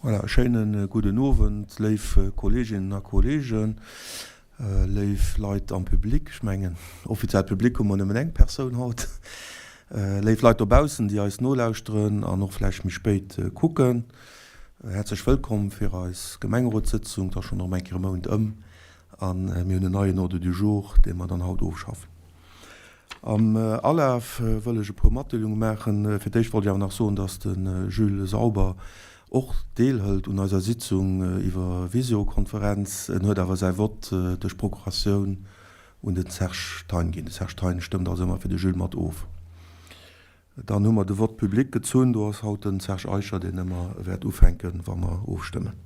Voilà, e schéine gudden Owend, léif Kolleeginnen a Kolleegen, léif Leit am Public. Ech mengen, offiziell Public hu mer nëmmen eng Persoun haut. Léif Leit dobaussen, déi eis nolauschteren an och vläicht méi spéit kucken. Häerzlech wëllkomm fir eis Gemengerotssëtzung. Et ass schonn erëm eng Kéier e Mount ëm a mir hunn en neien Ordre du jour, dee mer dann haut ofschaffen. Am Alaf wëll ech e puer Matdeelunge maachen. Fir d'éischt wollt ech awer nach soen, dass de Jules Sauber och deelhëlt un eiser Sitzung iwwer Visiokonferenz. En huet awer säi Vott duerch Procuratioun un den Serge Thein ginn. De Serge Thein stëmmt also ëmmer fir de Jules mat of. Dann hu mer de Vote public gezunn. Do ass haut den Serge Eicher, deen ëmmer wäert ufänken, wa mer ofstëmmen.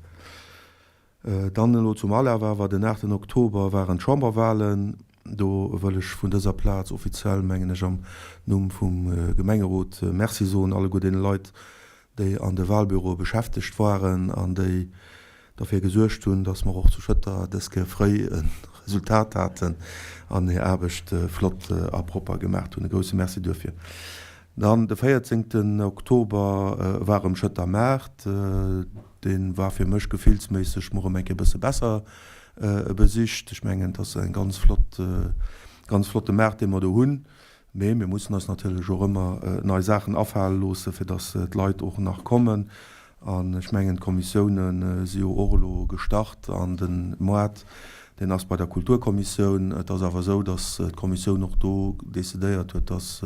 Dann elo zum Alaf awer, Den aachten Oktober waren d'Chamberwahlen. Do wëll ech vun dëser Plaz offiziell, mengen ech, am Numm vum Gemengerot Merci soen alleguer deene Leit, déi an de Wahlbüroe beschäftegt waren an déi derfir gesuergt hunn, dass mer och zu Schëtter dës Kéier fréi e Resultat haten an hir Aarbecht flott a propper gemaacht hunn. E grousse Merci duerfir. Dann de 14 Oktober war erëm Schëtter Maart. Dee war fir mech gefillsméisseg mol erëm eng Kéier e bësse besser besicht. Ech mengen, et ass e ganz flott, ganz flotte Maart, dee mer do hunn. Mee mir mussen eis natierlech och ëmmer nei Saachen afale loosse, fir datt d'Leit och nach kommen. An ech mengen, d'Kommissioune si jo och elo gestart an de Moart, deen ass bei der Kulturkommissioun. Et ass awer esou, datt d'Kommissioun och do decidéiert huet, datt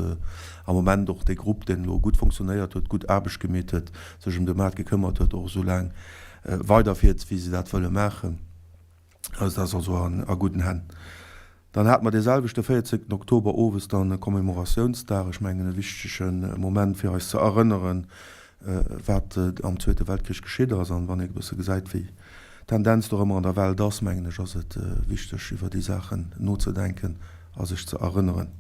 am Moment och dee Grupp, deen elo gutt fonctionnéiert huet, gutt Aarbecht gemeet huet, sech ëm de Maart gekëmmert huet, och esou laang weiderfiert, wéi se dat wëlle maachen. Also dat ass also a gudden Hänn. Dann hate mer dee selwechte 14 Oktober owes dann e Commemoratiounsdag, ech mengen e wichtege Moment fir eis ze erënneren, wat am Zweete Weltkrich geschitt ass. An wann ee e bësse gesäit, wéi d'Tendenz do ëmmer an der Welt ass, mengen ech, ass et wichteg iwwer déi Saachen nozedenken a sech ze erënneren.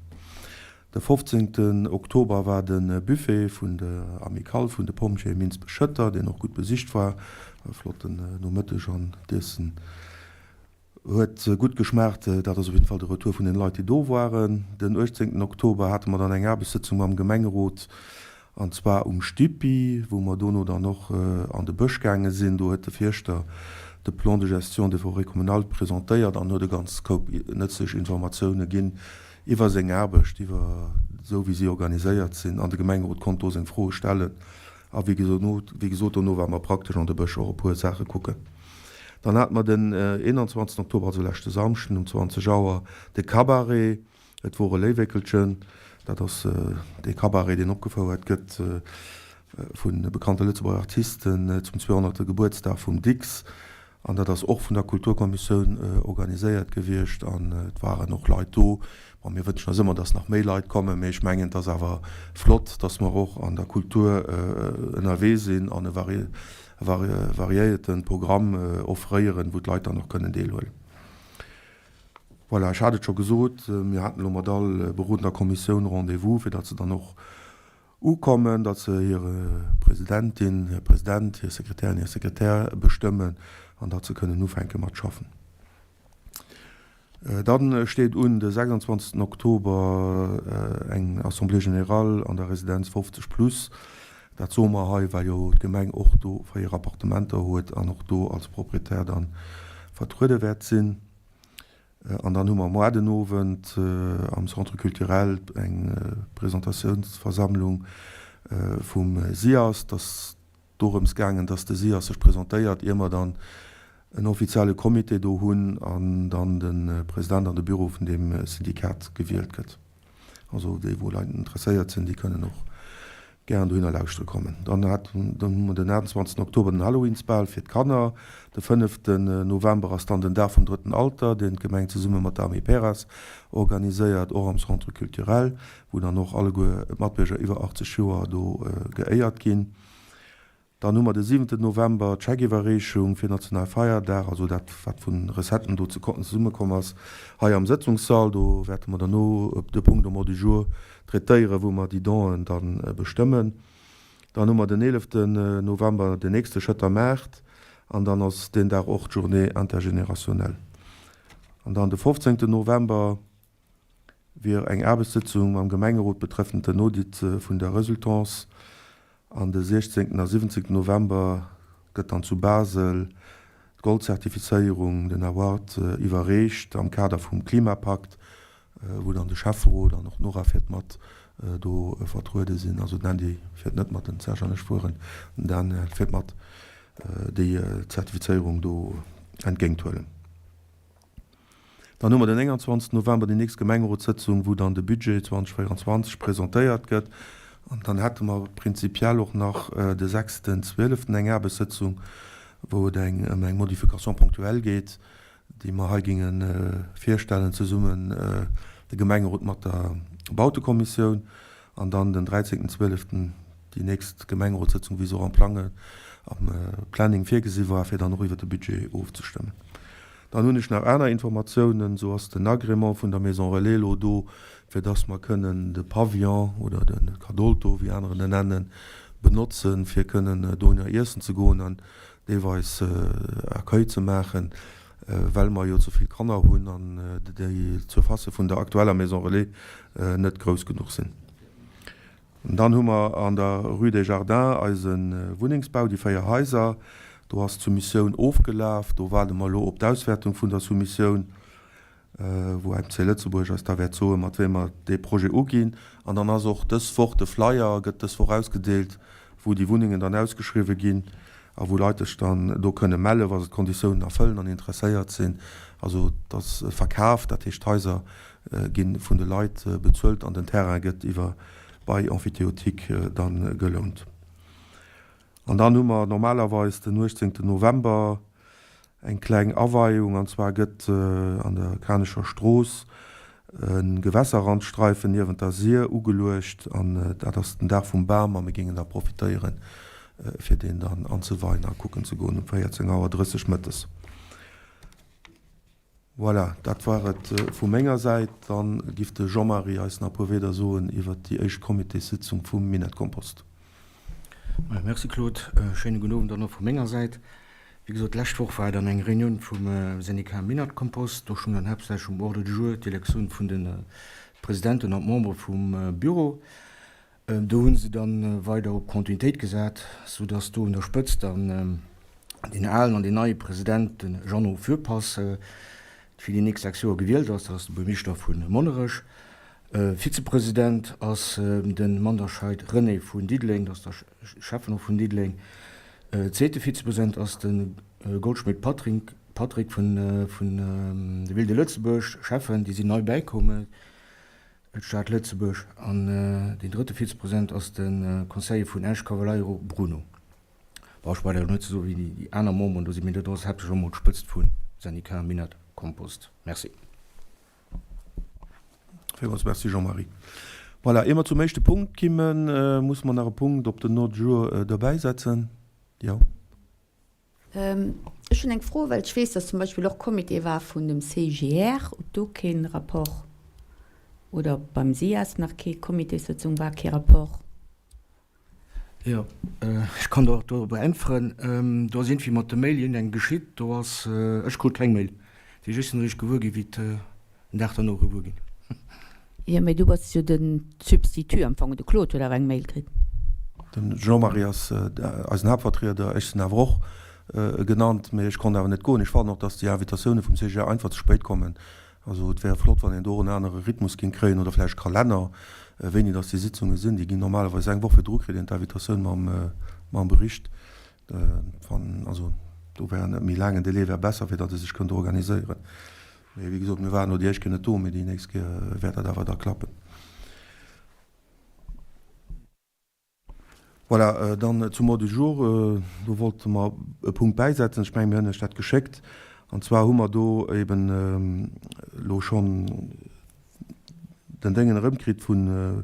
De 15 Oktober war de Buffet vun der Amicale vun de Pompjeeë Minsbech-Schëtter, deen och gutt besicht war. E flotten Nomëtteg an d'Iessen huet gutt geschmaacht. Dat ass op jidden Fall de Retour vun den Leit, déi do waren. Den 18 Oktober hate mer dann eng Aarbechtssëtzung mam Gemengerot an zwar um Stippi, wou mer dono dann och an de Bësch gaange sinn. Do huet de Fierschter de Plan de gestion des forêts communales presentéiert an huet e ganz Koup nëtzlech Informatioune ginn iwwer seng Aarbecht, iwwer esou wéi si organiséiert sinn an de Gemengerot konnt do seng Froe stellen a wéi gesot dono ware mer praktesch an de Bësch och e puer Saache kucken. Dann hate mer den 21 Oktober, also leschte Samschden um 20 Auer, de Cabaret Et wor e Léiwéckelchen. Dat ass dee Cabaret, deen opgefouert gëtt vu bekannte Lëtzebuerger Artisten zum 200. Gebuertsdag vum Dicks. An dat ass och vun der Kulturkommissioun organiséiert gewiescht an et waren och Leit do. Bon, mir wënschen eis ëmmer, dass nach méi Leit kommen, mee ech mengen, et ass awer flott, dass mer och an der Kultur ënnerwee sinn an e variéierte Programm offréieren, wou d'Leit dann och kënnen deelhuelen. Voilà, ech hat et scho gesot, mir haten elo mat all berodender Kommissioun Rendez-vous, fir datt se dann och ukommen, datt se hir Presidentin, hir President, hir Sekretärin, hir Sekretär bestëmmen an datt se kënnen ufänke mat schaffen. Dann steet un de 26 Oktober eng Assemblée générale an der Residenz 50 plus. Dat soe mer hei, well jo d'Gemeng och do 4 Appartementer huet an och do als Proprietär dann vertruede wäert sinn. An dann hu mer moar den Owend am Centre culturel eng Presentatiounsversammlung vum SIAS. Et ass dorëms gaangen, dass de SIAS sech presentéiert, ier mer dann en offizielle Comité do hunn an dann de President an de Büro vun deem Syndikat gewielt gëtt. Also déi wou Leit interesséiert sinn, déi kënnen och gären dohinner lauschtere kommen. Dann hat dann hu mer den 28 Oktober den Halloweensbal fir d'Kanner. De fënneften November ass dann den Dag vum drëtten Alter, deen d'Gemeng zesumme mat der Amiperas organiséiert, och am Centre culturel, wou dann och alleguer d'Matbierger iwwer 80 Joer do geéiert ginn. Dann hu mer de siwenten November d'Scheckiwwerreechung fir Nationalfeierdag, also dat wat vu Recetten do zesummekomm ass, hei am Sëtzungssall. Do wäerte mer derno de Punkt um Ordre du jour traitéieren, wou mer déi Donen da bestëmmen. Dann hu mer den eeleften November den nächste Schëtter Maart an dann ass deen Dag och d'Journée intergénérationnelle. An dann de fofzéngten November wier eng Aarbechtssëtzung mam Gemengerot betreffend den Audit vun der Resultance. An de 16 a 17 November. Gëtt dann zu Basel d'Gold-Zertifizéierung, den Award, iwwerreecht am Kader vum Klimapakt, wou dann de Schäfferot an och d'Nora fiert mat do vertruede sinn. Also den Andy fiert net mat, den Serge an ech fueren, den Daniel fiert mat déi Zertifizéierung do entgéint huelen. Dann hu mer den 29 November déi nächst Gemengerotssëtzung, wou dann de Budget 2024 presentéiert gëtt. An dann hätte mer prinzipiell och nach de sechsten zwieleften eng Aarbechtssëtzung, wou et eng ëm eng Modification ponctuelle geet, déi mer hei géinge virstellen zesummen, de Gemengerot mat der Bautekommissioun. An dann den dräizéngten zwieleften déi nächst Gemengerotssëtzung, wéi se och am Plange, am Planning virgesi war, fir dann och iwwert de Budget ofzestëmmen. Dann hunn ech nach aner Informatiounen. Esou ass den Agrément vun der Maison Relais elo do, fir dass mer kënnen de Pavillon oder de Cadolto, wéi aner en nennen, benotzen, fir kënnen dohinner iessen ze goen an deelweis Accueil ze maachen, well mer jo ze vill Kanner hunn an déi Surfacë vun der aktueller Maison Relais net grouss genuch sinn. Dann hu mer an der Rue des Jardins eise Wunnengsbau, déi 4 Haiser. Do ass d'Soumissioun ofgelaf. Do waarde mer elo op d'Auswäertung vun der Soumissioun, wou MC Lëtzebuerg eis da wäert soen, mat wéi mer dee Projet uginn. An dann ass och dës Woch de Flyer, gëtt dës Woch ausgedeelt, wou déi Wunnengen dann ausgeschriwwe ginn a wou Leit sech dann do kënne mellen, wa se d'Konditiounen erfëllen an interesséiert sinn. Also et ass verkaf, dat heescht d'Haiser gi vun de Leit bezuelt an den Terrain gëtt iwwer Bail emphytéotique dann gelount. An dann hu mer normalerweis den 18 November eng kleng Aweiung, an zwar gëtt an der Kanecher Strooss e Gewässerrandstreifen niewent der Sir ugeluecht an dat ass den Dag vum Bam a mir géingen da profitéieren fir deen dann anzeweien a kucken ze goen um 14 Auer 30 mëttes. Voilà, dat war et vu menger Säit. Dann giff de Jean-Marie eis nach e puer Wieder soen iwwert déi éischt Comitéssitzung vum Minett-Kompost. Merci Claude. Schéine gudden Owend dann och vu menger Säit. Wéi gesot, d'lescht Woch war dann eng Reunioun vum Syndicat Minett-Kompost. Do stoung dann haaptsächlech um Ordre du jour d'Elektioun vun de Presidenten an d'Membere vum Büro. Do hu se dann weider op Continuitéit gesat, sou dass do un der Spëtzt dann deen alen an deen neie President, de Jeannot Fürpass, fir déi nächst 6 Joer gewielt ass. Dat ass de Buergermeeschter vu Monnerech. Vizepresident ass de Manderscheid René vun Diddeleng, dat ass der Schäffen och vun Diddeleng. Zweete Vizepresident ass de Goldschmidt Patrick, Patrick vun der Ville de Lëtzebuerg, Schäffen. Déi sinn nei bäikomm. D'Stad Lëtzebuerg an deen drëtte Vizepresident ass de Conseiller vun Esch, Cavaleiro Bruno. Bon, ech brauch dat elo net ze soen, wéi déi aner Memberen do sinn, mee dat ass haaptsächlech emol d'Spëtzt vum Syndicat Minett Kompost. Merci. Villmools Merci, Jean-Marie. Voilà, ier mer zum éischte Punkt kimmen, musse mer nach e Punkt op den Ordre du jour dobäisetzen. Jo. Ech hunn eng Fro, well ech weess, dass zum Beispill och Comité war vun dem CIGR, ob do kee Rapport oder ob beim SIAS nach kee Comitéssëtzung war, kee Rapport. Jo, ech kann der och dorobber äntweren. Do ass iergendwéi mat de Mail iergendeng geschitt. Do ass, ech krut keng Mail. Dat heescht, ech sinn eréischt gewuer ginn, wéi et en Dag derno gewuer ginn. Jo, mee du bass jo de Substitut am Fong. De Claude huet awer eng Mail kritt. De Jean-Marie ass eisen Haaptvertrieder. Ech sinn awer och genannt, mee ech konnt awer net goen. Ech fannen och, dass déi Invitatioune vum CGL einfach ze spéit kommen. Also et wär flott, wann een do och en anere Rhythmus géing kréien oder vläicht Kalenner, wéini dass déi Sitzunge sinn. Déi ginn normalerweis eng Woch virdru kritt een d'Invitatioun mam Bericht. Wann also do wär e méi laangen Délai wär besser, fir datt e sech kënnt organiséieren. Mee wéi gesot, mir waren elo déi éischt Kéier net do, mee déi nächst Kéier wäert dat awer da klappen. Voilà, dann zum Ordre du jour. Do wollte mer e Punkt bäisetzen. Ech mengen, mir hunn lech dat geschéckt. An zwar hu mer do eben elo schonn den Déngen erëmkritt vun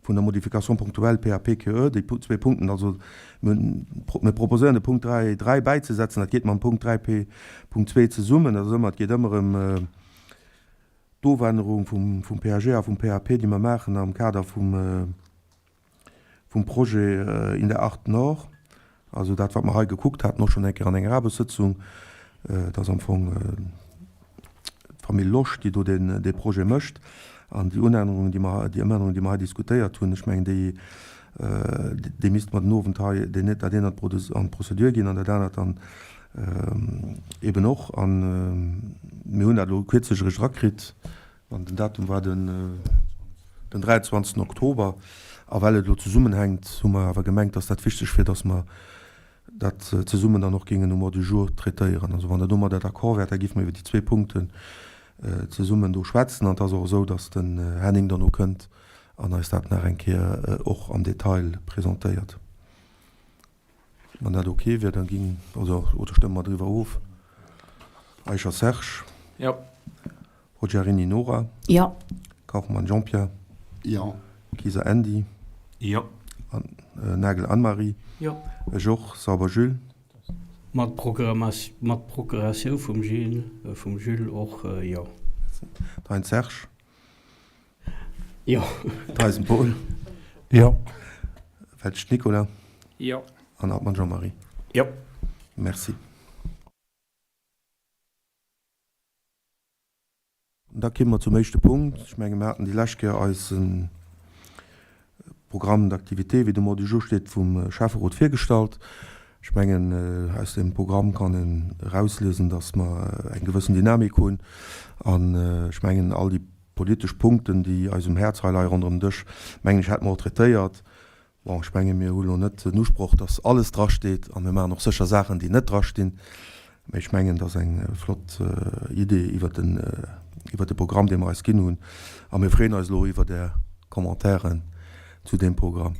vun der Modification ponctuelle PAPQE, déi zwee Punkten. Also mir proposéieren de Punkt 3, 3 bäizesetzen. Dat geet mam Punkt 3 Punkt 2 zesummen. Dat ass ëmmer, et geet ëmmer ëm d'Ofännerung vum PAG a vum PAP, déi mer maachen am Kader vum vum Projet in der Art Nord, also dat wat mer hei gekuckt haten, och schonn eng Kéier an enger Aarbechtssëtzung, et ass am Fong d'Famill Losch, déi do deen, dee Projet mécht an déi Unännerungen, déi mer, déi Ëmännerungen, déi mer hei diskutéiert hunn, ech mengen déi. Dee misste mer den Owend hei, deen, dat eent an d'Prozedur ginn an dat anert dann eeben och. A mir hunn dat elo kierzlech eréischt erakritt, an den Datum war den 23. Oktober. A well et elo zesummenhänkt, hu mer awer gemengt, dass dat wichteg wier, dass mer dat zesummen dann och géingen um Ordre du jour traitéieren. Also wann Der domadder d'accord wäert, da géife mer iwwer déi zwee Punkten zesummen do schwätzen. An et ass och esou, dass den Henning dann och kënnt an eis dat nach eng Kéier och am Detail presentéiert. Wann dat ok wier, da ging, also, oder stëmme mer driwwer of? Eicher Serge. Jo. Poggiarini Nora. Jo. Kauffmann Jean-Pierre. Jo. Kieser Andy. Jo. Nagel Anne-Marie. Jo. Ech och. Sauber Jules. Mat Procuratioun vum Gilles, vum Jules och, jo. Thein Serge. Jo. Theisen Paul. Jo. Welsch Nicolas. Jo. An Hartmann Jean-Marie. Jo. Merci. Da kimme mer zum éischte Punkt. Ech menge mir haten déi lescht Kéier eise Programme d'activités, wéi de Mot du jour steet, vum Schäfferot virgestallt. Ech mengen, aus deem Programm kann een erausliesen, dass mer eng gewëssen Dynamik hunn. An ech mengen, all déi politesch Punkten, déi eis um Häerz hei leie ronderëm den Dësch, mengen ech, hätte mer och traitéiert. Bon, ech menge mir hu lo net den Usproch, datt alles drasteet a mir maachen och sécher Saachen, déi net drastinn. Mä ech mengen, et ass eng flott Idee iwwert den, iwwert de Programm, dee mer eis ginn hunn. A mir freeën eis elo iwwert Är Commentairen zu deem Programm.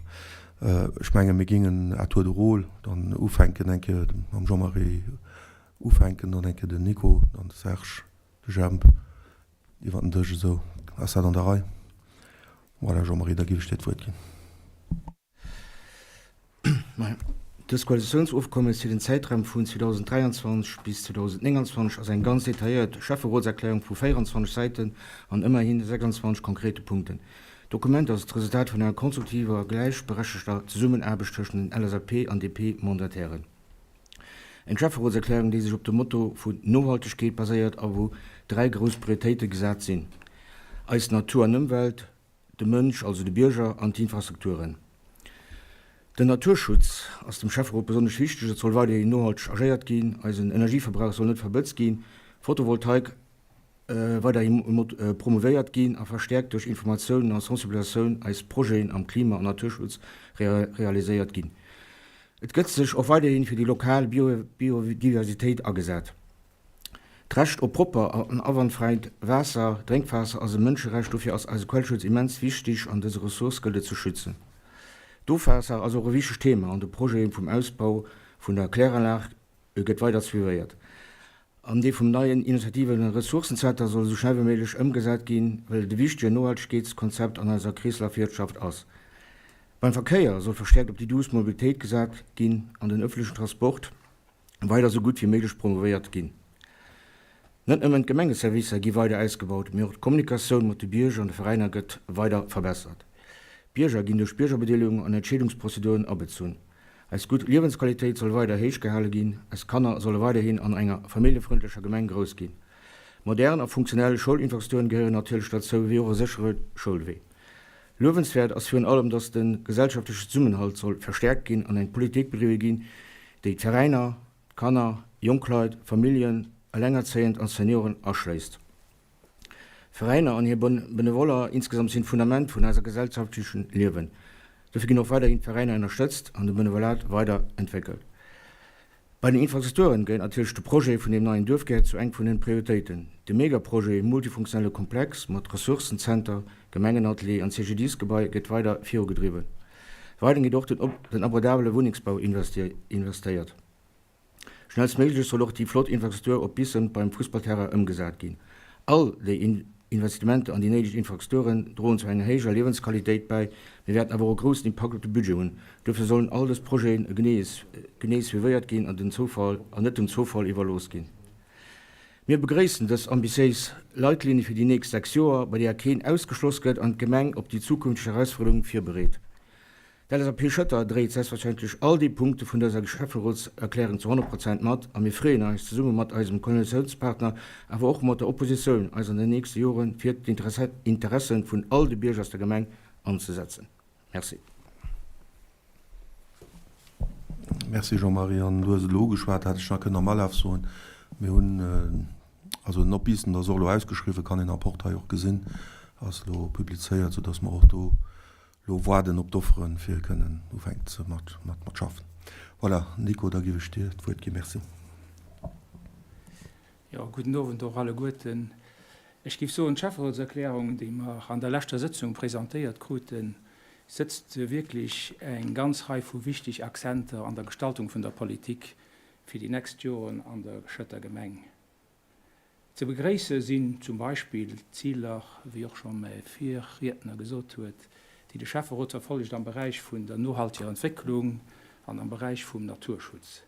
Ech menge mir gingen à tour de rôle dann ufänken, eng Kéier mam Jean-Marie ufänken, dann eng Kéier den Nico, dann de Serge, de Jemp. Iwwer den Dësch esou. Ass dat an der Rei? Voilà, Jean-Marie, da géif ech dir d'Wuert ginn. Dëst Koalitiounsofkommes fir den Zäitraum vun 2023 bis 2029 ass eng ganz detailléiert Schäfferotserklärung vu 24 Säiten an ëmmerhi 26 konkrete Punkten. D'Dokument ass d'Resultat vun enger konstruktiver a gläichberechtegter Zesummenaarbecht tëschent den LSAP an DP-Mandatairen. Eng Schäfferotserklärung, déi sech op dem Motto vun Nohaltegkeet baséiert a wou 3 grouss Prioritéite gesat sinn, eis Natur an Ëmwelt, de Mënsch, also de Bierger, an d'Infrastrukturen. Den Naturschutz ass dem Schäfferot besonnesch wichteg, et soll weiderhin nohalteg agéiert ginn, eisen Energieverbrauch soll net verbëtzt ginn, Photovoltaik weiderhi promouvéiert ginn a verstäerkt duerch Informatiounen a Sensibilisatioun eis Projeten am Klima an Naturschutz realiséiert ginn. Et gëtt sech och weiderhi fir déi lokal Biodiversitéit agesat. D'Recht op propper an awandfräit Waasser, Drénkwaasser, ass e Mënscherecht, dofir ass eise Quellschutz immens wichteg an dës Ressource gëllt et ze schützen. D'Ofwaasser ass och e wichtegt Thema an de Projet vum Ausbau vun der Kläranlag gëtt weider suivéiert. An dee vum neien Initiativen a Ressourcenzenter soll esou schnell wéi méiglech ëmgesat ginn, well et e wichtege Nohaltegkeetskonzept an eiser Kreeslafwirtschaft ass. Beim Verkéier soll verstäerkt op déi duuss Mobilitéit gesat ginn an den ëffentlechen Transport weider esou gutt wéi méiglech promouvéiert ginn. Net nëmmen d'Gemengeservicer gi weider ausgebaut, mee och d'Kommunikatioun mat de Bierger an de Veräiner gëtt weider verbessert. D'Bierger ginn duerch Biergerbedeelegung an Entscheedungsprozeduren abezunn. Eis gutt Liewensqualitéit soll weider héich gehale ginn, eis Kanner solle weiderhin an enger familljefrëndlecher Gemeng grouss ginn. Modern a funktionell Schoulinfrastrukturen gehéieren natierlech derzou, wéi och e séchere Schoulwee. Luewenswäert ass virun allem, dass de gesellschaftleche Zesummenhalt soll verstäerkt ginn an eng Politik bedriwwe ginn, déi d'Veräiner, d'Kanner, jonk Leit, Familljen, Elengerzéiend an Senioren aschléisst. Veräiner an hir Benevoller insgesamt sinn d'Fundament vun eiser gesellschaftlechen Liewen. Dofir ginn och weiderhin d'Veräiner ënnerstëtzt an de Benevolat weider entwéckelt. Bei den Infrastrukturen gehéiert natierlech de Projet vun deem neien Duerfkär zu eng vun den Prioritéiten. De Megaprojet multifunktionelle Komplex mat Ressourcenzenter, Gemengenatelier an CGDIS-Gebai gëtt weider virugedriwwen. Weiderhin gëtt och den abordabele Wunnengsbau investéiert. Schnellstméiglech soll och déi flott Infrastruktur op Bissen beim Fussballterrain ëmgesat ginn. All déi Investissementer an déi néideg Infrastrukturen droen zu enger héijer Liewensqualitéit bäi, mee wäerten awer och e groussen Impakt op de Budget hunn. Duerfir sollen all dës Projeten genee suivéiert ginn an den Zoufall an net dem Zoufall iwwerlooss ginn. Mir begréissen dës ambitiéis Leitlinne fir déi nächst 6 Joer, bei deeër keen ausgeschloss gëtt an d'Gemeng op déi zukünfteg Erausfuerderunge virbereet. D'LSAP Schëtter dréit selbstverständlech all déi Punkte vun dëser Schäfferotserklärung zu 100 Prozent mat a mir freeën eis, zesumme mat eisem Koalitiounspartner, awer och mat der Oppositioun, eis an den nächste Jore fir d'Interesse vun all de Bierger aus der Gemeng anzesetzen. Merci. Merci Jean-Marie. An du hues et elo ugeschwat, hat ech nach kënnen am Alaf soen, mir hunn also den Op-Biissen, dat ass och elo ausgeschriwwen, kann een am Portail och gesinn, ass elo publizéiert, soudass mer och do elo waarden op d'Offeren, fir kënnen ufänken ze mat mat schaffen. Voilà, Nico, da giff ech dir d'Wuert ginn. Merci. Jo, gudden Owend och alleguerten. Ech géif soen, d'Schäfferotserklärung, déi mer an der leschter Sëtzung presentéiert kruten, sëtzt wierklech eng ganz Rei vu wichteg Akzenter an der Gestaltung vun der Politik fir déi nächst Joren an der Schëtter Gemeng. Ze begréisse sinn zum Beispill d'Ziler, wéi och scho mäi Virriedner gesot huet, déi de Schäfferot verfollegt am Beräich vun der nohalteger Entwécklung an am Beräich vum Naturschutz.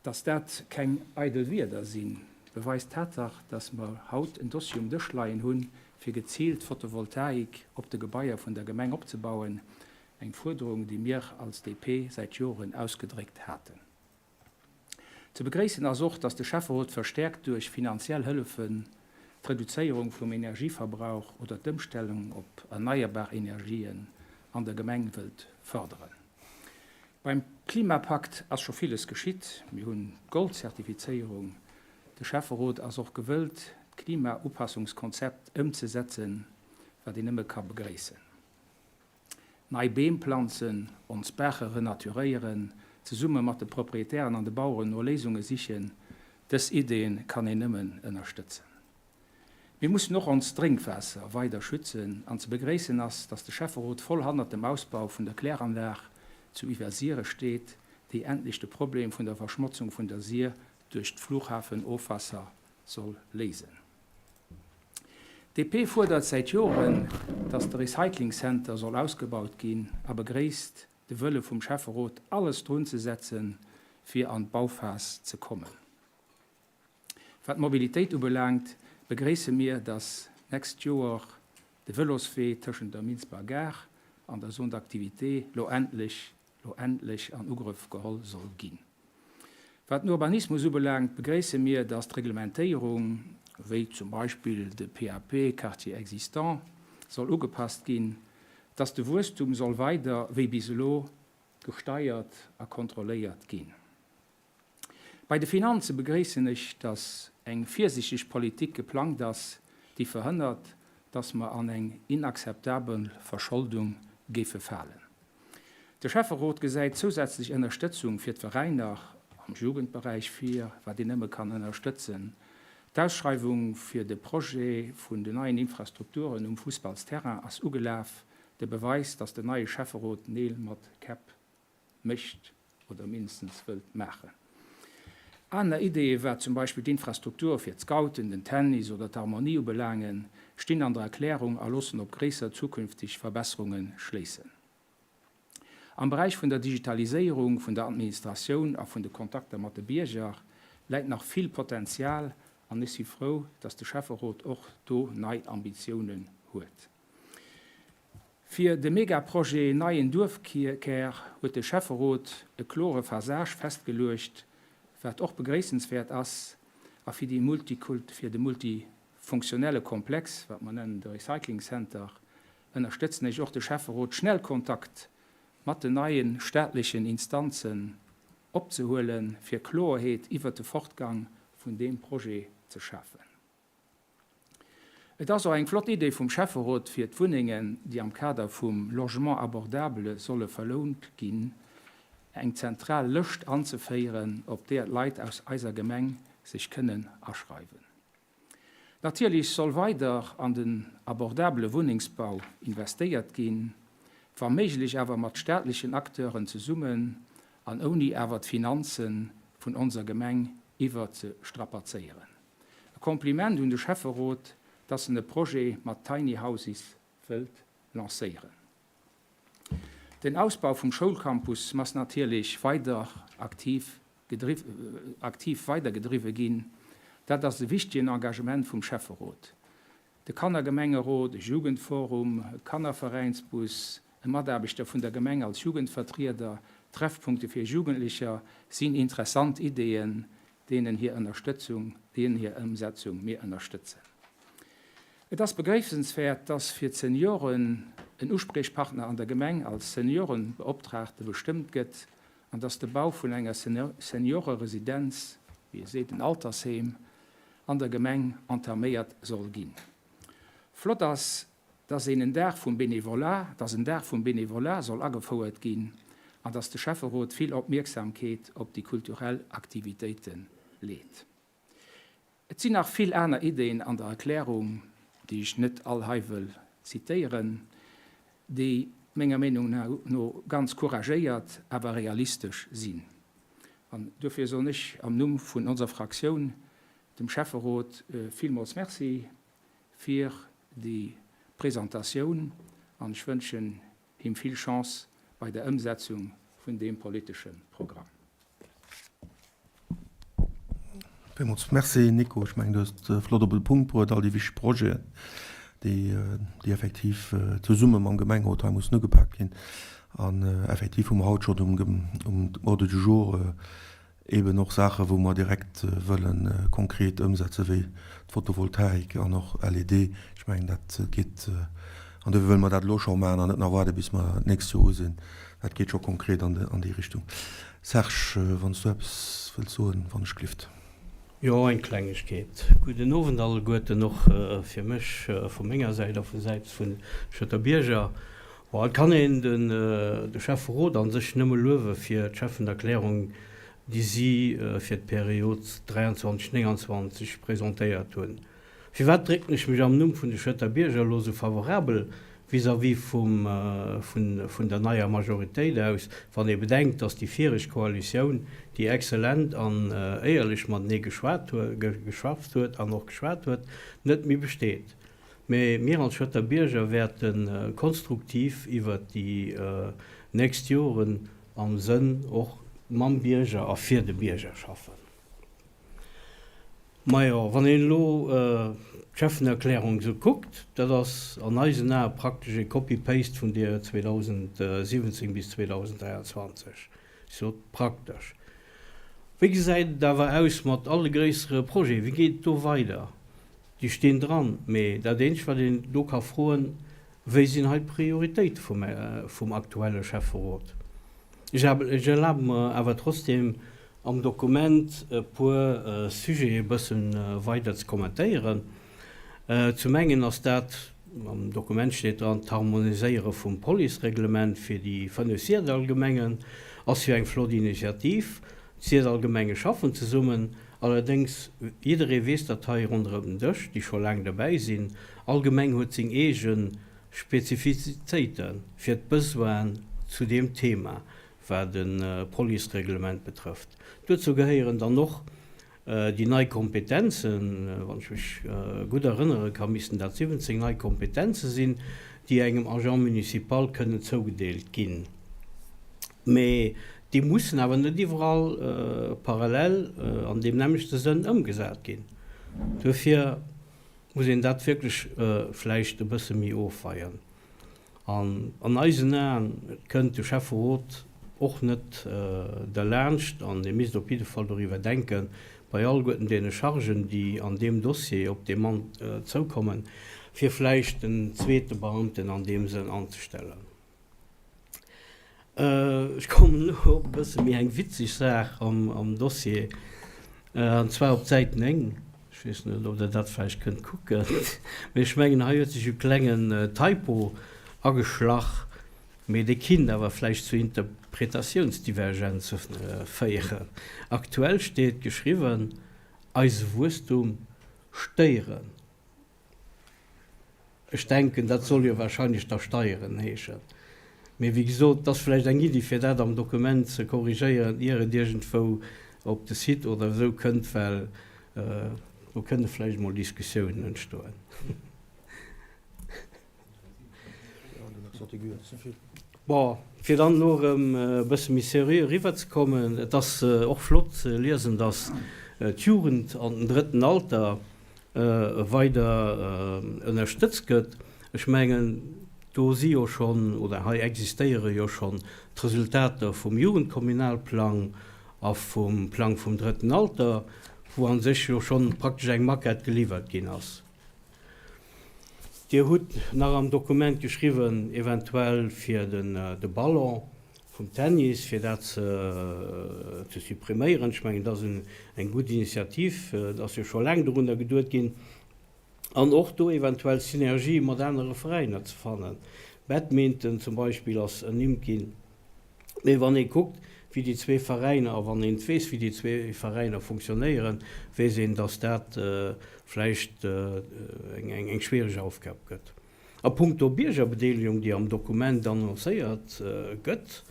Dass dat keng eidel Wierder sinn, beweist d'Tatach, dass mer haut en Dossier um Dësch leien hunn, fir geziilt Photovoltaik op de Gebaier vun der Gemeng opzebauen, eng Fuerderung, déi mir als DP säit Joren ausgedréckt haten. Ze begréissen ass och, dass de Schäfferot verstäerkt duerch finanziell Hëllefen d'Reduzéierung vum Energieverbrauch oder d'Ëmstellung op erneierbar Energien an der Gemeng wëllt fërderen. Beim Klimapakt ass scho villes geschitt. Mir hunn d'Gold-Zertifizéierung. De Schäfferot ass och gewëllt, d'Klimaupassungskonzept ëmzesetzen, wat een nëmme ka begréissen. Nei Beem planzen, ons Baache renaturéieren, zesumme mat de Proprietären an de Baueren no Léisunge sichen, dës Ideeën kann een nëmmen ënnerstëtzen. Mir mussen och onst Drénkwaasser weider schützen an ze begréissen ass, dass de Schäfferot voll hannert dem Ausbau vun der Kläranlag zu Iwwersiere steet, déi endlech de Problem vun der Verschmotzung vun der Sir duerch d'Flughafenofwasser soll léisen. DP fuerdert säit Joren, dass de Recycling Center soll ausgebaut ginn a begréisst de Wëlle vum Schäfferot alles drun ze setzen, fir an d'Bauphas ze kommen. Wat d'Mobilitéit ubelaangt, begréisse mir, dass d'nächst Joer de Vëloswee tëschent der Minsber Gare an der Zone d'activité lo endlech, lo endlech an Ugrëff geholl soll ginn. Wat den Urbanismus ubelaangt, begréisse mir, dass d'Reglementéierung, wéi zum Beispill de PAP Quartier existant, soll ugepasst ginn, dass de Wuesstum soll weider wéi bis elo gesteiert a kontrolléiert ginn. Bei de Finanze begréissen ech, dass eng virsichteg Politik geplangt ass, déi verhënnert, dass mer an eng inakzeptabel Verscholdung géife falen. De Schäfferot gesäit zousätzlech Ënnerstëtzung fir d'Veräiner am Jugendberäich vir, wat een nëmme kann ënnerstëtzen. D'Ausschreiwung fir de Projet vun den neien Infrastrukturen um Fussballsterrain ass ugelaf, de Beweis, dass den neie Schäfferot Neel mat Käpp mécht oder mindestens wëllt maachen. Aner Ideeë wat zum Beispill d'Infrastrukture fir d'Scouten, den Tennis oder d'Harmonie ubelaangen, stinn an der Erklärung a loossen op gréisser zukünfteg Verbesserunge schléissen. Am Beräich vun der Digitaliséierung vun der Administratioun a vun de Kontakter mat de Bierger läit nach vill Potenzial an ech si frou, dass de Schäfferot och do nei Ambitiounen huet. Fir de Megaprojet Neien Duerfkär huet de Schäfferot e klore Phasage festgeluecht, wat och begréissenswäert ass, a fir déi Multikult fir de multifunktionelle Komplex, wat mer nennen de Recycling Center, ënnerstëtzen ech och de Schäfferot, schnell Kontakt mat den neie staatlechen Instanzen opzehuelen, fir Kloerheet iwwert de Fortgang vun deem Projet ze schafen. Et ass och eng flott Idee vum Schäfferot, fir d'Wunnengen, déi am Kader vum Logement abordable solle verlount ginn, eng zentral Lëscht anzeféieren, op deeër d'Leit aus eiser Gemeng sech kënnen aschreiwen. Natierlech soll weider an den abordabele Wunnengsbau investéiert ginn, wa méiglech awer mat staatlechen Acteuren zesummen an ouni awer d'Finanze vun onser Gemeng iwwer ze strapazéieren. E Kompliment un de Schäfferot, dass en e Projet mat Tiny Houses wëllt lancéieren. Den Ausbau vum Schoulcampus mass natierlech weider aktiv aktiv weidergedriwwe ginn. Dat ass e wichtegen Engagement vum Schäfferot. De Kannergemengerot, e Jugendforum, e Kannerveräinsbus, e Mataarbechter vun der Gemeng als Jugendvertrieder, Treffpunkte fir Jugendlecher sinn interessant Ideeën, deenen hir Ënnerstëtzung, deenen hir Ëmsetzung mir ënnerstëtzen. Et ass begréissenswäert, dass fir d'Senioren en Uspriechpartner an der Gemeng als Seniorenbeoptraagte bestëmmt gëtt. An dass de Bau vun enger Senioreresidenz, wéi e seet en Altersheem, an der Gemeng entaméiert soll ginn. Flott ass, dass een en Dag vum Bénévolat, dass en Dag vum Bénévolat soll agefouert ginn an dass de Schäfferot vill Opmierksamkeet op déi kulturell Aktivitéite leet. Et sinn nach vill aner Ideen an der Erklärung, déi ech net all hei wëll zitéieren, déi menger Meenung no ganz couragéiert, awer realistesch sinn. An duerfir soen ech am Numm vun onser Fraktioun dem Schäfferot villmools Merci fir déi Presentatioun an ech wënschen him vill Chance bei der Ëmsetzung vun deem politesche Programm. Villmools Merci, Nico. Ech mengen, du hues et flott op de Punkt bruet, all déi wichteg Projeten, déi, déi effektiv zesumme mam Gemengerot hei mussen ugepaakt ginn. An effektiv hu mer haut schonn um, um Ordre du jour eeben och Saachen, wou mer direkt wëlle konkret ëmsetzen, wéi d'Photovoltaik an och LED. Ech mengen, dat geet, an dofir wëlle mer dat elo scho maachen an net nach waarde bis mer d'nächst Joer u sinn. Dat geet scho konkret an déi Richtung. Serge, wann s du eppes wëlls soen, wann ech glift. Jo, eng Klengegkeet. Gudden Owend alleguerten, och fir mech vu menger Säit a vu Säit vun Schëtter Bierger. Bon, et kann een de Schäfferot a sech nëmme luewe fir d'Schäffenerklärung, déi si fir d'Period 23, 29 presentéiert hunn. Firwat drécken ech mech am Numm vun de Schëtter Bierger elo esou favorabel vis-à-vis vum, vun der neier Majoritéit aus, wann ee bedenkt, dass déi viregt Koalitioun, déi exzellent an éierlech matenee geschwat geschafft huet an och geschwat huet, net méi besteet. Mä mir als Schëtter Bierger wäerte konstruktiv iwwert déi nächst Joren am Sënn och mam Bierger a fir de Bierger schaffen. Majo, wann een elo d'Schäffenerklärung esou kuckt, dat ass an eisen Ae praktesch e Copy-Paste vun deer 2017 bis 2023. Ech sot praktesch. Wéi gesäit et awer aus mat alle gréissere Projeten? Wéi geet et do weider? Déi stinn dran, mee dat eenzegt, wat een do ka froen, Wéi sinn hei d'Prioritéite vum aktuelle Schäfferot? Ech erlabe mer awer trotzdeem, am Dokument e puer Sujete e bësse weider ze kommentéieren. Zum engen ass dat, am Dokument steet dran, d'Harmoniséiere vum Policereglement fir déi 5 Syrdallgemengen ass jo eng flott Initiativ. D'Syrdallgemenge schaffen zesummen, allerdéngs, jidderee weess dat hei ronderëm den Dësch, déi scho laang derbäi sinn, all Gemeng huet seng eege Spezifizitéite fir d'Besoinen zu deem Thema, wat e Policereglement betrëfft. Duerzou gehéieren dann och déi nei Kompetenzen, wann ech mech gutt erënnere ka missten dat 17 nei Kompetenze sinn, déi engem Agent municipal kënnen zougedeelt ginn. Mee déi mussen awer net iwwerall parallel an deem nämmlechte Sënn ëmgesat ginn. Duerfir muss een dat wierklech vläicht e bësse méi ofweien. An an eisen Aen kënnt de Schäfferot och net derlaanscht, an e misst op jidde Fall doriwwer denken, bei alleguerten deene Chargen, déi an deem Dossier op dee Mann zoukommen, fir vläicht en zweete Beamten an deem Sënn anzestellen. Ech kommen elo op e bësse méi eng witzeg Saach am Dossier, an zwar op d'Säit 9. Ech weess net, ob Der dat vläicht kënnt kucken, mee ech mengen, hei huet sech e klengen Typo ageschlach, mee dee kinnt awer vläicht zu Interpretatiounsdivergenze féieren. Aktuell steet geschriwwen, eise Wuesstum stéieren. Ech denken, dat soll jo wahrscheinlech da Steieren heeschen. Mee wéi gesot, et ass vläicht eng Iddi, fir dat am Dokument ze korrigéieren, ier et iergendwou op de Site oder esou kënnt, well do kënne vläicht emol Diskussiounen entstoen. Bon, fir dann elo erëm e bësse méi seriö eriwwerzekommen, Et ass och flott ze liesen, dass d'Jugend an den drëtten Alter weider ënnerstëtzt gëtt. Ech mengen, do si jo schonn, oder hei existéiere jo schonn d'Resultater vum Jugendkommunalplang a vum Plang vum drëtten Alter, wou a sech jo schonn praktesch eng Maquette geliwwert ginn ass. Dir hutt nach am Dokument geschriwwen, eventuell fir de Ballon. vum Tennis, fir dat ze suppriméieren. Ech mengen, dat ass eng gutt Initiativ. Et ass jo scho laang dorunner geduet ginn. An och do eventuell Synergië mat anere Veräiner ze fannen. Badminton zum Beispill ass ernimmt ginn. Mee wann ee kuckt, wéi déi zwee Veräiner, a wann een weess, wéi déi zwee Veräiner funktionéieren, weess een, datt dat vläicht eng schwiereg Aufgab gëtt. A puncto Biergerbedeelegung, déi am Dokument annoncéiert gëtt,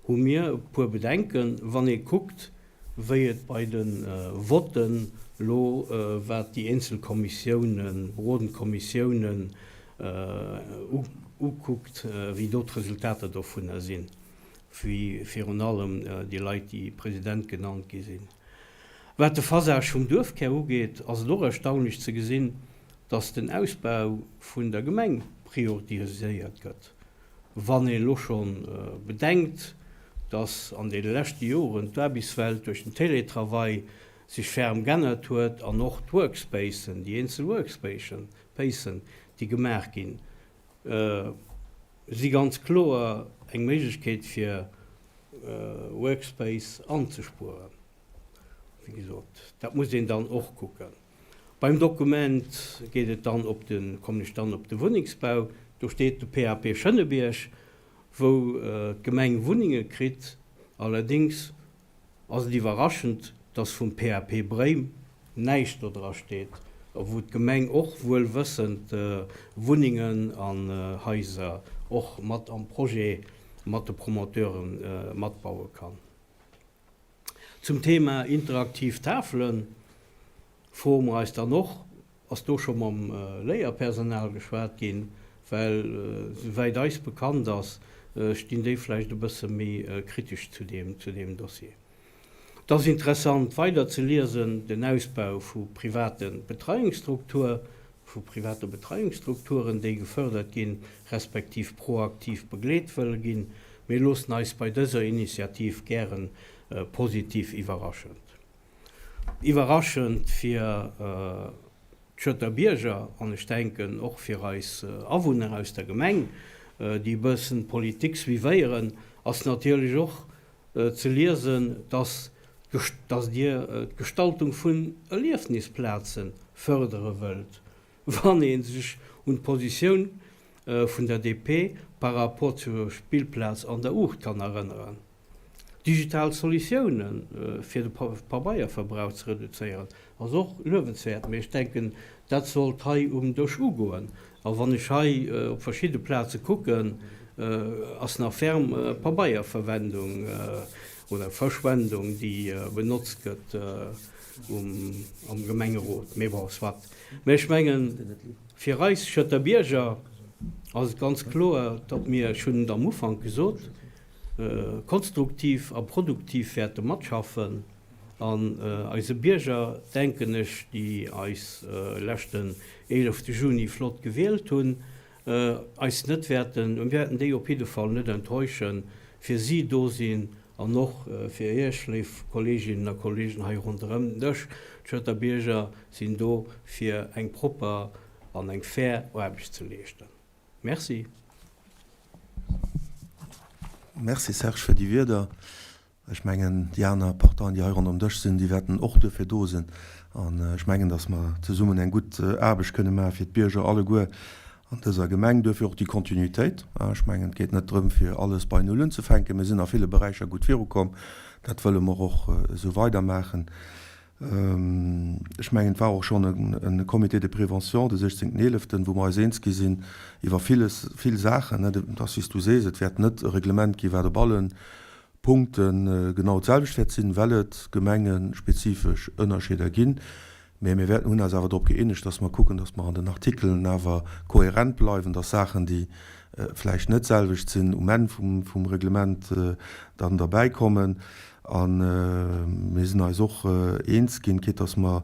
hu mir e puer Bedenken, wann ee kuckt, wéi et bei de Votten elo, wat déi eenzel Kommissiounen, berodend Kommissiounen ukuckt, wéi do d'Resultater dovunner sinn, wéi virun allem déi Leit, déi President genannt gi sinn. Wat de Phasage vum Duerfkär ugeet, ass et och erstaunlech ze gesinn, dass den Ausbau vun der Gemeng prioritiséiert gëtt. Wann een elo scho bedenkt, dass an deene leschte Joren d'Aarbechtswelt duerch den Télétravail sech ferm g'ännert huet an och d'Workspacen, déi eenzel Workspacen, déi gemaach ginn, si ganz kloer eng Méiglechkeet fir Workspace anzespueren. Wéi gesot, dat muss een dann och kucken. Beim Dokument geet et dann op de, kommen ech dann op de Wunnengsbau, do steet de PAP Schënnebierg, wou d'Gemeng Wunnenge kritt. Allerdéngs ass et iwwerraschend, dass vum PAP Bréim näischt do dra steet, a wou d'Gemeng och wuel wëssend Wunnengen an Haiser och mat am Projet mat de Promoteure matbaue kann. Zum Thema interaktiv Tafelen froe mer eis dann och, Ass do scho mam Léierpersonal geschwat ginn? Well souwäit eis bekannt ass, stinn déi vläicht e bësse méi kritesch zu deem Dossier. Et ass interessant weider ze liesen, den Ausbau vu private Betreiungsstruktur, vu private Betreiungsstrukturen, déi gefördert ginn, respektiv proaktiv begleet wëlle ginn. Mir loossen eis bei dëser Initiativ gären positiv iwwerraschend. Iwwerraschend fir d'Schëtter Bierger an ech denken och fir eis Awunner aus der Gemeng, déi e bëssen d'Politik suivéieren, ass natierlech och ze liesen, dass dass Dir d'Gestaltung vun Erliefnisplaze fërdere wëllt, wann ee sech un d'Positioun vun der DP par rapport zur Spillplaz an der Uucht kann erënneren. Digital Solutiounen, fir de Pabeierverbrauch ze reduzéieren, ass och luewenswäert, mee ech denken, dat sollt hei um Dësch ugoen. A wann ech hei op verschidde Plaze kucken, ass nach ferm Pabeierverwendung oder verschwendung, déi benotzt gëtt um Gemengerot. Mee bon, soit. Mee ech mengen, fir eis Schëtter Bierger ass et ganz kloer, datt mir, ech hunn et am Ufank gesot, konstruktiv a produktiv wäerte matschaffen an eise Bierger, denken ech, déi eis leschten eelefte Juni flott gewielt hunn, eis net wäerten, mir wäerten déi op jidde Fall net enttäuschen, fir si do sinn an och fir Iech, léif Kolleeginnen a Kolleegen hei ronderëm den Dësch. D'Schëtter Bierger sinn do fir eng propper an eng fair Aarbecht ze leeschten. Merci. Merci Serge fir déi Wierder. Ech mengen, déi aner Parteien, déi hei ronderëm Dësch sinn, déi wäerten och duerfir do sinn. An ech mengen, datt mer zesummen eng gutt Aarbecht kënne maache fir d'Bierger alleguer an dëser Gemeng. Duerfir och déi Kontinuitéit. Ech mengen, et geet net drëm, fir alles bei Null unzefänken. Mir sinn a ville Beräicher gutt virukomm. Dat wëlle mer och esou weidermaachen. Ech mengen, et war och schonn e Comité de prévention de 16.11., wou mer eis eens gi sinn iwwer villes, vill Saachen. Et ass, wéi s du sees, et wäert net e Reglement ginn, wat op alle Punkte genau d'selwecht wäert sinn, well et gemengespezifesch Ënnerscheeder ginn. Mä mir wäerten, hunn eis awer drop gëeenegt, dass mer kucken, dass mer an den Artikelen awer kohärent bleiwen, dass Saachen, déi vläicht net d'selwecht sinn, um Enn vum Reglement dann derbäikommen. A mir sinn eis och eens ginn, quitte dass mer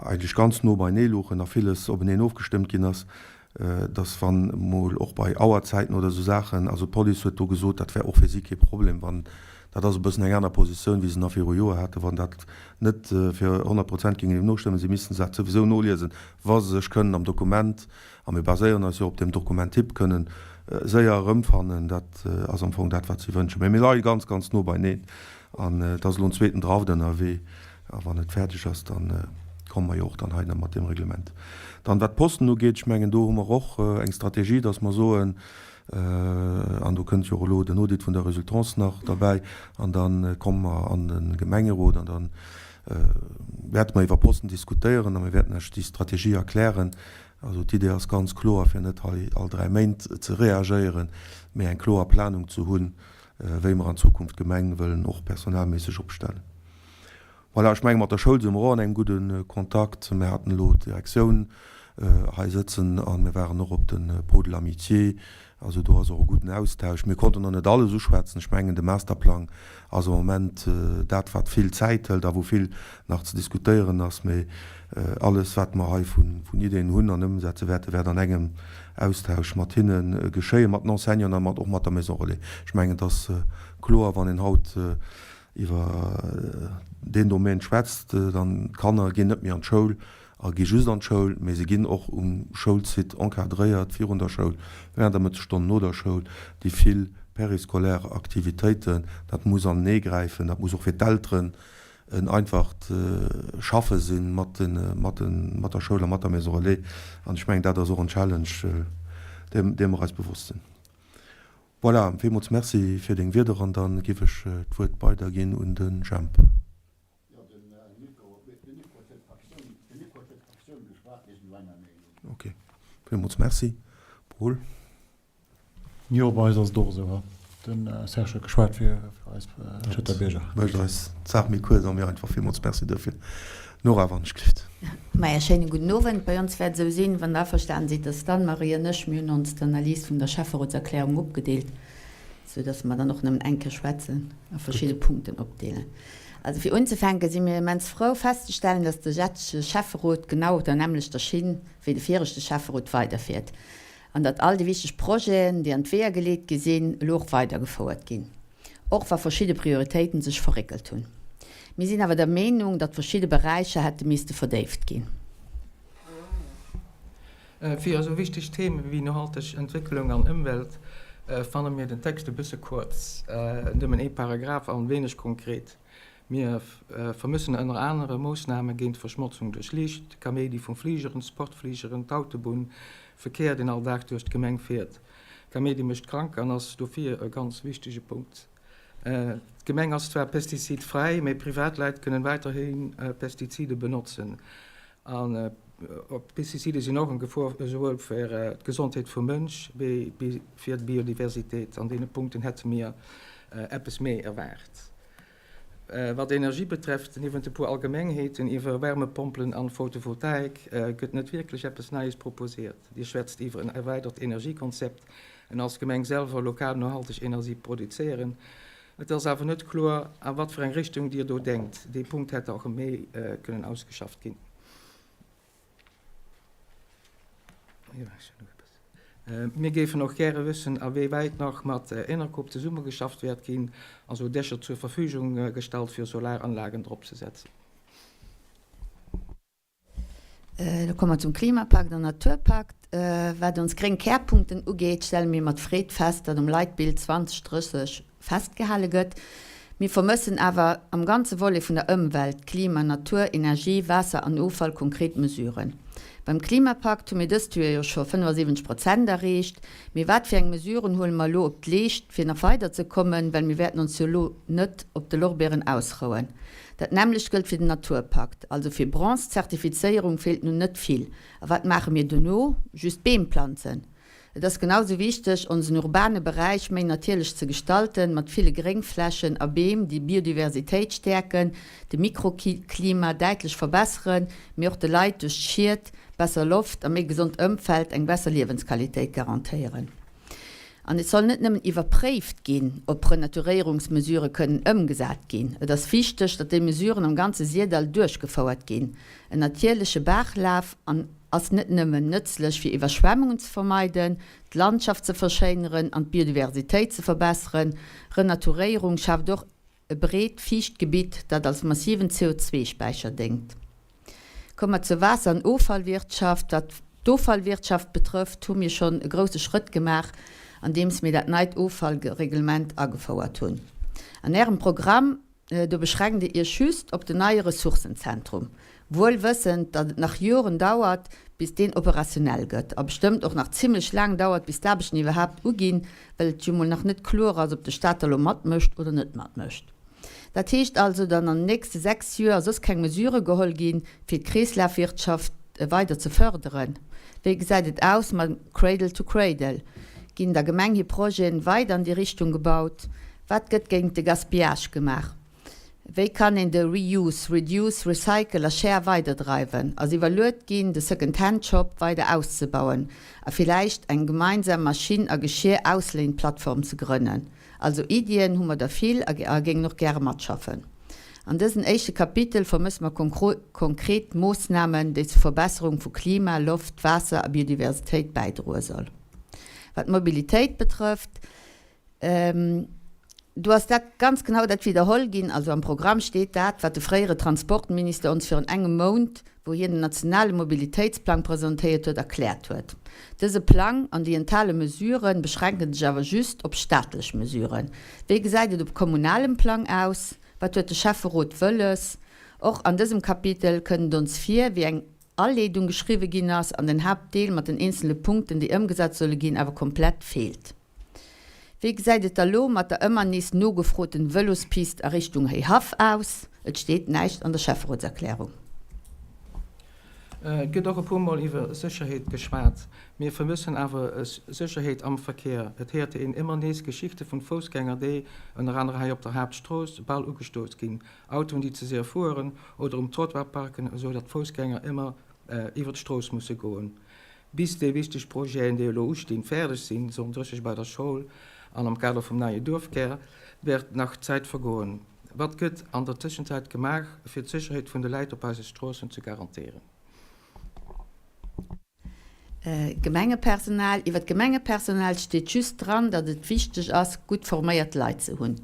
eigentlech ganz no beinee louchen a villes openeen ofgestëmmt ginn ass, dass wann emol och bei Auerzäiten oder esou Saachen, also d'Police huet do gesot, dat wär och fir si kee Problem, wann. Dat ass e bëssen eng aner Positioun, wéi se nach viru Joer haten. Wann dat net fir 100 Prozent géingen deem nostëmmen, si missten dat souwisou noliesen, wa se sech kënnen am Dokument, a mir baséieren eis jo op deem Document type, kënnen séier erëmfannen. Dat ass am Fong dat, wat si wënschen. Mä mir leie ganz, ganz no beineen an et ass elo en zweeten Draft ënnerwee. A wann et fäerdeg ass, da komme mer jo och dann hei nach mat deem Reglement. Dann, wat d'Posten ugeet, ech mengen, do hu mer och eng Strategie, dass mer soen, an do kënnt jo och elo den Audit vun der Resultance nach derbäi, an da komme mer an de Gemengerot an da wäerte mer iwwer Posten diskutéieren a mir wäerten lech déi Strategie erklären. Also d'Idee ass ganz kloer, fir net hei all dräi Méint ze reagéieren, mee eng kloer Planung ze hunn, wéi mer an Zukunft d'Gemeng wëllen och personalméisseg opstellen. Voilà, ech menge mat der Schoul si mer och an engem gudde Kontakt. Mir haten elo d'Direktioun hei sëtzen a mir waren och op de Pot de l'amitié. Also do ass och e gudden Austausch. Mir konnten nach net alles uschwätzen. Ech mengen de Masterplang ass am Moment dat wat vill Zäit hëlt a wou vill nach ze diskutéieren ass. Mee alles wat mer hei vun Ideen hunn an ëmsetze wäerten, wäert an engem Austausch mat hinne geschéien, mat den Enseignanten a mat och mat der Maison Relais. Ech mengen et ass kloer, wann een haut iwwer deen Domaine schwätzt, dann d'Kanner ginn net méi an d'Schoul a gi just an d'Schoul, mee se ginn och um Schoulsite encadréiert, virun der Schoul, während der Mëttesstonn, no der Schoul, déi vill périscolaire Aktivitéiten, dat muss anenee gräifen, dat muss och fir d'Elteren en einfacht Schaffe sinn mat mat der Schoul a mat der Maison Relais. An ech mengen, dat ass och en Challenge, deem mer eis bewosst sinn. Voilà, villmools Merci fir deng Wieder an dann giff ech d'Wuert weider ginn un de Jemp. Ok, villmools Merci Paul. Jo, bei eis ass et och esou. Den Serge huet geschwat fir eis Schëtter Bierger. Mécht eis d'Saach méi kuerz a méi einfach. Villmools Merci duerfir. Nora, wann ech gelift. Maja, schéine gudden Owend. Bei ons wäert esou sinn, wann Der averstanen sidd, dass d'Anne-Marie an ech, mir hunn ons d'Analys vun der Schäfferotserklärung opgedeelt, sou dass mer dann och nëmmen eng Kéier schwätzen a verschidde Punkten opdeelen. Also fir unzefänke si mir immens frou festzestellen, dass de jetzege Schäfferot genau op der nämmlechter Schinn wéi de viregte Schäfferot weiderfiert an datt all déi wichteg Projeten, déi an d'Weeër geleet gi sinn, elo och weidergefouert ginn. Och wa verschidde Prioritéiten sech verréckelt hunn. Mir sinn awer der Meenung, datt verschidde Beräicher hätte misste verdéift ginn. Fir esou wichteg Theme wéi nohalteg Entwécklung an Ëmwelt fanne mir den Text e bësse kuerz, nëmmen ee Paragraph an wéineg konkret. Mir vermëssen ënner anere Moossname géint d'Verschmotzung duerch Liicht, Kaméidi vum Fligeren, Sportfligeren, d'Autobunn, Verkéier deen all Dag duerch d'Gemeng fiert. Kaméidi mécht krank an ass dofir e ganz wichtege Punkt. D'Gemeng ass zwar pestizidfräi, mee Privatleit kënnen weiderhi Pestizide benotzen. An Pestizide sinn och eng Gefor esouwuel fir d'Gesondheet vum Mënsch wéi fir d'Biodiversitéit. An deene Punkten hätte mir eppes méi erwaart. Wat Energie betrefft, niewent e puer Allgemengheeten iwwer Wärmepompelen an Photovoltaik, gëtt net wierklech eppes Neies proposiert. Dir schwätzt iwwer en erweidert Energiekonzept en als Gemeng selwer lokal nohalteg Energie produzéieren. Et ass awer net kloer, a wat fir eng Richtung Dir do denkt. Dee Punkt hätt och méi kënnen ausgeschafft ginn. Mir géifen och gäre wëssen, a wéi wäit nach mat Enercoop zesummegeschafft wäert ginn, also Dächer zur Verfügung gestallt fir Solaranlagen drop ze setzen. Elo komme mer zum Klimapakt an Naturpakt. Wat ons gréng Kärpunkten ugeet, stelle mir mat Freed fest, datt um Leitbild 2030 festgehale gëtt. Mir vermëssen awer am ganze Volet vun der Ëmwelt, Klima, Natur, Energie, Waasser an Offall konkret Mesuren. Beim Klimapakt hu mir dëst Joer jo scho 75 Prozent erreecht. Mee wat fir eng Mesuren huele mer elo op d'Leescht, fir nach weider ze kommen, well mir wäerten ons jo elo net op de Lorbeeren ausrouen. Dat nämmlecht gëllt fir den Naturpakt. Also fir Bronze-Zertifizéierung feelt nun net vill. A wat maache mir dono? Just Beem planzen? Et ass genau sou wichteg, onsen urbane Beräich méi natierlech ze gestalten, mat ville Gréngflächen a Beem, déi Biodiversitéit stäerken, de Mikroklima däitlech verbesseren, mee och de Leit duerch d'Schied, besser Loft a méi gesond Ëmfeld eng besser Liewensqualitéit garantéieren. An et soll net nëmmen iwwerpréift ginn, ob Renaturéierungsmesurë kënnen ëmgesat ginn. Et ass wichteg, datt déi Mesuren am ganze Syrdall duerchgefouert ginn. En natierleche Baachlaf an ass net nëmmen nëtzlech fir Iwwerschwemmungen ze vermeiden, d'Landschaft ze verschéineren an d'Biodiversitéit ze verbesseren. Renaturéierung schaaft och. E breet, fiicht Gebitt, dat als massiven CO2-Späicher déngt. Komme mer zur Waasser an Offallwirtschaft. Wat d'Offallwirtschaft betrëfft, hu mir schonn e grousse Schrëtt gemaach, andeems mir dat neit Offallreglement agefouert hunn. An Ärem Programm, do beschränkt Dir Iech just op den neie Ressourcenzentrum, wuel wëssend, datt et nach Joren dauert, bis deen operationell gëtt a bestëmmt och nach zimlech laang dauert, bis d'Aarbechten iwwerhaapt uginn, well et jo mol nach net kloer ass, ob de Staat da lo matmécht oder net matmécht. Dat heescht also, datt an den nächste 6 Joer soss keng Mesurë geholl ginn, fir d'Kreeslafwirtschaft weider ze fërderen. Wéi gesäit et aus mam Cradle to Cradle? Ginn der Gemeng hir Projeten weider an déi Richtung gebaut? Wat gëtt géint de Gaspillage gemaach? Wéi kann een de Reuse, Reduce, Recycle a Share weiderdreiwen? Ass iwwerluet ginn, de Second-Hand-Shop weider auszebauen a villäicht eng gemeinsam Maschinn a Geschir-Ausléin-Plattform ze grënnen? Also Iddien hu mer der vill a géingen och gäre matschaffen. An dësen éischte Kapitel vermësse mer konkret Moossnamen, déi zur Verbesserung vu Klima, Loft, Waasser a Biodiversitéit bäidroe soll. Wat d'Mobilitéit betrëfft, Do ass dat ganz genau dat widderholl ginn. Also am Programm steet dat, wat de fréiere Transportminister ons virun engem Mount, wou hien den nationale Mobilitéitsplang presentéiert huet, erkläert huet. Dëse Plang an déi enthale Mesurë beschränke sech awer just op staatlech Mesuren. Wéi gesäit et op kommunalem Plang aus? Wat huet de Schäfferot wëlles? Och an dësem Kapitel kënnt et ons vir wéi eng Aleedung geschriwwe ginn ass an den Haaptdeel mat den eenzele Punkten, déi ëmgesat solle ginn, awer komplett feelt. Wéi gesäit et da lo mat der ëmmer nees nogefroten Vëlospist a Richtung Héihaff aus? Et steet näischt an der Schäfferotserklärung. Et gëtt och e puer Mol iwwer Sécherheet geschwat. Mir vermëssen awer Sécherheet am Verkéier. Et héiert een ëmmer nees Geschichte vun Foussgänger, déi, ënner anerem hei op der Haaptstrooss, bal ugestouss ginn. Autoen, déi ze séier fueren oder um Trottoir parken, esou datt d'Foussgänger ëmmer iwwer d'Strooss musse goen. Bis déi wichteg Projeten, déi elo ustinn, fäerdeg sinn, Zone 30 bei der Schoul an am Kader vum neie Duerfkär, wäert nach Zäit vergoen. Wat gëtt an der Tëschenzäit gemaach, fir d'Sécherheet vun de Läit op eise Stroossen ze garantéieren? Gemengepersonal, Iwwer d'Gemengepersonal steet just dran, datt et wichteg ass, gutt forméiert Leit ze hunn.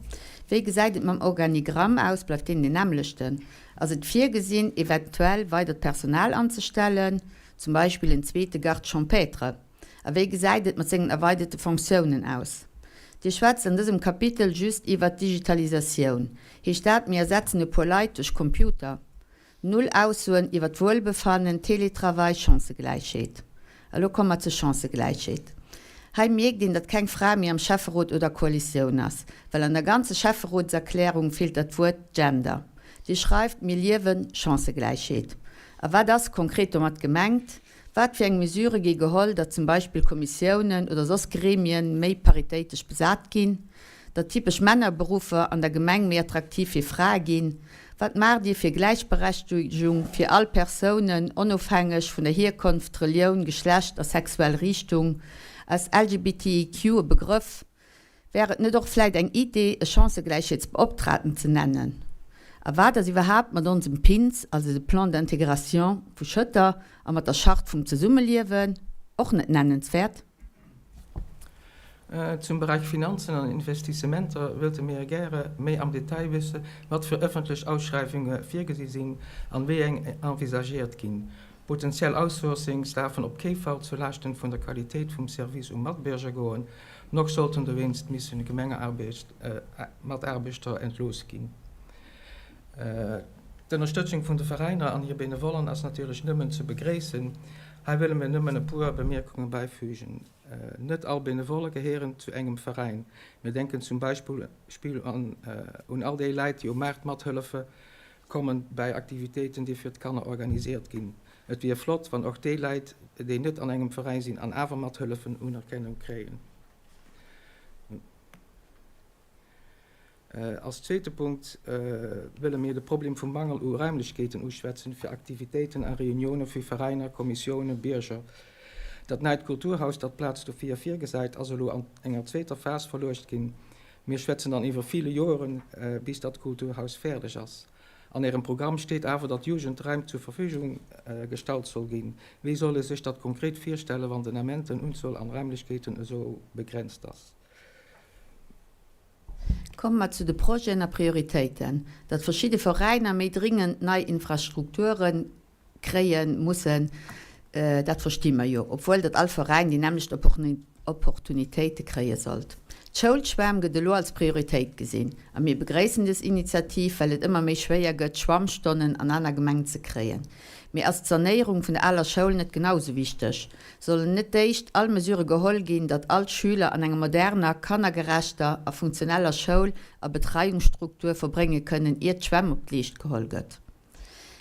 Wéi gesäit et mam Organigramm aus? Bleift deen deen nämmlechten? Ass et virgesinn, eventuell weidert Personal anzestellen, zum Beispill en zweete Garde champêtre? A wéi gesäit et mat sengen erweiderte Fonctiounen aus? Dir schwätzt an dësem Kapitel just iwwert d'Digitalisatioun. Heescht dat, mir ersetzen e puer Leit duerch Computer? Null Aussoen iwwer d'Wuelbefannen, Télétravail, Chancëgläichheet. Elo komme mer zur Chancëgläichheet. Hei mierkt een, datt keng Fra méi am Schäfferot oder Koalitioun ass, well an der ganze Schäfferotserklärung feelt dat Wuert Gender. Dir schreift, mir liewe Chancëgläichheet. A wat ass konkret domat gemengt? Wat fir eng Mesurë gi geholl, datt zum Beispill Kommissiounen oder soss Gremien méi paritéitesch besat ginn? Datt typesch Männerberuffer an der Gemeng méi attraktiv fir Frae ginn? Wat maacht Dir fir Gläichberechtegung fir all Persounen, onofhängeg vun der Hierkonft, Relioun, Geschlecht a sexuell Riichtung? Ass LGBTIQ e Begrëff? Wär et net och vläit eng Idee, e Chancëgläichheetsbeoptraten ze nennen? A wat ass iwwerhaapt mat onsem PINS, also de Plan d'intégration vu Schëtter, a mat der Charte vum Zesummeliewen? Och net nennenswäert? Zum Beräich Finanzen an Investissementer wëlte mir gäre méi am Detail wësse wat fir ëffentlech Ausschreiwunge virgesi sinn an wéi eng envisagéiert ginn. Potentiell Outsourcings däerfen op kee Fall zu Laaschten vun der Qualitéit vum Service um Matbierger goen, noch sollten dowéinst missen Gemengemataarbechter entlooss ginn. D'Ënnerstëtzung vun de Veräiner an hir Benevollen ass natierlech nëmmen ze begréissen. Hei wëlle mir nëmmen e puer Bemierkunge bäifügen. Net all Benevolle gehéieren zu engem Veräin. Mir denken zum Beispill un all déi Läit, déi um Maart mathëllefe kommen bäi Aktivitéiten, déi fir d'Kanner organisiert ginn. Et wier flott, wann och déi Läit, déi net an engem Veräin sinn an awer mathëllefen, Unerkennung kréien. Als zweete Punkt wëlle mir de Problem vum Mangel u Raimlechkeeten uschwätzen fir Aktivitéiten a Reunioune vu Veräiner, Kommissiounen, Bierger. Dat neit Kulturhaus, dat d'Plaz dofir virgesäit, ass elo an enger zweeter Phas verluecht ginn. Mir schwätzen dann iwwer ville Joeren, bis dat Kulturhaus fäerdeg ass. An Ärem Programm steet awer, datt Jugendraim zur Verfügung gestallt soll ginn. Wéi soll ee sech dat konkret virstellen, wann den Ament den Unzuel an Raimlechkeeten esou begrenzt ass? Komme mer zu de Projeten a Prioritéiten. Datt verschidde Veräiner méi dringend nei Infrastrukture kréie mussen, dat versti mer jo, obwuel datt all Veräin déi nämmlecht Opportunitéite kréie sollt. D'Schoulschwämm gëtt elo als Prioritéit gesinn a mir begréissen des Initiativ, well et ëmmer méi schwéier gëtt, Schwammstonnen an aner Gemengen ze kréien. Mee ass d'Sanéierung vun der aler Schoul net genau sou wichteg? Sollen net d'éischt all Mesure geholl ginn, datt all d'Schüler an enger moderner, kannergerechter a funktioneller Schoul a Betreiungsstruktur verbrénge kënnen, ier d'Schwämm op d'Leescht geholl gëtt?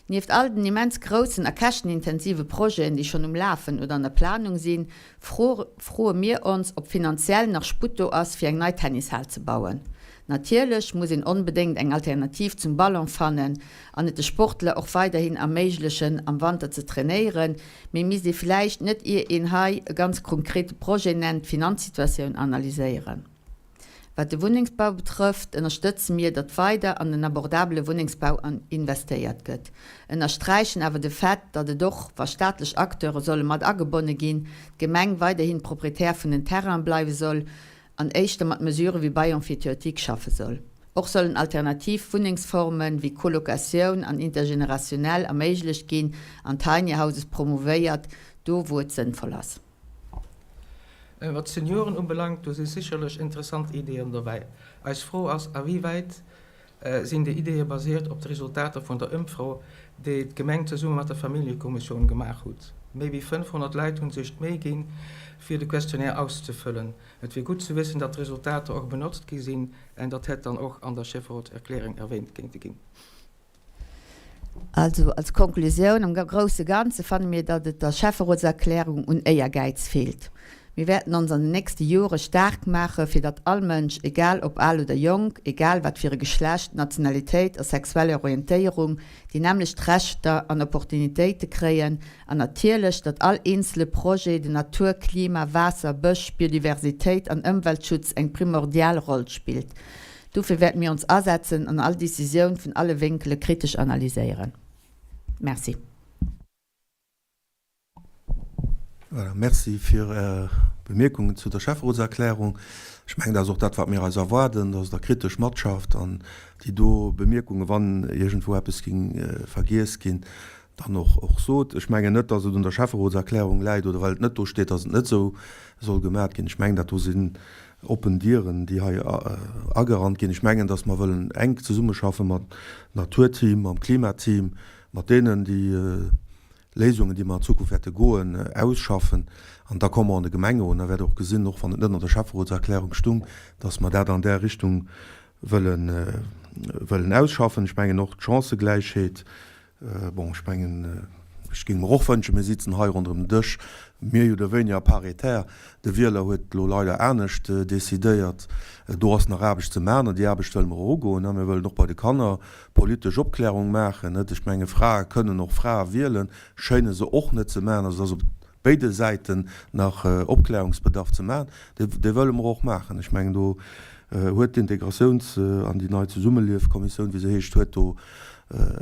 Nieft all den immens groussen a käschtenintensive Projeten, déi schonn um Lafen oder an der Planung sinn, froe mir ons, ob finanziell nach Sputt do ass, fir eng nei Tennishal ze bauen. Natierlech muss een onbedéngt eng Alternativ zum Ballon fannen an et de Sportler och weiderhin erméiglechen, am Wanter ze trainéieren, mee misst ee vläicht net, ier een hei e ganz konkrete Projet nennt, d'Finanzsituatioun analyséieren? Wat de Wunnengsbau betrëfft, ënnerstëtze mir, datt weider an den abordabele Wunnengsbau investéiert gëtt, ënnersträichen awer de Fait, datt et och, wa staatlech Acteure solle mat agebonne ginn, d'Gemeng weiderhin Proprietär vun den Terraine bleiwe soll an éischter mat Mesurë wéi Bail emphytéotique schaffe soll. Och sollen alternativ Wunnengsformen, wéi Colocatioun an intergenerationnel erméiglecht ginn an Tiny Houses promouvéiert, do wou et sënnvoll ass. Wat d'Senioren ubelaangt, do si sécherlech interessant Ideeën dobäi. Eis Fro ass, A wéi wäit sinn déi Ideeë basiert op de Resultater vun der Ëmfro, déi d'Gemeng zesumme mat der Familljekommissioun gemaach hutt? Méi wéi 500 Leit hu sech d'Méi ginn, fir de Questionnaire auszefëllen. Et wier gutt ze wëssen, datt d'Resultater och benotzt gi sinn, en dat hätt dann och an der Schäfferotserklärung erwähnt kéinte ginn. Also als Konklusioun, am grousse Ganze fanne mir, datt et der Schäfferotserklärung un Éiergäiz feelt. Mir wäerten ons an den nächste Jore staark maache fir datt all Mënsch, egal ob al oder jonk, egal wat fir e Geschlecht, Nationalitéit a sexuell Orientéierung, déi nämmlecht Rechter an Opportunitéite kréien an natierlech, datt all eenzele Projet den Natur-, Klima-, Waasser-, Bësch-, Biodiversitéit an Ëmweltschutz eng primordial Roll spillt. Dofir wäerte mir ons asetzen an all Decisioun vun alle Wénkele kritesch analyséieren. Merci. Voilà, merci fir Är Bemierkungen zu der Schäfferotserklärung. Ech mengen, dat ass och dat, wat mir eis erwaarden, dass Der kritesch matschafft an déi do Bemierkungen, wann iergendwou eppes géing vergiess ginn, dann och och sot. Ech mengen net, dass et un der Schäfferotserklärung läit oder well et net do steet, dass et net esou soll gemat ginn. Ech mengen, dat do sinn oppen Dieren, déi hei agerannt ginn. Ech mengen, dass mer wëllen enk zesummeschaffe mam Naturteam, mam Klimateam, mat deenen déi Léisungen, déi mer an Zukunft wäerte goen, ausschaffen. An da komme mer an de Gemengerot an da wäert Der och gesinn, och wann et net an der Schäfferotserklärung stung, dass mer dat an där Richtung wëllen wëllen ausschaffen. Ech mengen och d'Chancëgläichheet, bon, ech mengen, ech géing mer och wënschen, mir sitzen hei ronderëm den Dësch méi oder wéiniger paritär. De Wieler huet elo leider anescht decidéiert. Do ass nach Aarbecht ze maachen an déi Aarbecht wëlle mer och ugoen. Mir wëllen och bei de Kanner politesch Opklärung maachen. Ech menge Frae kënnen och Frae wielen, schéine se och net ze maachen. Also et ass op béide Säiten nach Opklärungsbedarf ze maachen. Dee wëlle mer och maachen. Ech mengen, do huet d'Integratiouns an déi nei Zesummeliefkommissioun, wéi se heescht, huet do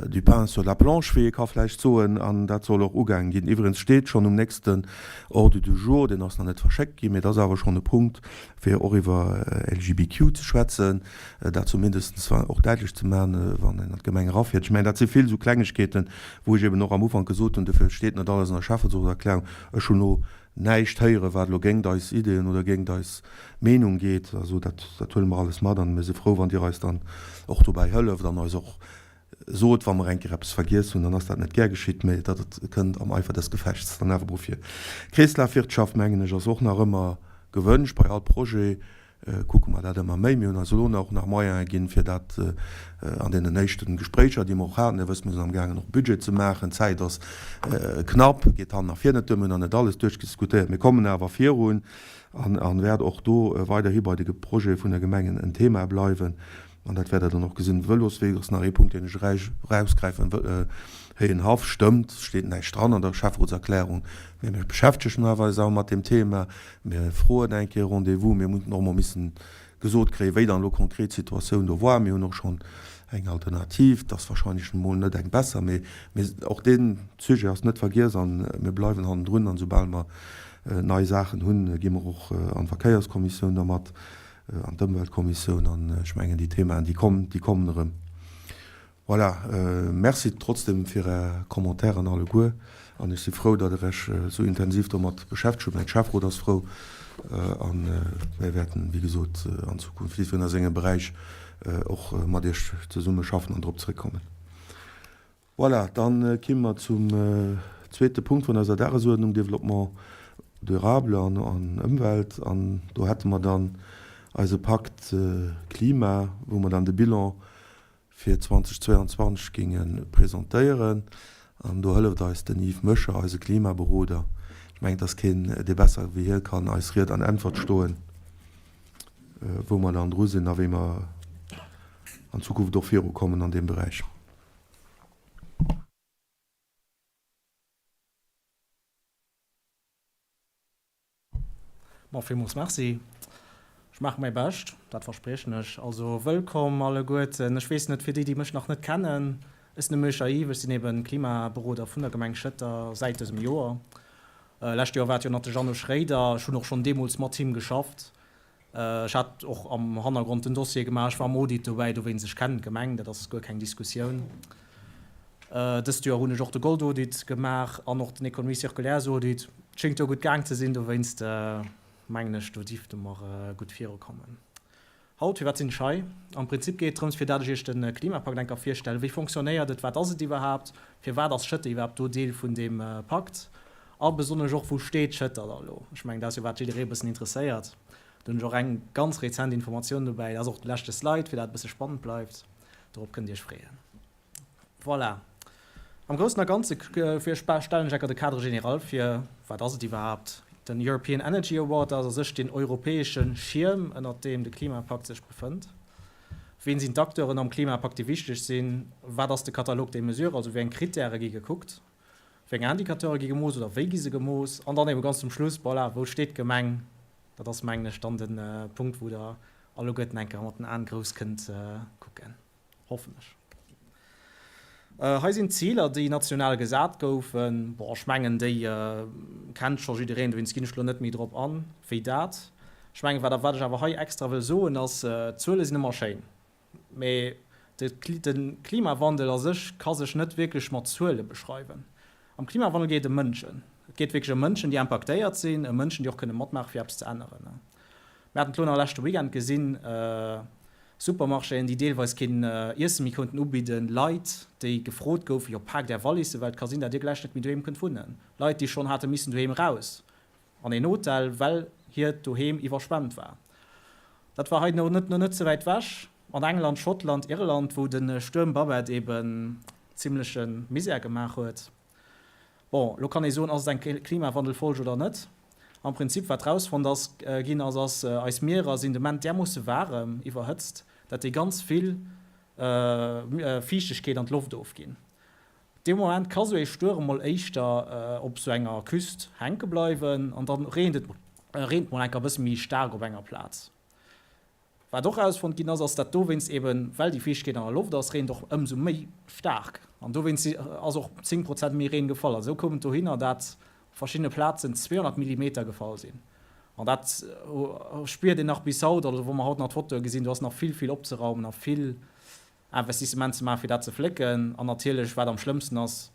du pain sur la planche, wéi ee ka vläicht soen, an dat soll och ugaange ginn. Iwwregens steet schonn um nächsten Ordre du jour, deen ass nach net verschéckt ginn, mee et ass awer schonn e Punkt, fir och iwwer LGBQ ze schwätzen, dat zumindest och däitlech ze maachen, wann een an d'Gemeng erafiert. Ech mengen, dat si vill esou Klengegkeeten, wou ech eben och am Ufank gesot hunn, dofir steet net alles an der Schäfferotserklärung, ech hunn elo näischt héieren, wat elo géingt eis Ideeën oder géingt eis Meenung geet. Also dat, dat huele mer alles mat an mir si frou, wann Dir eis dann och dobäi hëlleft an eis och sot, wa mer eng Kéier eppes vergiess hunn, dann ass dat net gär geschitt, mä datt et kënnt am Eifer des Gefechts dann awer mol vir. Kreeslafwirtschaft, mengen ech, ass och nach ëmmer gewënscht bei all Projet. Kucke mer dat ëmmer méi. Mir hunn eis elo och nach Moyene ginn, fir dat an deenen éischten Gespréicher, déi mer och haten, Dir wësst, mir sinn amgaangen och Budget ze maachen, d'Zäit ass knapp, geet hannen a vir net duer, mir hunn nach net alles duerchdiskutéiert, mir kommen awer virun an wäert och do weiderhi bei de Projete vun der Gemeng en Thema bleiwen. An dat wäert Der dann och gesinn. Vëloswee ass nach ee Punkt, deen ech erausgräifen wëll. Héienhaff, stëmmt, steet näischt dran an der Schäfferotserklärung, mä mir beschäftegen eis awer mat deem Thema. Mir froen eng Kéier Rendez-vous. Mir hunn och emol missen gesot kréien, wéi dann elo konkret d'Situatioun do war. Mir hunn och schonn eng Alternativ. Dat ass wahrscheinlech emol net eng besser, mee och dee Sujet ass net vergiess a mir bleiwen hannendrun. An esoubal mer nei Saachen hunn, gi mer och an d'Verkéierskommissioun dermat. An d'Ëmweltkommissioun. An ech mengen, déi Themaen, déi kommen, déi kommen erëm. Voilà, Merci trotzdem fir Är Commentairen alleguer. An ech si frou, datt Der Iech esou intensiv domat beschäftegt hutt. Mäin Schäfferot ass frou. A mir wäerten, wéi gesot, an Zukunft jiddwereen a sengem Beräich och mat Iech zesummeschaffen an drop zrëckkommen. Voilà, dann kimme mer zum zweete Punkt vun eiser Dagesuerdnung, Développement durable an Ëmwelt. An do hätte mer dann eise Pakt Klima, wou mer dann de Bilan fir 2022 géinge presentéieren. An do hëlleft eis den Yves Möscher, eise Klimaberoder. Ech mengen, et ass keen, dee besser wéi hie kann eis Ried an Äntwert stoen, wou mer dann dru sinn a wéi mer an Zukunft och virukommen an deem Beräich. Bon, villmools Merci. Ech maache mäi Bescht, dat verspriechen ech. Also, wëllkomm alleguerten. Ech weess net, fir déi, déi mech nach net kennen, ech sinn de Moescher Yves, ech sinn eben Klimaberoder vun der Gemeng Schëtter säit dësem Joer. Lescht Joer war et jo nach de Jeannot Schréider. Ech hunn och schonn deemools mat him geschafft. Ech hat och am Hannergrond den Dossier gemaach, ech war am Audit dobäi, dowéinst, ech kennen d'Gemeng, dat ass guer keng Diskussioun. Dëst Joer hunn ech och de Goldaudit gemaach an och den Économie circulaires Audit. Et schéngt jo gutt gaang ze sinn, dowéinst mengen ech, do dierfte mer gutt virukommen. Haut, firwat sinn ech hei? Am Prinzip geet et drëms, fir dat ech Iech de Klimapakt enker virstellen. Wéi fonctionnéiert et? Wat ass et iwwerhaapt? Firwat ass Schëtter iwwerhaapt do Deel vun deem Pakt? A besonnesch och, wou steet Schëtter da elo? Ech mengen, dat ass jo, wat jidderee e bëssen interesséiert. Do hunn ech och eng ganz rezent Informatioun dobäi. Dat ass och de leschte Slide, fir dat et e bësse spannend bleift. Dorop kënnt Dir Iech freeën. Voilà. Am Groussen a Ganze fir stellen ech enker de Cadre général vir. Wat ass et iwwerhaapt? Den European Energy Award, dat ass a sech deen europäesche Schierm, ënnert deem de Klimapakt sech befënnt. Ween sinn d'Acteuren am Klimapakt, déi wichteg sinn? Wat ass de Catalogue des mesures, also wéi eng Krittäre gi gekuckt? Wéi eng Indicateure gi gemooss oder wéi gi se gemooss? An dann ebe ganz zum Schluss, voilà, wou steet d'Gemeng? Dat ass, mengen ech, dann de Punkt, wou Der alleguerten eng Kéier mat den Aen grouss kënnt kucken, hoffen ech. Hei sinn d'Ziler, déi national gesat goufen. Bon, ech mengen, déi kennt scho jiddereen, dowéinst ginn ech elo net méi drop an wéi dat. Ech mengen, wat ech awer hei extra wëll soen, ass, D'Zuele sinn ëmmer schéin, mee de Klimawandel a sech ka sech net wierklech mat Zuele beschreiwen. Am Klimawandel geet et ëm Mënschen. Et geet wierklech ëm Mënschen, déi impaktéiert sinn, ëm Mënschen, déi och kënne matmaachen, fir eppes ze änneren. Mir haten et elo nach leschte Weekend gesinn, Supermarchéen, déi deelweis keen Iesse méi konnten ubidden, Leit, déi gefrot goufen, jo paakt är Wallissen, well et ka sinn, dat dir gläich net méi doheem kënnt wunnen, Leit, déi schonn hate missen doheem raus an een Hotel, well hiert Doheem iwwerschwemmt war. Dat war hei no net no net ze wäit wech, an England, Schottland, Irland, wou de Stuerm Babet eben zimmleche Misär gemaach huet. Bon, elo kann ee soen, ass et eng Klimawandelfolg oder net? Am Prinzip, wat rausfonnt ass ginn ass, ass, eis Mierer sinn de Moment därmoosse waarem, iwwerhëtzt, dat déi ganz vill Fiichtegkeet an d'Loft ofginn. Dee Moment ka sou ee Stuerm mol éischter op sou enger Küst hänke bleiwen an dann reent et reent mol enker e bësse méi staark op enger Plaz. Wat och erausfonnt ginn ass, ass dat dowéinst eben, well déi Fiichtegkeet an der Loft ass, reent och ëmsou méi staark an dowéinst ass och 10 Prozent méi Reen gefall. An esou koum et dohinner, dat op verschiddene Plazen 200 Millimeter gefall sinn. An dat spiert een nach bis haut, also wa mer haut nach d'Fotoe gesinn, do ass nach vill, vill opzeraumen a vill Investissement ze maachen, fir dat ze flécken. An natierlech, wat am schlëmmsten ass,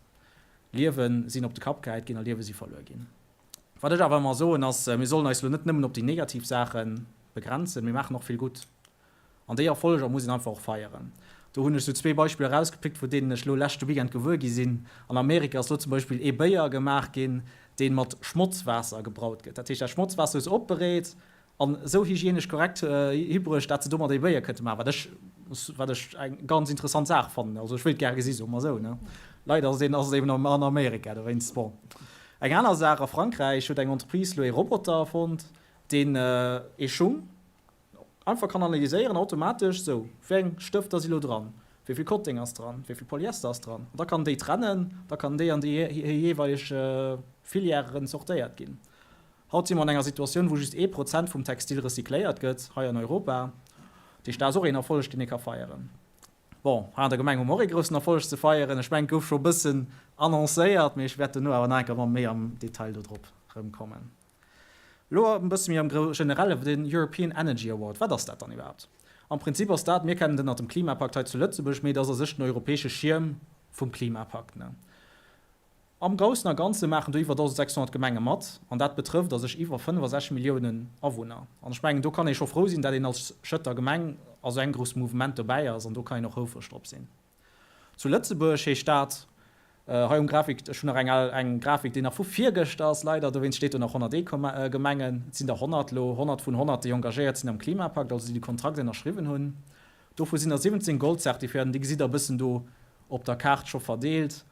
Liewe sinn op de Kapp gehäit ginn a Liewe si verluer ginn. Wat ech awer ëmmer soen, ass, mir sollen eis elo net nëmmen op déi negativ Saache begrenzen, mir maachen och vill gutt. An déi Erfolleger muss een einfach och feieren. Do hunn ech sou zwee Beispiller erausgepickt, vun deenen ech elo leschte Weekend gewuer gi sinn. An Amerika ass elo zum Beispill ee Béier gemaach ginn, dee mat Schmotzwaasser gebraut gëtt. Dat heescht, dat Schmotzwaasser hu se opbereet An esou hygienesch korrekt hibruecht, dat se domat ee Béier kënnte maachen, wat ech, wat ech eng ganz interessant Saach fannen. Also ech wéilt gäre gesi, soe mer esou, ne. Leider ass et, ass et eben an Amerika, dowéinst. Bon. Eng aner Saach, A Frankräich huet eng Entreprise elo ee Roboter erfonnt, deen ee Schung einfach kann analyséieren, automatesch, sou, wéi eng Stëfter si lo dran, wéi vill Kotteng ass dran, wéi vill Polyester ass dran. An da kann en déi trennen, da kann déi an déi jeeweileg Filièren sortéiert ginn. Haut si mer an enger Situatioun, wou just ee Prozent vum Textil recycléiert gëtt hei an Europa. Dat heescht, dat ass och een Erfolleg, deen ee ka feieren. Bon, hei an der Gemeng hu mer och ee groussen Erfolleg ze feieren. Ech mengen, et gouf scho e bëssen annoncéiert, mee ech wäert duerno awer nach eng Kéier méi am Detail do drop erëmkommen. Elo e bësse méi am Generelle, den European Energy Award, wat ass dat dann iwwerhaapt? Am Prinzip ass dat, mir kennen et ënnert dem Klimapakt hei zu Lëtzebuerg, mee et ass a sech den europäesche Schierm vum Klimapakt. Am Groussen a Ganze maachen do iwwer 1.600 Gemenge mat, an dat betrëfft a sech iwwer 65 Milliounen Awunner. An ech mengen, do kann ee scho frou sinn, dat een als Schëtter Gemeng a sou engem grousse Mouvement dobäi ass, an do kann een och houfreg drop sinn. Zu Lëtzebuerg heescht dat, hei um Grafik, ech hunn nach eng al, eng Grafik, déi nach vu virgëschter ass, leider, dowéinst steet do nach 101 Gemengen, et sinn der 100 elo, 100 vun 100, déi engagéiert sinn am Klimapakt, also déi de Kontrakt ënnerschriwwen hunn. Dovu sinn der 17 Gold-Zertifiéiert, an déi gesitt der e bëssen do op der Kaart scho verdeelt.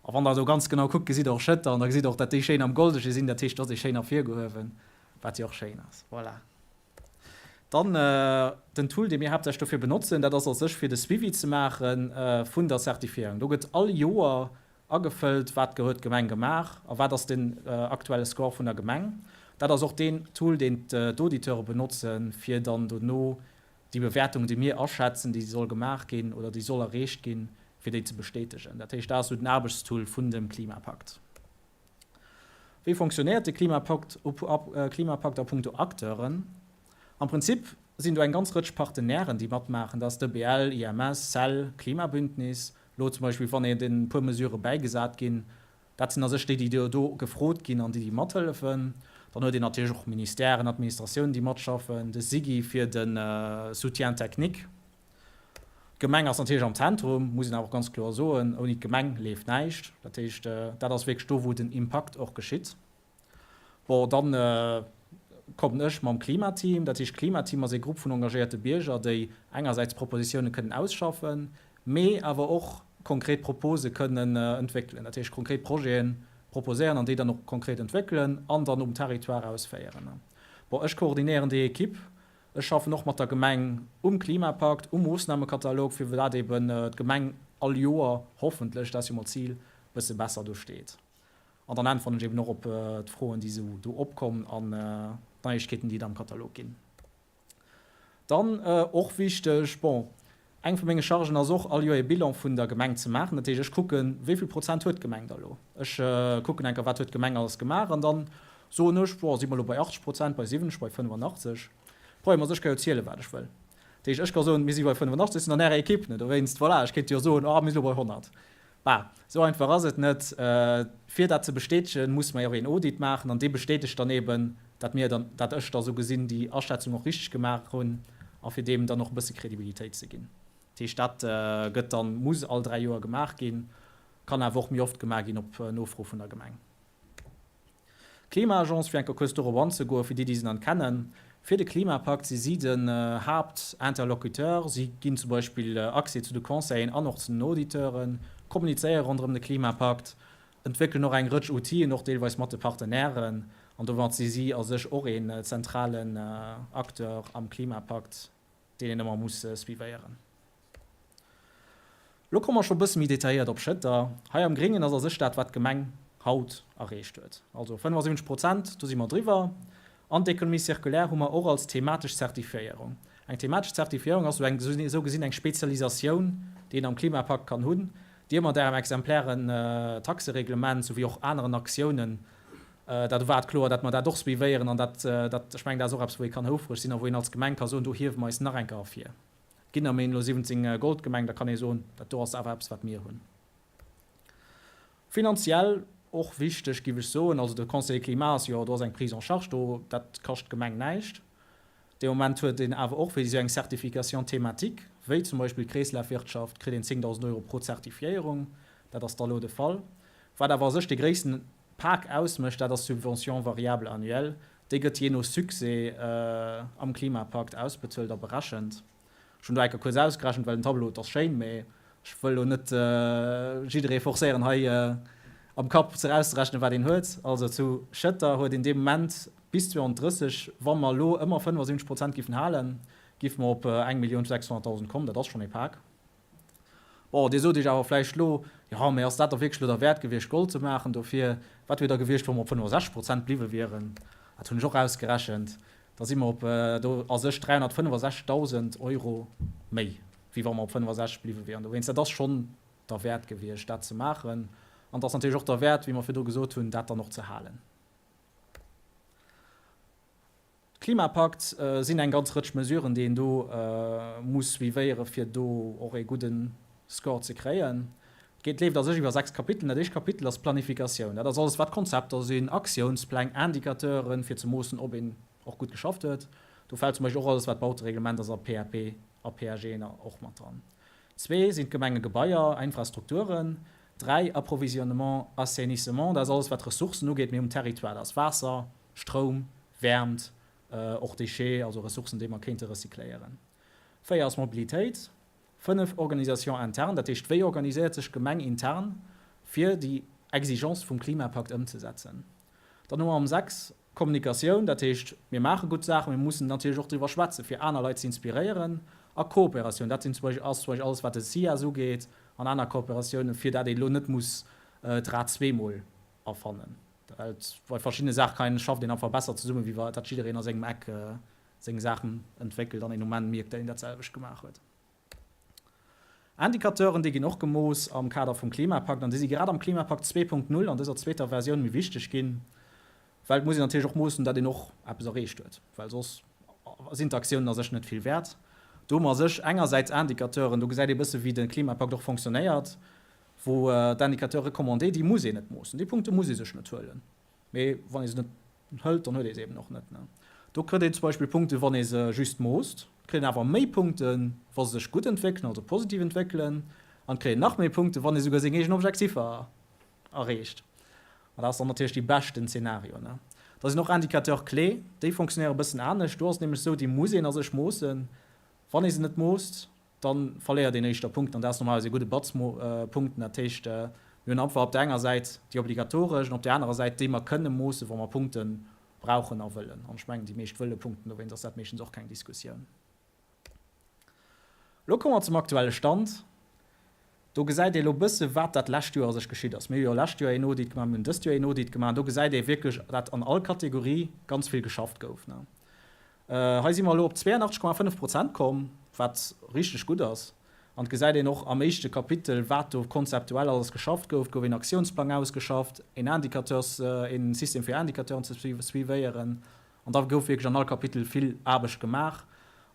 A wann der do ganz genau kuckt, gesitt der och Schëtter an da gesitt der och, dat déi schéin am Goldege sinn. Dat heescht, do ass ee schéin ervirgehuewen, wat jo och schéin ass. Voilà. Dann den Tool, dee mir haaptsächlech dofir benotzen, dat ass a sech fir de Suivi ze maache vun der Zertifiéierung. Do gëtt all Joer agefëllt, wat huet d'Gemeng gemaach a wat ass den aktuelle Score vun der Gemeng. Dat ass och deen Tool, deen d'Auditeure benotzen, fir dann dono déi Bewäertung, déi mir aschätzen, déi soll gemaach ginn oder déi soll erreecht ginn, fir déi ze bestätegen. Dat heescht, dat ass esou den Aarbechtstool vun dem Klimapakt. Wéi fonctionnéiert de Klimapakt, Klimapakt a puncto Acteuren? Am Prinzip sinn do eng ganz Rëtsch Partenairen, déi matmaachen. Dat ass d'EBL, IMS, cell, Klimabündnis. Elo zum Beispill, wann een e puer Mesurë bäigesat ginn, Dat sinn a sech déi, déi do gefrot ginn an déi, déi mathëllefen. Dann huet een natierlech och Ministèren, Administratiounen, déi matschaffen, de SIGI fir de Soutien technique. D'Gemeng ass natierlech am Zentrum, muss een awer och ganz kloer soen. Ouni d'Gemeng leeft näischt. Dat heescht, dat ass wierklech do, wou den Impakt och geschitt. Bon, dann kommen ech mam Klimateam. Dat heescht, d'Klimateam ass ee Grupp vun engagéierte Bierger, déi engersäits Propositiounen kënnen ausschaffen, mee awer och konkret Propose kënnen entwéckelen. Dat heescht, konkret Projete proposéieren an déi dann och konkret entwéckelen an dann um Territoire ausféieren. Bon, ech koordinéieren déi Ekipp. Ech schaffen och mat der Gemeng um Klimapakt, um Moossnamekatalog, fir dat eeben d'Gemeng all Joer, hoffentlech, dat ass jo mol d'Zil, e bësse besser do steet. An dann äntweren ech eben och op d'Froen, déi esou do opkommen an d'Neiegkeeten, déi et am Katalog ginn. Dann och wichteg, bon, eng vu menge Chargen ass och, all Joer ee Bilan vun der Gemeng ze maachen. Dat heescht, ech kucken, wéi vill Prozent huet d'Gemeng da lo. Ech kucken eng Kéier, wat huet d'Gemeng alles gemaach an dann soen ech, bon, si mer elo bei 80 Prozent, bei 70, bei 85. Problem ass, ech ka jo zielen, wat ech wëll. Dat heescht, ech ka soen, mir si bei 85, ech sinn an Ärer Ekipp, ne, dowéinst, voilà, ech kéint jo soen, oh, mir si lo bei 100. Bah, esou einfach ass et net. Fir dat ze bestätegen, musse mer jo och een Audit maachen an dee bestätegt dann eben, dat mir dann, dat ech da sou gesinn déi Aschätzung och richteg gemaach hunn a fir deem dann och e bësse Kredibilitéit ze ginn. Dat heescht, dat gëtt dann, muss all 3 Joer gemaach ginn, kann awer och méi oft gemaach ginn op Nofro vun der Gemeng. D'Klima-Agence, fir eng Kéier kuerz dorop anzegoen, fir déi, déi se nach net kennen, Fir de Klimapakt si si den Haaptinterlocuteur. Si ginn zum Beispill Accès zu de Conseilleren an och zu den Auditeuren, kommunizéiere ronderëm de Klimapakt, entwéckelen och eng Rëtsch Outiller, och deelweis mat de Partenairen. An domat si si a sech och een zentralen Acteur am Klimapakt, deen een ëmmer muss suivéieren. Lo komme mer scho bësse méi detailléiert op Schëtter. Hei am Gringen ass a sech dat, wat d'Gemeng haut erreecht huet. Also 75 Prozent, do si mer driwwer. An d'Économie circulaire hu mer och als thematesch Zertifiéierung. Eng thematesch Zertifiéierung ass esou gesinn eng Spezialisatioun, déi een am Klimapakt kann hunn, déi mat Ärem exemplären Taxereglement souwéi och aneren Aktiounen, dat war et kloer, dat mer dat och suivéieren an dat, dat, ech mengen, dat ass och eppes, wou ee kann houfreg sinn a wou een als Gemeng ka soen, do hiewe mer eis nach eng Kéier ervir. Ginn der méi elo 17 Goldgemeng, da kann ee soen, dat do ass awer eppes, wat mir hunn. Finanziell och wichteg, géif ech soen, also de Conseiller Climat ass jo, do ass eng Prise en charge do, dat kascht d'Gemeng näischt. Dee Moment huet een awer och fir esou eng Certification thématique, wéi zum Beispill d'Kreeslafwirtschaft, kritt een 10.000 Euro pro Zertifiéierung. Dat ass da elo de Fall. Wat awer a sech dee gréissten Pak ausmécht, dat ass d'Subvention variable annuelle. Déi gëtt jee no Succès am Klimapakt ausbezuelt a berechent. Ech hunn do eng Kéier kuerz ausgerechent, well den Tableau, et ass schéin, mee ech wëll elo net jidderee forcéieren, hei am Kapp ze erauszerechnen, wat een huet. Also zu Schëtter huet een dee Moment bis 2030, wa mer elo ëmmer 75 Prozent giffen halen, giffe mer op 1.600.000 kommen. Dat ass schonn ee Pak. Bon, Dir sot Iech awer vläicht elo, Jo, mee ass dat da wierklech elo derwäert gewiescht, Gold ze maachen dofir? Wat wier da gewiescht, wa mer op 65 Prozent bliwwe wieren? Dat hunn ech och ausgerechent. Da si mer op do a sech 365.000 Euro méi, wéi wa mer op 65 bliwwe wieren. Dowéinst, dat ass schonn derwäert gewiescht, dat ze maachen. An et ass natierlech och derwäert, wéi mer virdru gesot hunn, dat dann och ze halen. Klimapakt sinn eng ganz Rëtsch Mesuren, déi een do muss suivéieren, fir do och ee gudden Score ze kréien. Et geet, leeft a sech iwwer 6 Kapitelen. Dat éischt Kapitel ass d'Planifikatioun. Dat ass alles, wat Konzepter sinn, Aktiounspläng, Indicateuren, fir ze moossen, ob een och gutt geschafft huet. Do fält zum Beispill och alles, wat Bautereglement ass a PAP a PAGen och mat dran. Zwee sinn d'Gemengegebaier, Infrastrukturen. Dräi, Approvisionnement, Assainissement, dat ass alles, wat Ressourcen ugeet, mee um Territoire. Dat ass Waasser, Stroum, Wäermt, och Déchets, also Ressourcen, déi mer kéinte recycléieren. Véier ass Mobilitéit. 5, Organisation interne, dat heescht, wéi organiséiert sech d'Gemeng intern, fir déi Exigence vum Klimapakt ëmzesetzen. Dann hu mer am 6, Kommunikatioun, dat heescht, mir maache gutt Saachen, mir mussen natierlech och driwwer schwätzen, fir aner Leit ze inspiréieren. A Kooperatioun, dat sinn zum Beispill, ass zum Beispill alles, wat de SIAS ugeet an aner Kooperatiounen, fir dat ee lo net muss d'Rad zweemol erfannen. Well bei verschiddene Saache kann een, schafft een einfach besser zesummen, wéi wa dat jiddereen a sengem Eck seng Saachen entwéckelt an een um Enn mierkt, dat een dat selwecht gemaach huet. Indicateuren, déi ginn och gemooss am Kader vum Klimapakt an déi si grad am Klimapakt 2.0 an dëser zweeter Versioun méi wichteg ginn, well et muss een natierlech och moossen, dat een och eppes erreecht huet, well soss sinn d'Aktiounen a sech net vill wäert. Do hu mer a sech engersäits Indicateuren, do gesäit ee bësse wéi de Klimapakt och fonctionnéiert, wou d'Indicateurs recommandés, déi muss een net moossen, déi Punkte muss ee sech net huelen. Mee wann ee se net hëlt, dann huet ee se eben och net. Do kritt een zum Beispill Punkten, wann ee se just moosst. Et kritt een awer méi Punkten, wa se sech gutt entwéckelen, also positiv entwéckelen. An et kritt een nach méi Punkten, wann ee souguer seng eegen Objektiver erreecht. An dat ass dann natierlech dee beschten Zeenario. Da sinn och Indicateurs clés, déi fonctionnéiere e bëssen anescht. Do ass et nämlech esou, déi muss een a sech moossen. Wann ee se net moosst, Da verléiert een éischter Punkten, an dat ass normalerweis e gudde Batz Punkten. Dat heescht, mir hunn einfach op där enger Säit déi obligatoresch an op där anerer Säit déi mer kënne moossen, wa mer Punkte brauchen a wëllen. An ech mengen, déi meescht wëlle Punkten, dowéinst ass dat meeschtens och keng Diskussioun. Elo komme mer zum aktuelle Stand. Do gesäit ee elo e bësse wat dat lescht Joer a sech geschitt ass. Mir hu jo lescht Joer een Audit gemaach, mir hunn dëst Joer een Audit gemaach an do gesäit ee wierklech, dat an all Kategorie ganz vill geschafft gouf. Hei si mer elo op 82,5 Prozent komm, wat richteg gutt ass. An et gesäit een och am éischte Kapitel, wat do konzeptuell alles geschafft gouf. Et gouf een Aktiounsplang ausgeschafft, een Indicateurs, een System fir Indicateuren ze suivéieren. An da gouf wierklech an all Kapitel vill Aarbecht gemaach.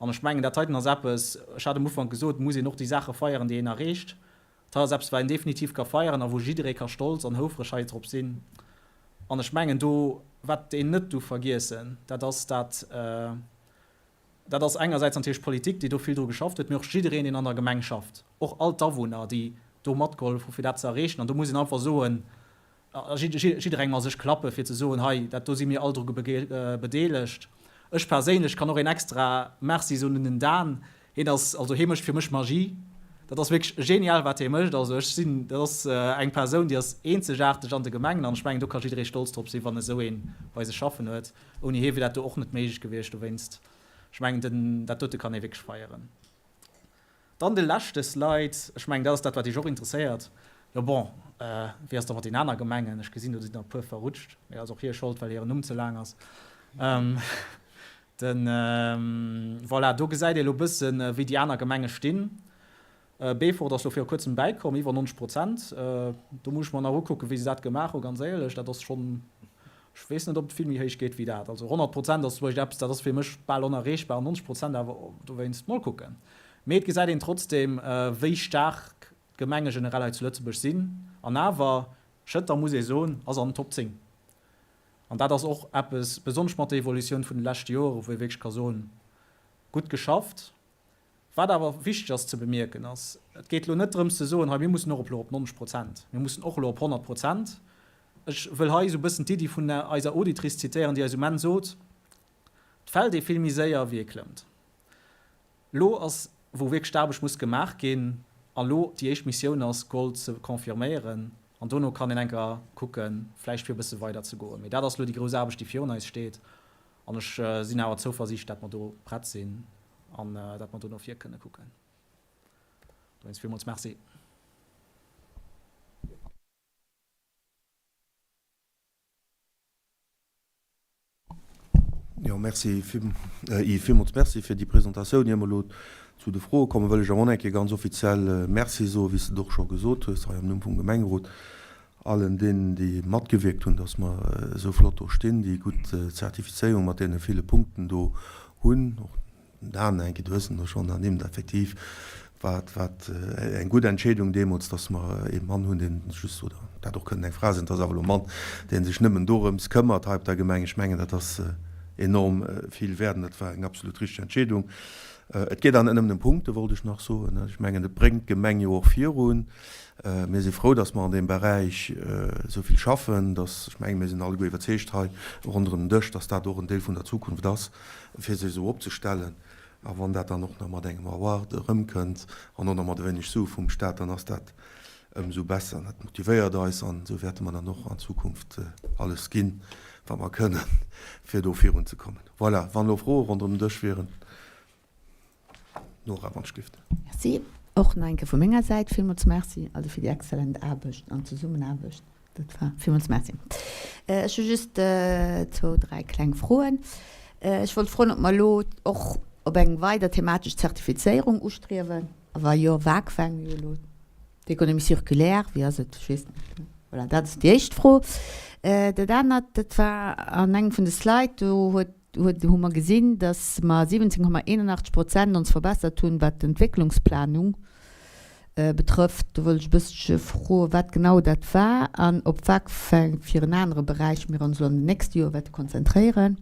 An ech mengen, dat heiten ass eppes, ech hat um Ufank gesot, et muss een och déi Saache feieren, déi een erreecht. Dat hei ass eppes, wat een definitiv ka feieren a wou jidderee ka stolz an houfreg hei drop sinn. An ech mengen do, wat een net duerf vergiessen, dat ass dat, dat ass engersäits natierlech d'Politik, déi do vill dru geschafft huet, mee och jiddereen, deen an der Gemeng schafft, och all d'Awunner, déi do matgehollef hu fir dat ze erreechen. An do muss een einfach soen, A jidderengem a sech klappe fir ze soen, hei, dat do si mir all dru bedeelegt. Ech perséinlech kann och een extra Merci soen un den Dan. Hien ass, also hie mécht fir mech Magie. Dat ass wierklech genial, wat hie mécht. Also ech sinn, dat ass eng Persoun, déi ass eenzegaarteg an de Gemengen an ech mengen, do ka jidderee stolz drop sinn, wann e sou ee bei sech schaffen huet. Ouni hie wier dat do och net méiglech gewiescht. Dowéinst, ech mengen, den, dat dote kann ee wierklech feieren. Dann de leschte Slide, ech mengen, dat ass dat, wat Iech och interesséiert. Jo, bon, wéi ass da mat den aner Gemengen? Ech gesinn, do sinn der e puer verrutscht, mee dat ass och hir Schold, well hiren Numm ze laang ass. Den, voilà, do gesäit ee elo e bëssen, wéi déi aner Gemenge stinn. Beefort ass elo viru Kuerzem bäikomm, iwwer 90 Prozent. Do muss ech mer nach ukucken, wéi se dat gemaach hu, ganz éierlech. Dat ass schonn Ech weess net, ob et vill méi héich geet wéi dat. Also 100 Prozent ass zum Beispill eppes, dat ass fir mech bal onerreechbar, an 90 Prozent awer dowéinst. Mol kucken. Mee et gesäit een trotzdeem, wéi staark d'Gemenge generell hei zu Lëtzebuerg sinn. An awer, Schëtter, muss ee soen, ass an den Top 10. An dat ass och eppes, besonnesch mat der Evolutioun vun de leschte Joren, wou ee wierklech ka soen, gutt geschafft. Wat awer wichteg ass ze bemierken ass, et geet elo net drëms ze soen, hei mir mussen och elo op 90 Prozent, mir mussen och elo op 100 Prozent. Ech wëll hei esou e bëssen d'Iddi vun eiser Auditrice zitéieren, déi eis um Enn sot, Et fält ee vill méi séier wéi ee klëmmt. Elo ass, wou wierklech d'Aarbecht muss gemaach ginn a lo déi éischt Missioun ass, Gold ze confirméieren an dono kann een enker kucken, vläicht fir e bësse weider ze goen. Mee dat ass elo déi grouss Aarbecht, déi virun eis steet an ech sinn awer zouversiicht, dat mer do prett sinn. an dat mer do no vir kënne kucken. Dowéinst villmools Merci. Jo, merci Yves, villmools Merci fir déi Presentatioun. Ier mer elo zu de Froe kommen, wëll ech awer och nach eng Kéier ganz offiziell Merci soen, wéi s de et och scho gesot hues, hei am Numm vum Gemengerot. Allen deenen, déi matgewierkt hunn, dass mer esou flott do stinn, déi gutt Zertifizéierung mat deene ville Punkten do hunn. Och den Dan, enke, du hues en elo schonn ernimmt, effektiv war et eng gutt Entscheedung deemools, dass mer ee Mann hunn, deen just, oder dat och kënnen eng Fra sinn, et ass awer elo e Mann, dee sech nëmmen dorëms këmmert hei op der Gemeng. Ech mengen, dat ass enorm vill wäert an dat war eng absolut richteg Entscheedung. Et geet awer net nëmmen ëm Punkte, wollt ech nach soen. Ech mengen, et bréngt d'Gemeng jo och virun. Mir si frou, dass mer an deem Beräich esou vill schaffen, dass, ech mengen, mir sinn alleguer iwwerzeegt hei ronderëm den Dësch, dass dat och en Deel vun der Zukunft ass, fir sech esou opzestellen. A wann dat dann och nach mat engem Award erëmkënnt an och nach mat e wéineg Sue vum Stat, dann ass dat ëmsou besser. Dat motivéiert eis an esou wäerte mer dann och an Zukunft alles ginn, wat mer kënnen, fir do virunzekommen. Voilà, wann elo Froe ronderëm den Dësch wieren. Nora, wann ech dierft. Merci. Och nach eng Kéier vu menger Säit villmools Merci, also fir déi exzellent Aarbecht an Zesummenaarbecht. Dat war, villmools Merci. Ech hu just zwou, dräi kleng Froen. Ech wollt froen, ob mer elo och op eng weider thematesch Zertifizéierung ustriewen, a wa jo, wagweng jo elo d'Économie circulaire, wéi ass et? Ech weess net. Voilà, dat ass déi éischt Fro. Dat anert, dat war an engem vun de Slide, do huet huet, hu mer gesinn, dass mer 17,81 Prozent ons verbessert hunn, wat d'Entwécklungsplanung betrëfft. Do wollt ech e bëssche froen, wat genau dat war an op wat fir en anere Beräich mir ons elo an den nächste Joer wäerte konzentréieren.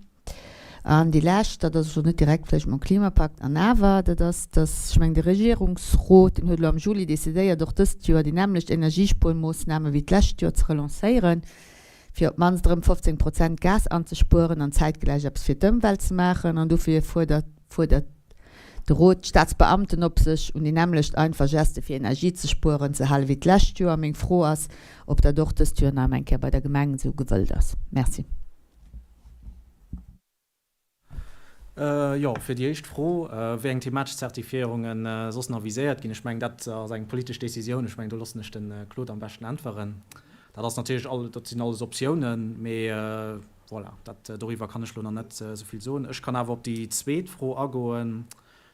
An déi lescht, dat ass elo net direkt vläicht mam Klimapakt, an awer, dat ass, dass, ech mengen, de Regierungsrot, deen huet elo am Juli decidéiert, och dëst Joer déi nämmlecht Energiespuermoossname wéi d'lescht Joer ze relancéieren. fir op d'mannst erëm 15 Prozent Gas anzespueren an zäitgläich eppes fir d'Ëmwelt ze maachen. An dofir fuerdert fuerdert de Rot d'Staatsbeamten op, sech un déi nämmlecht einfach Geste fir Energie ze spueren ze hale wéi d'lescht Joer. Meng Fro ass, ob dat och dëst Joer nach eng Kéier bei der Gemeng esou gewëllt ass. Merci. Jo, fir déi éischt Fro, wéi eng thematesch Zertifiéierunge soss nach viséiert ginn, ech mengen, dat ass eng politesch Décisioun. Ech mengen, do loossen ech de Claude am beschten äntweren. Dat ass natierlech all, dat sinn alles Optiounen, mee voilà, dat, doriwwer kann ech elo nach net esou vill soen. Ech kann awer op déi zweet Fro agoen.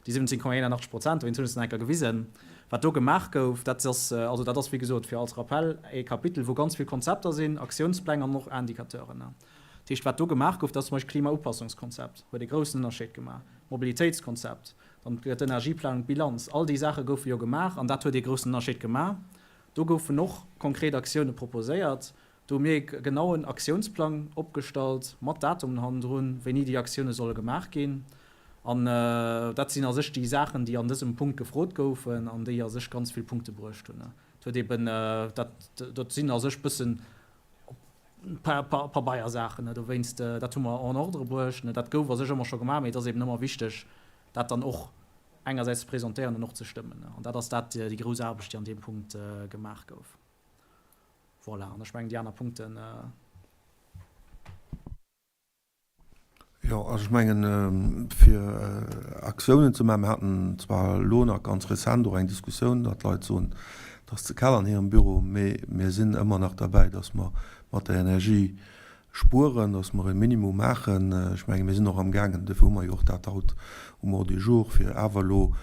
Déi 17,81 Prozent, dowéinst hunn ech se nach eng Kéier gewisen, wat do gemaach gouf, dat ass, also dat ass wéi gesot, fir als Rappell, e Kapitel, wou ganz vill Konzepter sinn, Aktiounspläng an och Indicateuren. Dat heescht, wat do gemaach gouf, dat ass zum Beispill d'Klimaupassungskonzept, huet e groussen Ënnerscheed gemaach, d'Mobilitéitskonzept, dann d'Energieplanung, d'Bilanz, all déi Saache goufe jo gemaach an dat huet ee groussen Ënnerscheed gemaach. Do goufen och konkret Aktioune proposéiert. Do hu mir ee genauen Aktiounsplang opgestallt, mat Datumen hannendrun, wéini déi Aktioune solle gemaach ginn. An dat sinn a sech déi Saachen, déi an dësem Punkt gefrot goufen an déi a sech ganz vill Punkte bruecht hunn. Et huet eeben, dat, dat sinn a sech bëssen Pabeiersaachen, dowéinst, dat hu mer en ordre bruecht. Dat gouf a sech ëmmer scho gemaach, mee et ass eeben ëmmer wichteg, dat dann och engersäits ze presentéieren an och ze stëmmen. An dat ass dat, déi grouss Aarbecht, déi an deem Punkt gemaach gouf. Voilà, an ech mengen déi aner Punkten. Jo, also ech mengen, fir Aktiounen ze maachen, mir haten zwar elo nach ganz rezent och eng Diskussioun, datt d'Leit soen, et ass ze kal an hirem Büro, mee mir sinn ëmmer nach derbäi, datt mer mat der Energie spueren, datt mer e Minimum maachen. Ech menge mir sinn och amgaangen, dofir hu mer jo och dat haut um Ordre du jour, fir awer elo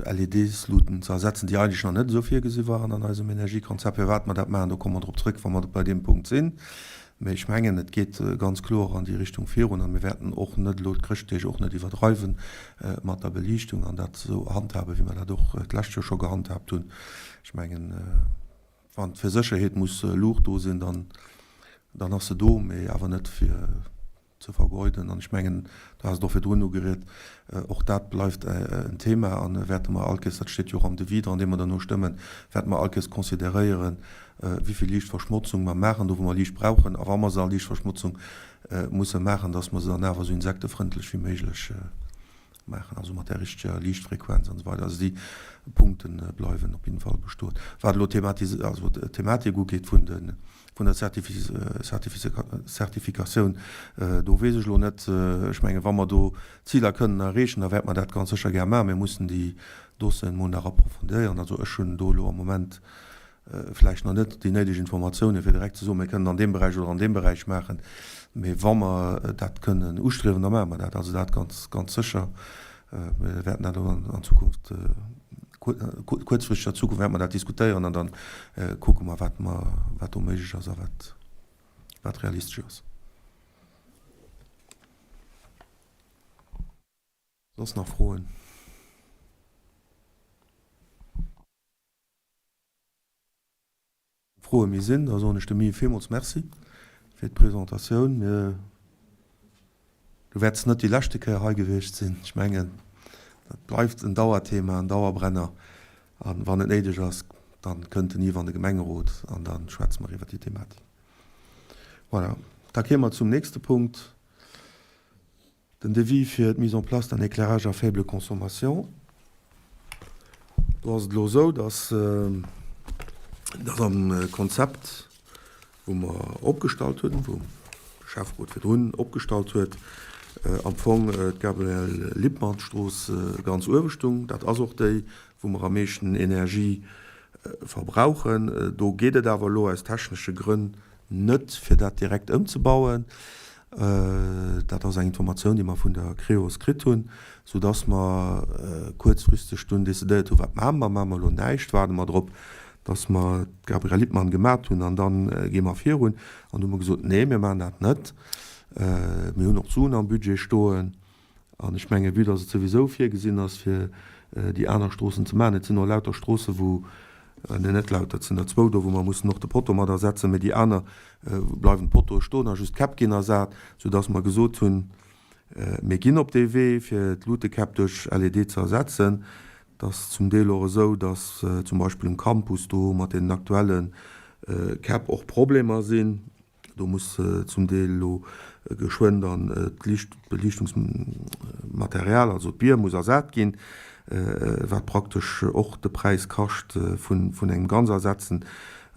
LED-Luuten ze ersetzen, déi eigentlech nach net esou virgesi waren an eisem Energiekonzept. Firwat mer dat maachen, do komme mer drop zrëck, wa mer bei deem Punkt sinn. Mä ech mengen, et geet ganz kloer an déi Richtung virun a mir wäerten och net elo d'Chrëschtdeeg och net iwwerdreiwe mat der Beliichtung an dat esou handhaben, wéi mer dat och d'lescht Joer scho gehandhaabt hunn. Ech mengen, wann fir Sécherheet muss Luucht do sinn, dann, dann ass se do, mee awer net fir ze vergeuden. An ech mengen, du has et och virdrun ugeriet, och dat bleift en Thema a wäerte mer all Kéiers, dat steet jo och am Devis dran, dee mer derno stëmmen, wäerte mer all Kéiers consideréieren, wéi vill Liichtverschmotzung mer maachen, do wou mer Liicht brauchen, a wa mer se a Liichtverschmotzung musse maachen, dass mer se dann awer esou insektefrëndlech wéi méiglech maachen, also mat där richteger Liichtfrequenz an esou weider. Also déi Punkte bleiwen op jidde Fall bestoen. Wat elo d'Thematik ugeet vun de vun der Zertifikatioun, do weess ech elo net. Ech mengen, wa mer do Ziler kënnen erreechen, da wäerte mer dat ganz sécher gär maachen. Mir mussen déi Dossieren emol nach approfondéieren. Also ech hunn do elo am Moment vläicht nach net déi néideg Informatiounen, fir direkt ze soen, mir kënnen an deem Beräich oder an deem Beräich maachen. Mee wa mer dat kënnen ustriewen, da maache mer dat. Also dat ganz, ganz sécher. Mir wäerten dat och an Zukunft. kuerzfristeger Zukunft wäerte mer dat diskutéieren an da kucke mer, wat mer, wat do méiglech ass a wat, wat realistesch ass. Soss nach Froen? Froe méi sinn, da soen ech dem Yves villmools Merci fir d'Presentatioun. Mir, du wäerts net déi leschte Kéier hei gewiescht sinn. Ech mengen, dat bleift en Dauerthema, en Dauerbrenner. A wann et néideg ass, da kënnt den Yves an de Gemengerot an da schwätze mer iwwer déi Thematik. Voilà, da kéime mer zum nächste Punkt. Den Devis fir d'Mise en place d'un éclairage à faible consommation, do ass et elo esou, dass dass am Konzept, wou mer opgestallt hunn, wou de Schäfferot virdrun opgestallt huet, am Fong d'Gabriel-Lippmann-Strooss ganz uewe stung. Dat ass och déi, wou mer am meeschten Energie verbrauchen. Do geet et awer elo aus technesche Grënn net, fir dat direkt ëmzebauen. Dat ass eng Informatioun, déi mer vun der Creos kritt hunn, soudass mer kuerzfristeg dunn decidéiert hunn, Wat maache mer? Maache mer elo näischt? Waarde mer drop, dass mer d'Gabrielle Lippmann gemat hunn an da gi mer virun? An du hu mer gesot, Nee, mir maachen dat net. Mir hunn och d'Suen am Budget stoen. An ech mengen, vue dass et souwisou virgesinn ass, fir déi aner Stroossen ze maachen, et sinn och lauter Stroosse wou, nee net lauter, et sinn der zwou do, wou mer mussen och de Potto mat ersetzen, mee déi aner bleiwen d'Pottoe stoen a just d'Käpp ginn ersat, soudass mer gesot hunn, mir ginn op dee Wee, fir d'Lutekäpp duerch LED ze ersetzen. Et ass zum Deel och esou, dass zum Beispill um Campus do mat deenen aktuelle Käpp och Problemer sinn. Do muss zum Deel elo geschwënn dann d'Liicht, d'Beliichtungsmaterial, also d'Bier muss ersat ginn, wat praktesch och de Präis kascht vun engem ganz Ersetzen.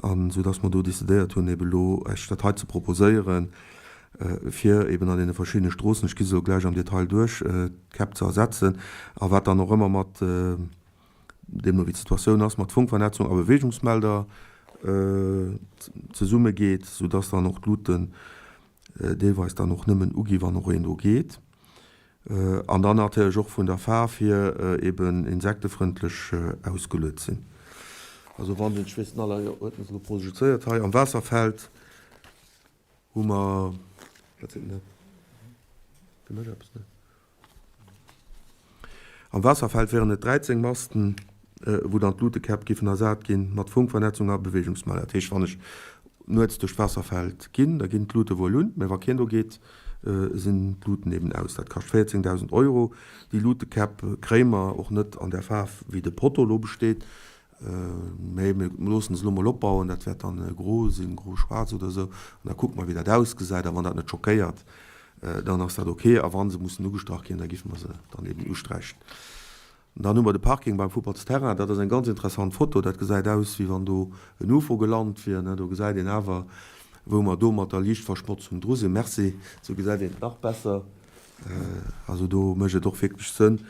An esou dass mer do decidéiert hunn, eben elo Iech dat hei ze proposéieren, fir eben an deene verschiddene Stroossen, ech gi se elo gläich am Detail duerch, d'Käpp ze ersetzen a wat dann och ëmmer mat, deemno wéi d'Situatioun ass, mat Funkvernetzung a Beweegungsmelder zesumme geet, soudass dann och d'Luuten deelweis dann och nëmmen ugi wann och een do geet. An dann natierlech och vun der Faarf hier eben insektefrëndlech ausgeluet sinn. Also wann den, ech weess den Alain huet se elo projezéiert hei am Waasserfeld hu mer, wat seet en dat? Fir mech eppes net. Am Waasserfeld wären et 13 Masten, wou dann d'Lutekäpp giffen ersat ginn, mat Funkvernetzung a Beweegungsmelder. Dat heescht, wann ech nuets duerch d'Waasserfeld ginn, da ginn d'Lute wuel un, mä wa keen do geet, sinn d'Luten eben aus. Dat kascht 14.000 Euro. Déi Lutekäpp kréie mer och net an där Faarf, wéi de Potto elo besteet, mä mir loossen se elo mol opbauen. Dat wäert dann gro sinn, gro-schwaarz oder esou, an da kucke mer, wéi dat ausgesäit. A wann dat net schockéiert, Dann ass dat ok. A wa se mussen ugestrach ginn, da giffe mer se dann eben usträichen. Dann hu mer de Parking beim Futtballsterrain. Dat ass eng ganz interessant Foto. Dat gesäit aus, wéi wann do en UFO gelant wier. Do gesäit een awer, wou mer do mat der Liichtverschmotzung dru sinn. Merci, esou gesäit een et nach besser. Also do mécht et och wierklech Sënn,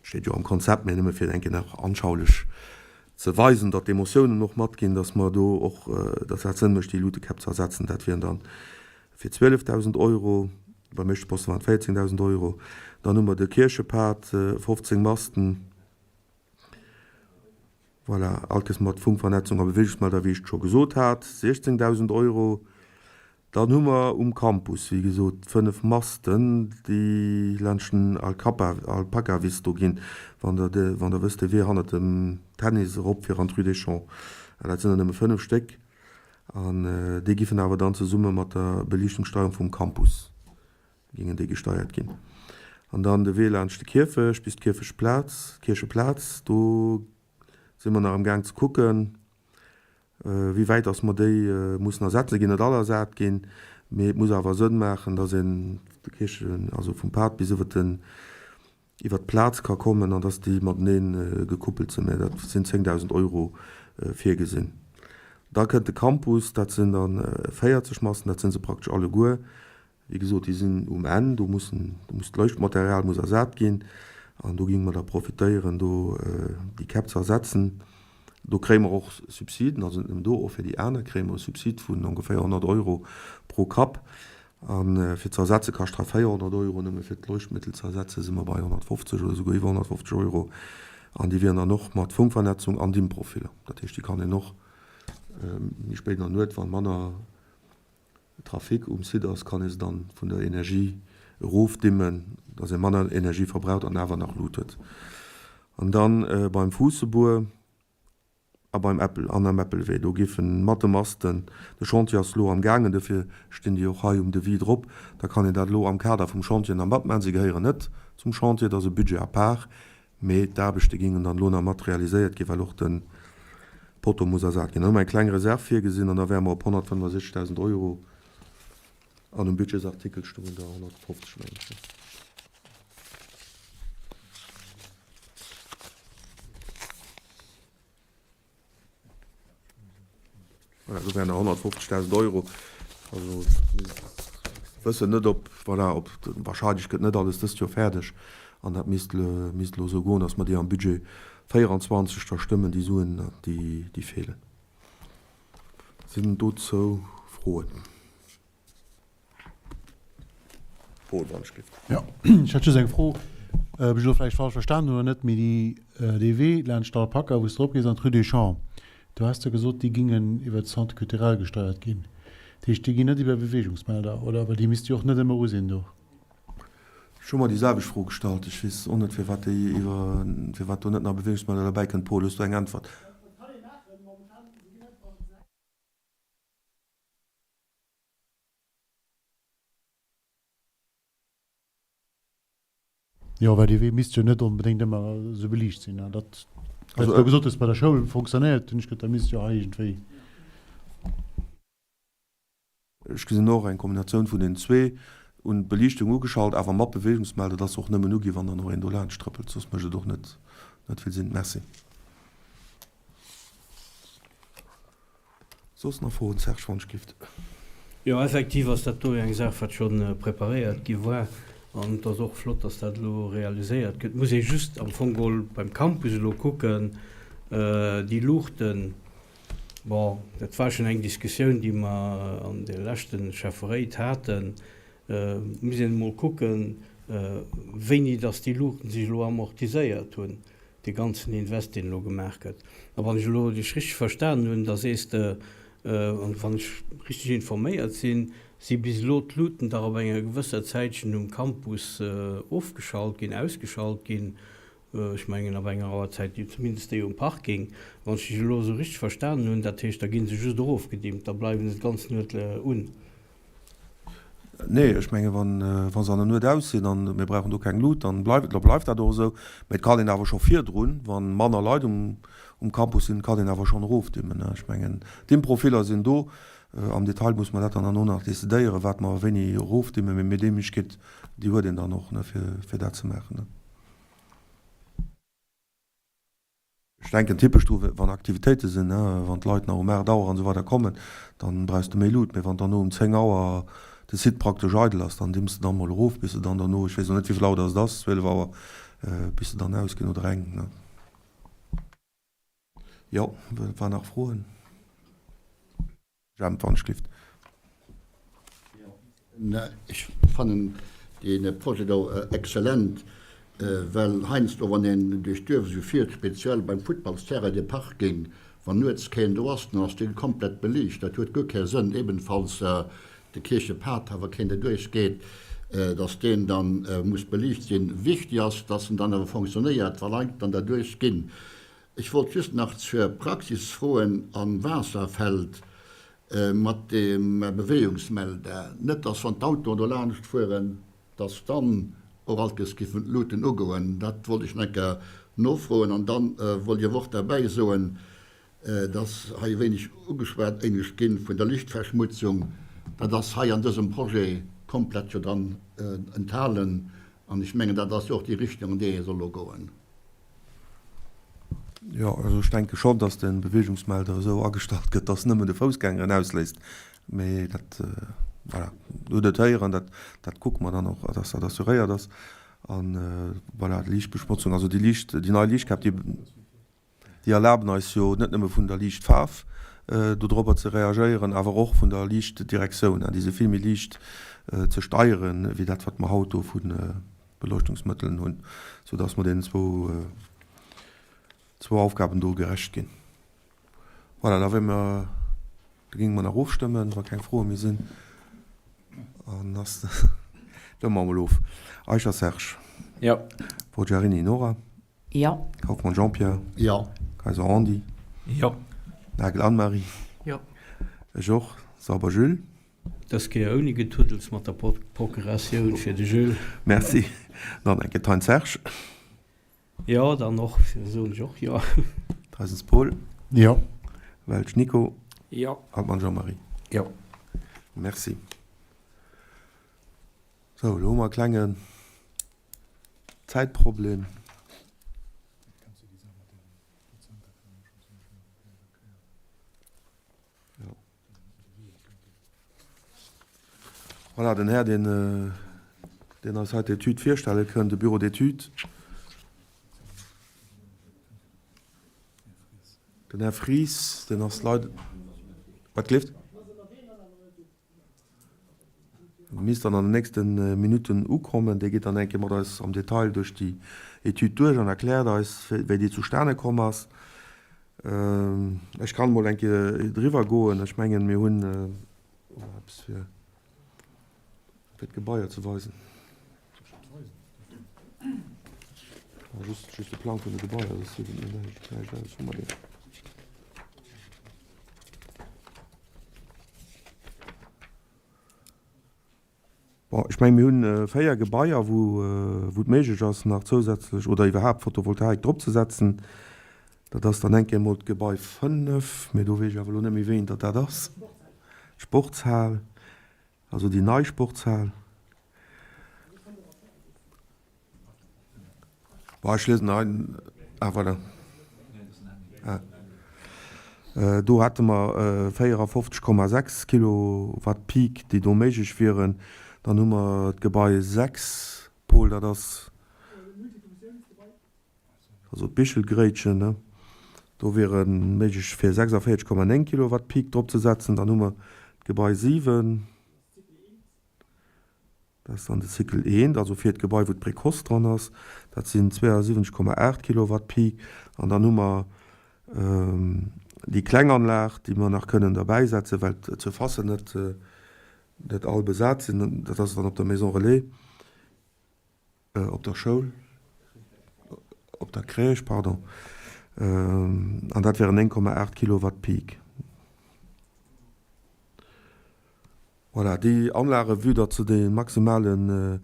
Steet jo am Konzept, mä nëmme fir et eng Kéier nach anschaulich ze weisen, datt d'Emotiounen och matginn, datt mer do och, datt dat Sënn mécht, déi Lutekäpp ze ersetzen. Dat wieren dann fir 12.000 Euro, beim éischte Posten waren et 14.000 Euro. Dann hu mer de Kierchepad, 15 Masten, voilà, alt des mat Funkvernetzung a Beweegungsmelder, wéi ech et scho gesot hat, 16.000 Euro. Dann hu mer um Campus, wéi gesot, 5 Masten, déi laanscht den Alpaka-Wiss do ginn, wann Der de, wann Der wësst, de Wee hannert dem Tennis erop fir an d'Rue des Champs. Dat sinn der nëmme 5 Stéck. An déi giffen awer dann zesumme mat der Beliichtungssteuerung vum Campus gingen déi gesteiert ginn. An dann de Wee laanscht de Kierfecht bis d'Kierfechtplaz, d'Kiercheplaz, do si mer nach am Gaang ze kucken, Wéi wäit dass mer déi mussen ersetzen, ginn net all ersat ginn, mee et muss awer Sënn maachen, dass een de Kierchen, also vum Pad bis iwwer den, iwwer d'Plaz ka kommen an dass déi matenee gekuppelt sinn. Mä dat sinn 10.000 Euro virgesinn. Da kënnt de Campus, dat sinn da 40 Masten, dat si se praktesch alleguer. Wéi gesot, déi sinn um Enn, do mussen, do muss d'Leuchtmaterial muss ersat ginn an do géinge mer da profitéieren, do déi Käpp ze ersetzen. Do kréie mer och Subsiden, also net nëmmen do, och fir déi aner kréie mer e Subsid vun ongeféier 100 Euro pro Kapp. A fir ze ersetze kascht hei 400 Euro, nëmme fir d'Leuchtmittel ze ersetze si mer bei 150 oder souguer iwwer 150 Euro. An déi wieren dann och mat Funkvernetzung an Dimmprofiller. Dat heescht, déi kann een och méi spéit an der Nuet, wa manner Trafic um Site ass, kann ee se dann vun der Energie erofdimmen, dass ee manner Energie verbraucht an awer nach Lut huet. An dann beim Fuussebuer a beim Äppel an am Äppelwee, do géifen mat de Masten, de Chantier ass elo am gaangen, dofir stinn déi och hei um Devis drop, da kann een dat elo am Kader vum Chantier nach matmaachen. Se gehéieren net zum Chantier, dat ass e Budget à part, Mee d'Aarbechte gingen dann elo nach mat realiséiert ginn, well och de Potto muss ersat ginn. Dann hu mer eng kleng Reserv virgesinn an da wäre mer op 165.000 Euro an um Budgetsartikel stoungen der 150, mengen ech. Voilà, do wären der 150.000 Euro. Also mir wëssen net, ob, voilà, ob, wahrscheinlech gëtt net alles dëst Joer fäerdeg an dat misst, misst elo esou goen, datt mer déi am Budget 24 da stëmmen, déi Suen, déi, déi feelen. Sinn dozou Froen? Paul, wann ech giff. Jo, ech hätt just eng Fro, ob ech elo vläicht falsch verstanen hunn oder net, mee déi, dee Wee laanscht d'Alpaka, wou s de eropgees an d'Rue des Champs, do has de gesot, déi gingen iwwer d'Centre culturel gesteiert ginn. Dat heescht, déi ginn net iwwer Beweegungsmelder, oder? Well déi misste jo och net ëmmer u sinn do. Ech hu mer déi selwecht Fro gestallt. Ech weess och net, firwat déi iwwer, firwat do net nach e Beweegungsmelder derbäi kënnt. Paul, hues du eng Äntwert? Dat kann ee maachen, momentan, se ginn einfach. Jo, well dee Wee misst jo net onbedéngt ëmmer esou beliicht sinn. An dat, wat du gesot hues, bei der Schoul fonctionnéiert, hunn ech geduet, da misst jo hei iergendwéi. Ech gesinn och eng Kombinatioun vun deenen zwee, un d'Beliichtung ugeschalt, awer mat Beweegungsmelder, dass se och nëmmen uginn, wann dann och een do laanscht trëppelt, soss mécht et och net vill Sinn. Merci. Soss nach Froen, Serge Wonschgift? Jo, effektiv ass dat do jo eng Saach, wat scho preparéiert gi war. An et ass och flott, dass dat elo realiséiert gëtt. Et muss ee just am Fong geholl beim Campus elo kucken, déi Luuchten, bon, dat war schonn eng Diskussioun, déi mer an de leschte Schäfferéit haten, Et muss een emol kucken, wéini dass déi Luuchten sech elo amortiséiert hunn, dee ganzen Invest, deen elo gemaach gëtt. A wann ech elo dech richteg verstanen hunn, da sees de, an wann ech richteg informéiert sinn, si bis elo d'Luuten dach op enger gewësser Zäitchen um Campus ofgeschalt ginn, ausgeschalt ginn, ech mengen ab enger Auerzäit, zumindest déi um Parking, wann ech dech elo esou richteg verstanen hunn. Dat heescht, da gi se just erofgedimmt, da bleiwe se d'ganz Nuet un. Nee, ech menge wa se an der Nuet aus sinn an mir brauchen do keng Lut, dann bleift da bleift dat och esou. Mä et kann een awer scho virdrun, wa manner Leit um um Campus sinn, kann een awer schonn erofdimmen. Ech mengen d'Dimmprofiller sinn do. Am Detail muss mer dat dann herno nach decidéieren, wat mer wéini erofdimmen. Mee déi Méiglechkeet, déi huet een dann och, fir fir dat ze maachen. Ech denken typesch dru wann Aktivitéite sinn, wann d'Leit nach um 8 Auer an esou weider kommen, dann brauchs de méi Lut. Mee wann dann no um 10 Auer de Site praktesch eidel ass, dann dimms de dann mol erof bis de dann derno, ech weess elo net wéivill Auer dass et ass, 12 Auer, bis se dann ausginn oder eng. Jo, war nach Froen? Jemp, wann ech glift. Ech fannen dee Projet do exzellent, well heiansdo, wann een duerch d'Duerf esou fiert, speziell beim Futtballsterrain, dee Parking, wann nuets keen do ass, dann ass dee komplett beliicht. Dat huet guer kee Sënn. Ebenfalls de Kierchepad, wa keen derduerch geet, dass deen da muss beliicht sinn. Wichtig ass, dass en dann awer fonctionnéiert, wa Leit dann derduerch ginn. Ech wollt just nach zur Praxis froen am Waasserfeld mat dem Beweejungsmelder. Net dass wann d'Autoen do laanscht fueren, dass dann och alt giffen d'Luuten ugoen. Dat wollt ech nach eng Kéier nofroen. An dann wollt ech awer och derbäi soen, et ass hei e wéineg ugeschwat éinescht ginn vun der Lichtverschmutzung. Dat ass hei an dësem Projet komplett jo dran enthalen. An ech mengen, dat ass jo och déi Richtung, an déi ee soll elo goen. Jo, also ech denke schonn, dass de Beweegungsmelder esou agestallt gëtt, dass nëmmen de Foussgänger en ausléist. Mee dat, voilà, hutt et héieren, dat, dat kucke mer dann och, dass dat assuréiert ass. An voilà, d'Liichtbeschmotzung, also déi Liicht, déi nei Liichtkäpp, déi, déi erlaben eis jo net nëmme vun der Liichtfaarf dodropper ze reagéieren, awer och vun der Liichtdirektioun. Déi si vill méi liicht ze steieren, wéi dat, wat mer haut do vu Beleuchtungsmëttelen hunn, soudass mer deenen zwou. zwou Aufgaben do gerecht ginn. Voilà, da wéi mer, da géinge mer nach ofstëmmen, wa keng Froe méi sinn. An ass, stëmme mer emol of. Eicher Serge. Jo. Forgiarini Nora. Jo. Kauffmann Jean-Pierre. Jo. Kayser Andy. Jo. Nagel Anne-Marie. Jo. Ech och. Sauber Jules. Dës Kéier ouni Getuddels mat der Procuratioun fir de Jules. Merci. Dann eng Kéier Thein Serge. Jo, dann och, soen ech och jo. Dreisens Paul. Jo. Welsch Nico. Jo. Altmann Jean-Marie. Jo. Merci. Sou, elo hu mer e klengen Zäitproblem. Voilà, den Här, deen, deen eis hei d'Etüd virstelle kënn, de Bureau d'études, den Här Fries, deen ass leider, wat gleeft? Misst dann an den nächste Minutten ukommen. Dee geet dann eng Kéier mat eis am Detail duerch déi Etüd duerch an erkläert eis, wéi déi zustane komm ass. Ech kann emol eng Kéier driwwer goen. Ech mengen, mir hunn eppes fir d'Gebaier ze weisen. Just, just de Plang vun de Gebaier, dat seet mir näischt aus. Hu mer deen? Bon, ech mengen, mir hunn 4 Gebaier, wou, wou et méiglech ass, nach zousätzlech oder iwwerhaapt Photovoltaik dropzesetzen. Dat ass dann eng Kéier emol d'Gebai 5, mee do weess ech awer elo net méi, wéi een datt dat ass. D'Sportshal, also déi nei Sportshal. Bon, ech liesen hei, ah voilà. Ah. Do hätte mer 54,6 Kilowatt Peak, déi do méiglech wieren. Dann hu mer d'Gebai 6, Paul, dat ass also d'Bichelgréitchen, ne? Do wiere méiglech fir 46,9 Kilowatt Peak drop ze setzen. Dann hu mer d'Gebai 7. Dat ass dann de Cycle eent, also fir d'Gebai wou d'Précoce dran ass, dat sinn 72,8 Kilowatt Peak. An dann hu mer déi kleng Anlag, déi mer nach kënnen derbäisetzen, well d'Surfacen net net all besat sinn. Dat ass dann op der Maison Relais, op der Schoul, op der Crèche, pardon. An dat wären 9,8 Kilowatt Peak. Voilà, déi Anlage, vue datt se déi maximale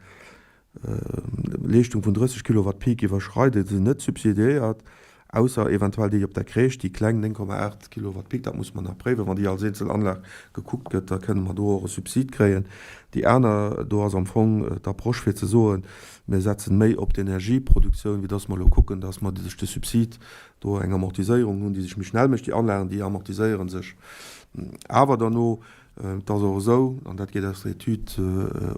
Leeschtung vun 30 Kilowatt Peak iwwerschreiden, sinn net subsidiéiert, ausser eventuell déi op der Crèche, déi kleng 9,8 Kilowatt Peak. Dat muss mer nach préiwen. Wann déi als eenzel Anlag gekuckt gëtt, da kënne mer do och e Subsid kréien. Déi aner, do ass am Fong d'Approche fir ze soen, mir setzen méi op d'Energieproduktioun, wéi datt mer elo kucken, datt mer duerch de Subsid do eng Amortiséierung hunn, déi sech méi schnell mécht. Déi Anlagen, déi amortiséiere sech awer derno. Et ass och esou, an dat geet aus der Etüd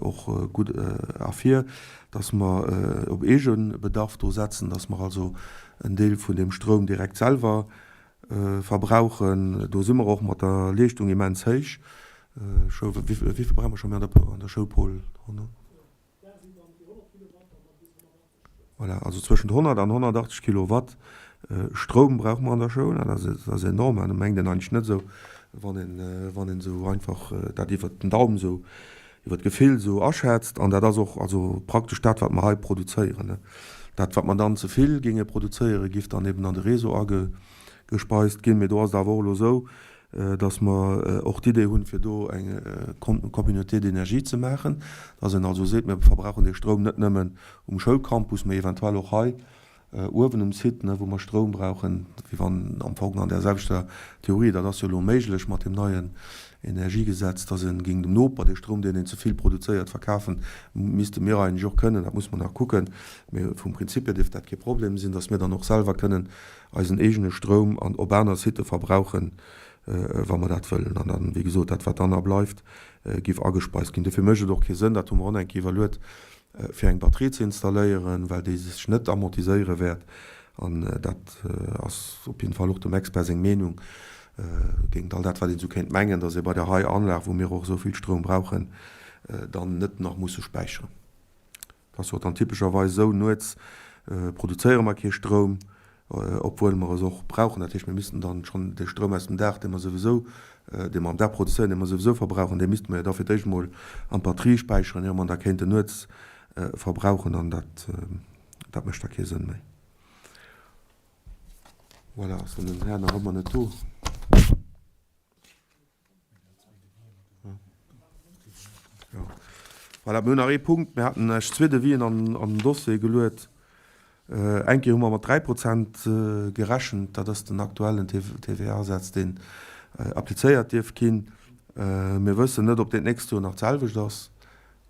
och gutt ervir, dass mer op Eegebedarf do setzen, dass mer also en Deel vun deem Stroum direkt selwer verbrauchen. Do si mer och mat der Leeschtung immens héich. Wéi vill brauche mer scho méi an der Schoul, Paul? Voilà, also zwëschent 100 an 180 Kilowatt Stroum brauche mer an der Schoul. Dat ass enorm. Dat mengt een eigentlech net esou, wann een, wann een esou einfach dat iwwert den Daum esou, iwwert d'Gefill esou aschätzt. An dat ass och also praktesch dat, wat mer hei produzéieren. Dat, wat mer dann ze vill géinge produzéieren, géif dann eben an de Réseau agespeist ginn. Mee do ass et awer och elo esou, dass mer och d'Idee hunn, fir do eng Communauté d'énergie ze maachen, dass een also seet, mir verbrauchen dee Stroum net nëmmen um Schoulcampus, mee eventuell och hei uewen um Site, wou mer Stroum brauchen, wéi wann am Fong an där selwechter Theorie, dat ass jo elo méiglech mat deem neien Energiegesetz, dass ee géing dem Noper dee Stroum, deen een ze vill produzéiert, verkafen, misste mir eigentlech och kënnen, dat muss mer nach kucken, mee vum Prinzip hier dierft dat kee Problem sinn, dass mir dann och selwer kënnen eisen eegene Stroum an op aner Sitte verbrauchen, wa mer dat wëllen. An dann, wéi gesot, dat wat dann nach bleift, géif agespeist ginn. Dofir mécht et och kee Sënn, dat hu mer och nach eng Kéier iwwerluet, fir eng Batterie ze installéieren, well déi sech net amortiséiere wäert. An dat ass op jidden Fall och dem Expert seng Meenung géint all dat, wat een esou kéint mengen, dass ee bei der hei Anlag, wou mir och esou vill Stroum brauchen, dann net nach musse späicheren. Et ass jo dann typescherweis esou, nuets produzéiere mer kee Stroum. Obwuel mer es och brauchen. Dat heescht, mir missten dann schonn dee Stroum aus dem Daach, dee mer souwisou, dee mer am Dag produzéieren, dee mer souwisou verbrauchen, dee misste mer jo da fir d'éischt emol an d'Batterie späicheren, ier mer en da kéinten nuets verbrauchen. An dat, dat mécht da kee Sënn méi. Voilà, ass dann den Här nach ëmmer net do? Voilà, mir hunn nach ee Punkt. Mir haten lech zwee Devisen an den Dossier geluet. Eng Kéier hu mer mat 3 Prozent gerechent. Dat ass den aktuellen TVA-Saz, deen applizéiert dierf ginn. Mir wëssen net, ob deen d'nächst Joer nach d'selwecht ass.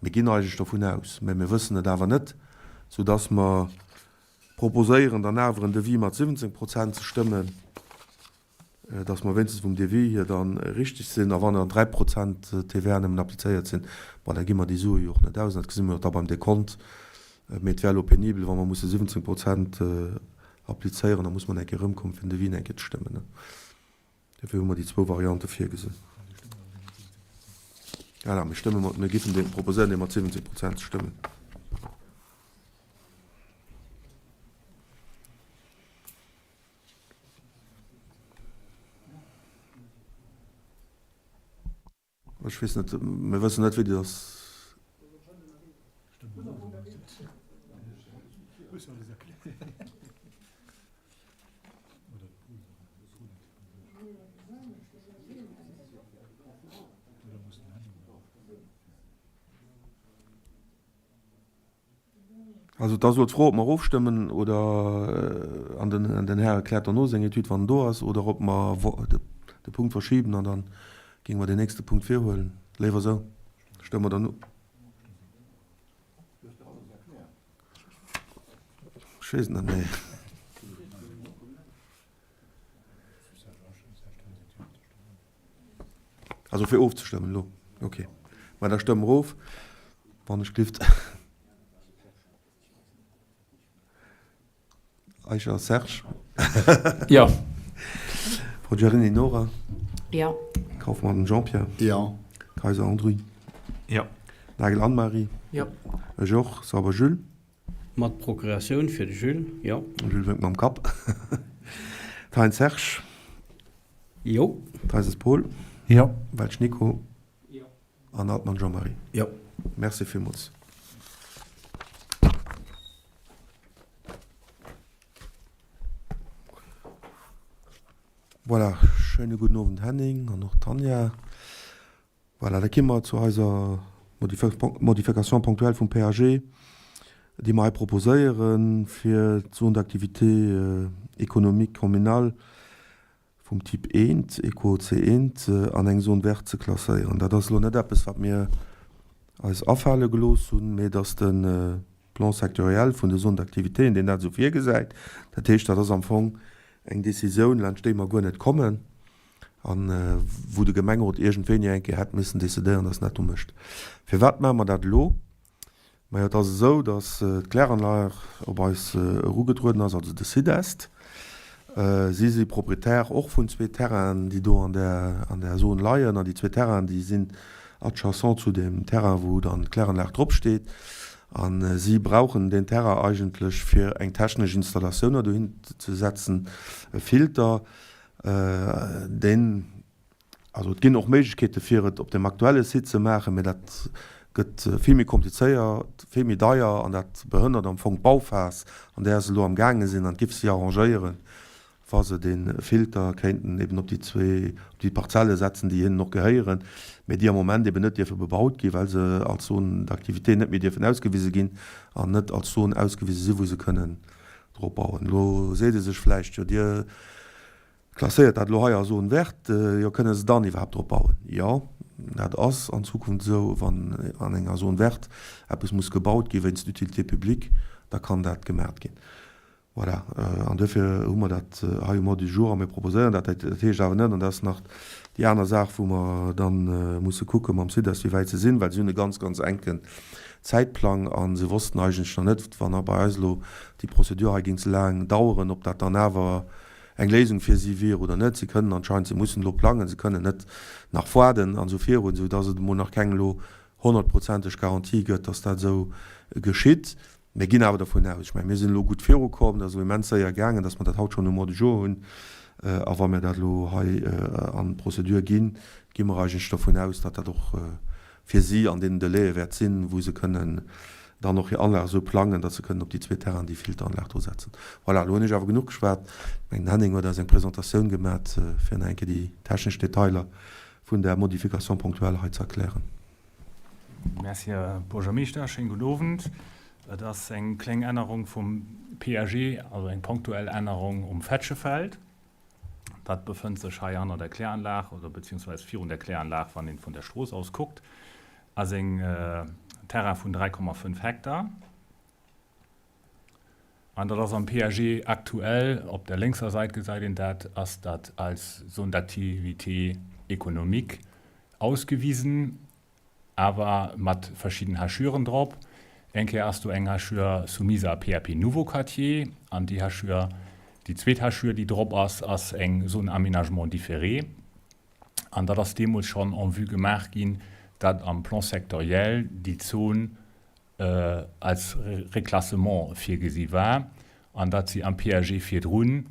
Mir ginn eigentlech dovun aus, mä mir wëssen et awer net, soudass mer proposéieren, dann awer en Devis mat 17 Prozent ze stëmmen. dass mer wéinstens vum Devis hier da richtig sinn. A wann dann 3 Prozent TVA nëmmen applizéiert sinn, bon, da gi mer déi Sue jo och net aus. An dat gesi mer jo och da beim Dekont. Mee et wär elo penibel, wa mer musse 17 Prozent applizéieren. Da muss mer eng Kéier erëmkommen, fir den Devis eng Kéier ze stëmmen. Dofir hu mer déi zwou Variante virgesinn. Voilà, mir stëmme mat, mir giffen dee proposéieren, dee mat 17 Prozent ze stëmmen. Ech weess net, mir wëssen net, wéi déi ass. Also et ass elo d'Fro, ob mer ofstëmmen oder, an den, den Här erkläert derno seng Etüd, wann en do ass, oder ob mer de Punkt verschiben an da géinge mer deen nächste Punkt virhuelen. Léiwer esou. Stëmme mer dann of. Ech weess et net méi. Also fir ofzestëmmen elo? Ok. Mä da stëmme mer of, wann ech glift. Eicher Serge. Jo. Frau Giarini Nora. Jo. Kaufmann Jean-Pierre. Jo. Kayser André. Jo. Nagel Anne-Marie. Jo. Ech och. Sauber Jules. Mat Procuratioun fir de Jules, jo. Jules wénkt mam Kapp. Thein Serge. Jo. Theises Paul. Jo. Welsch Nico. Jo. An Altmann Jean-Marie. Jo. Merci villmools. Voilà, schéine gudden Owend Henning an och Tanja. Voilà, da ki mer zu eiser Modification ponctuelle vum PAG, déi mer hei proposéieren, fir d'Zone d'activité économique communale vum Typ I, Eco C1, an eng Zone verte ze klasséieren. Dat ass elo net eppes, wat mir eis afale gelooss hunn, mee et ass de Plan sectoriel vun de Zones d'activitéen, deen dat esou virgesäit. Dat heescht, dat ass am Fong eng Décisioun, laanscht déi mer guer net kommen. A wou de Gemengerot iergendwéini eng Kéier hätt missen decidéieren, dass en dat do mécht. Firwat maache mer dat elo? Majo, et ass esou, dass d'Kläranlag op eis erugetrueden ass, also de SIDEST. Si si Proprietär och vun zwee Terrainen, déi do an där, an där Zon leien. An déi zwee Terrainen, déi sinn adjacent zu deem Terrain, wou dann d'Kläranlag dropsteet. A si brauchen deen Terrain eigentlech, fir eng technesch Installatioun dohin ze setzen, e Filter, Deen, also et ginn och Méiglechkeete fir et op dem aktuelle Site ze maachen, mä dat gëtt vill méi komplizéiert, vill méi deier an dat behënnert am Fong d'Bauphas, an där se elo am gaange sinn. An et giff si arrangéieren, wa se dee Filter kéinten eben op déi zwee, op déi Parzelle setzen, déi hinnen och gehéieren, mä déi am Moment eben net dierfe bebaut ginn, well se als Zone d'activité net méi dierfen ausgewise ginn an net als Zone ausgewise sinn, wou se kënnen drop bauen. Elo seet ee sech vläicht, jo Dir klasséiert dat elo hei a Zone verte, jo kënne se dann iwwerhaapt drop bauen? Jo, dat ass an Zukunft esou, wann an enger Zone verte eppes muss gebaut gi wéinst Utilité publique, da kann dat gemaat ginn. Voilà, an duerfir hu mer dat hei um Ordre du jour a mir proposéieren dat. Dat heescht awer net, an dat ass nach déi aner Saach, wou mer da musse kucke mam SIDAS, wéi wäit se sinn, well si hunn e ganz, ganz enken Zäitplang a se wossten eigentlech nach net, wann a bei eis elo déi Prozedur hei géing ze laang daueren, ob dat dann awer eng Léisung fir si wier oder net. Si kënnen anscheinend, si mussen elo plangen, se kënnen net nach waarden an esou virun, esou dass et emol nach keng elo honnertprozenteg Garantie gëtt, dass dat esou geschitt. Mir ginn awer dervun aus, ech mengen, mir sinn elo gutt virukomm, dat ass elo immens séier gaangen, dass mer dat haut schonn um Ordre du jour hunn. A wa mir dat elo hei an d'Prozedur ginn, gi mer eigentlech dervun aus, datt dat och fir si an deenen Delaie wäert sinn, wou se kënnen dann och hir Anlag esou plangen, datt se kënnen op déi zweet Terrainen déi Filteranlag do setzen. Voilà, elo hunn ech awer genuch geschwat. Ech mengen, den Henning huet eis eng Presentatioun gemat, fir nach eng Kéier déi technesch Detailer vun där Modification ponctuelle hei ze erklären. Merci, Här Buergermeeschter. Schéinen gudden Owend. Et ass eng kleng Ännerung vum PAG, also eng ponktuell Ännerung um Fetschefeld. Dat befënnt sech hei hanner der Kläranlag oder beziehungsweise virun der Kläranlag, wann een vun der Strooss aus kuckt. Ass eng Terrain vun 3,5 Hektar. An dat ass am PAG aktuell, op der lénkser Säit gesäit een dat, ass dat als Zone d'activité économique ausgewisen, awer mat verschidden Hachuren drop. Eng Kéier ass do eng Hachure soumise à PAP nouveau quartier an déi Hachure, déi zweet Hachure, déi drop ass, ass eng Zone aménagement différé. An dat ass deemools schonn en vue gemaach ginn, dat am Plan sectoriel déi Zon als Reclassement virgesi war an datt si am PAG virdrun,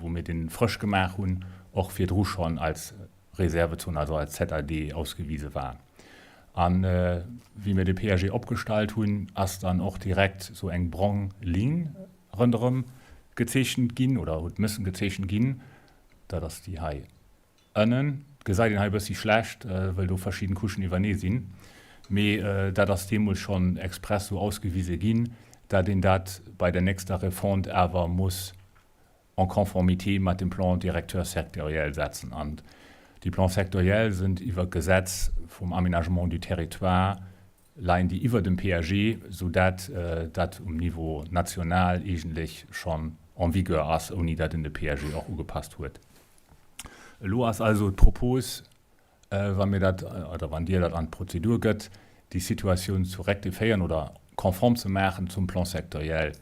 wou mir dee frësch gemaach hunn, och virdru schonn als Reservezon, also als ZAD ausgewise war. A wéi mir de PAG opgestallt hunn, ass dann och direkt esou eng brong Linn ronderëm gezeechent ginn oder huet mëssen gezeechent ginn. Dat ass déi hei. Ënnen gesäit een hei e bëssi schlecht, wëll do verschidden Couchen iwwernee sinn, mee dat ass deemools schonn express sou ausgewise ginn, dat een dat bei der nächster Refonte awer muss en conformité mat dem Plan directeur sectoriel setzen. An déi Plans sectoriels sind iwwer d'Gesetz vum Aménagement du territoire, leien déi iwwer dem PAG, sou dat dat um Niveau national eegentlech schonn en vigueur ass, ouni dat en de PAG och ugepasst huet. Elo ass also d'Propos, wa mir dat, oder wann Dir dat an d'Prozedur gëtt, déi Situatioun zu rectifiéieren oder konform ze maachen zum Plan sectoriel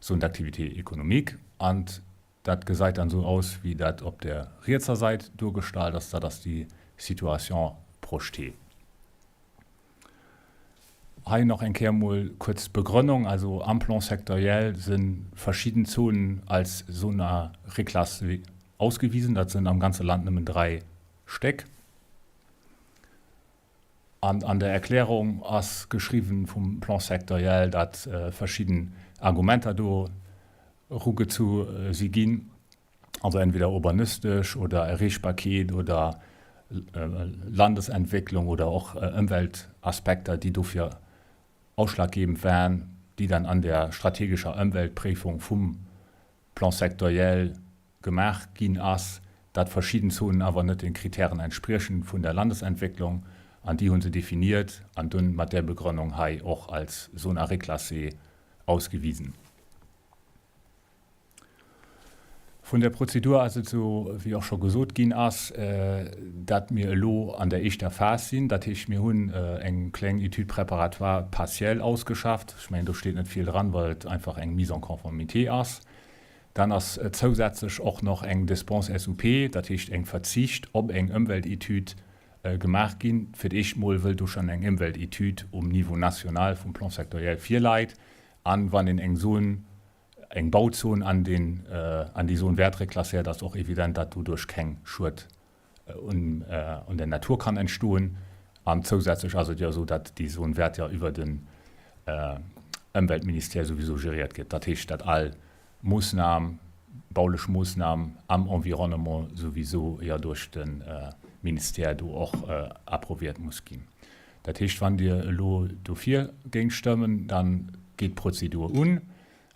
Zone d'activité économique. An dat gesait dann esou aus, wéi dat op der rietser Sait duergestallt ass. Dat ass déi Situation projetée. Hei nach eng Kéier mol kuerz d'Begrënnung. Also am Plan sectoriel si verschidden Zonen als Zone à reclasser ausgewisen. Dat sinn am ganze Land nëmmen 3 Stéck. An an der Erklärung ass geschriwwen vum Plan sectoriel, datt verschidden Argumenter do erugezu si ginn. Also entweder urbanistesch oder Erreechbarkeet oder Landesentwécklung oder och Ëmweltaspekter, déi dofir ausschlaggebend waren, déi dann an der strategescher Ëmweltpréifung vum Plan sectoriel gemaach ginn ass, dat verschidden Zonen awer net den Kritären entspriechen vun der Landesentwécklung, an déi hu se definiert an dunn mat där Begrënnung hei och als Zone à reclasser ausgewisen. Vun der Prozedur ass et esou, wéi och scho gesot ginn ass, datt mir elo an der éischter Phas sinn. Dat heescht, mir hunn eng kleng Étude préparatoire partielle ausgeschafft. Ech mengen, do steet net vill dran, well et einfach eng Mise en conformité ass. Dann ass zousätzlech och nach eng Dispense SUP, dat heescht eng Verzicht op eng Ëmweltetüd gemaach ginn. Fir d'éischt mol, wëll do schonn eng Ëmweltetüd um Niveau national vum Plan sectoriel virleit. An wann een eng Zone eng Bauzon an den an déi Zone verte reklasséiert, ass och evident, datt doduerch keng Schued un un der Natur kann entstoen. An zousätzlech ass et jo esou, datt déi Zone verte jo iwwer den Ëmweltministère souwisou gériert gëtt. Dat heescht, datt all Moossnam, baulech Moossnam am Environnement souwisou jo duerch de Ministère do och approviert muss ginn. Dat heescht, wann Dir elo dofir géingt stëmmen, da geet d'Prozedur un.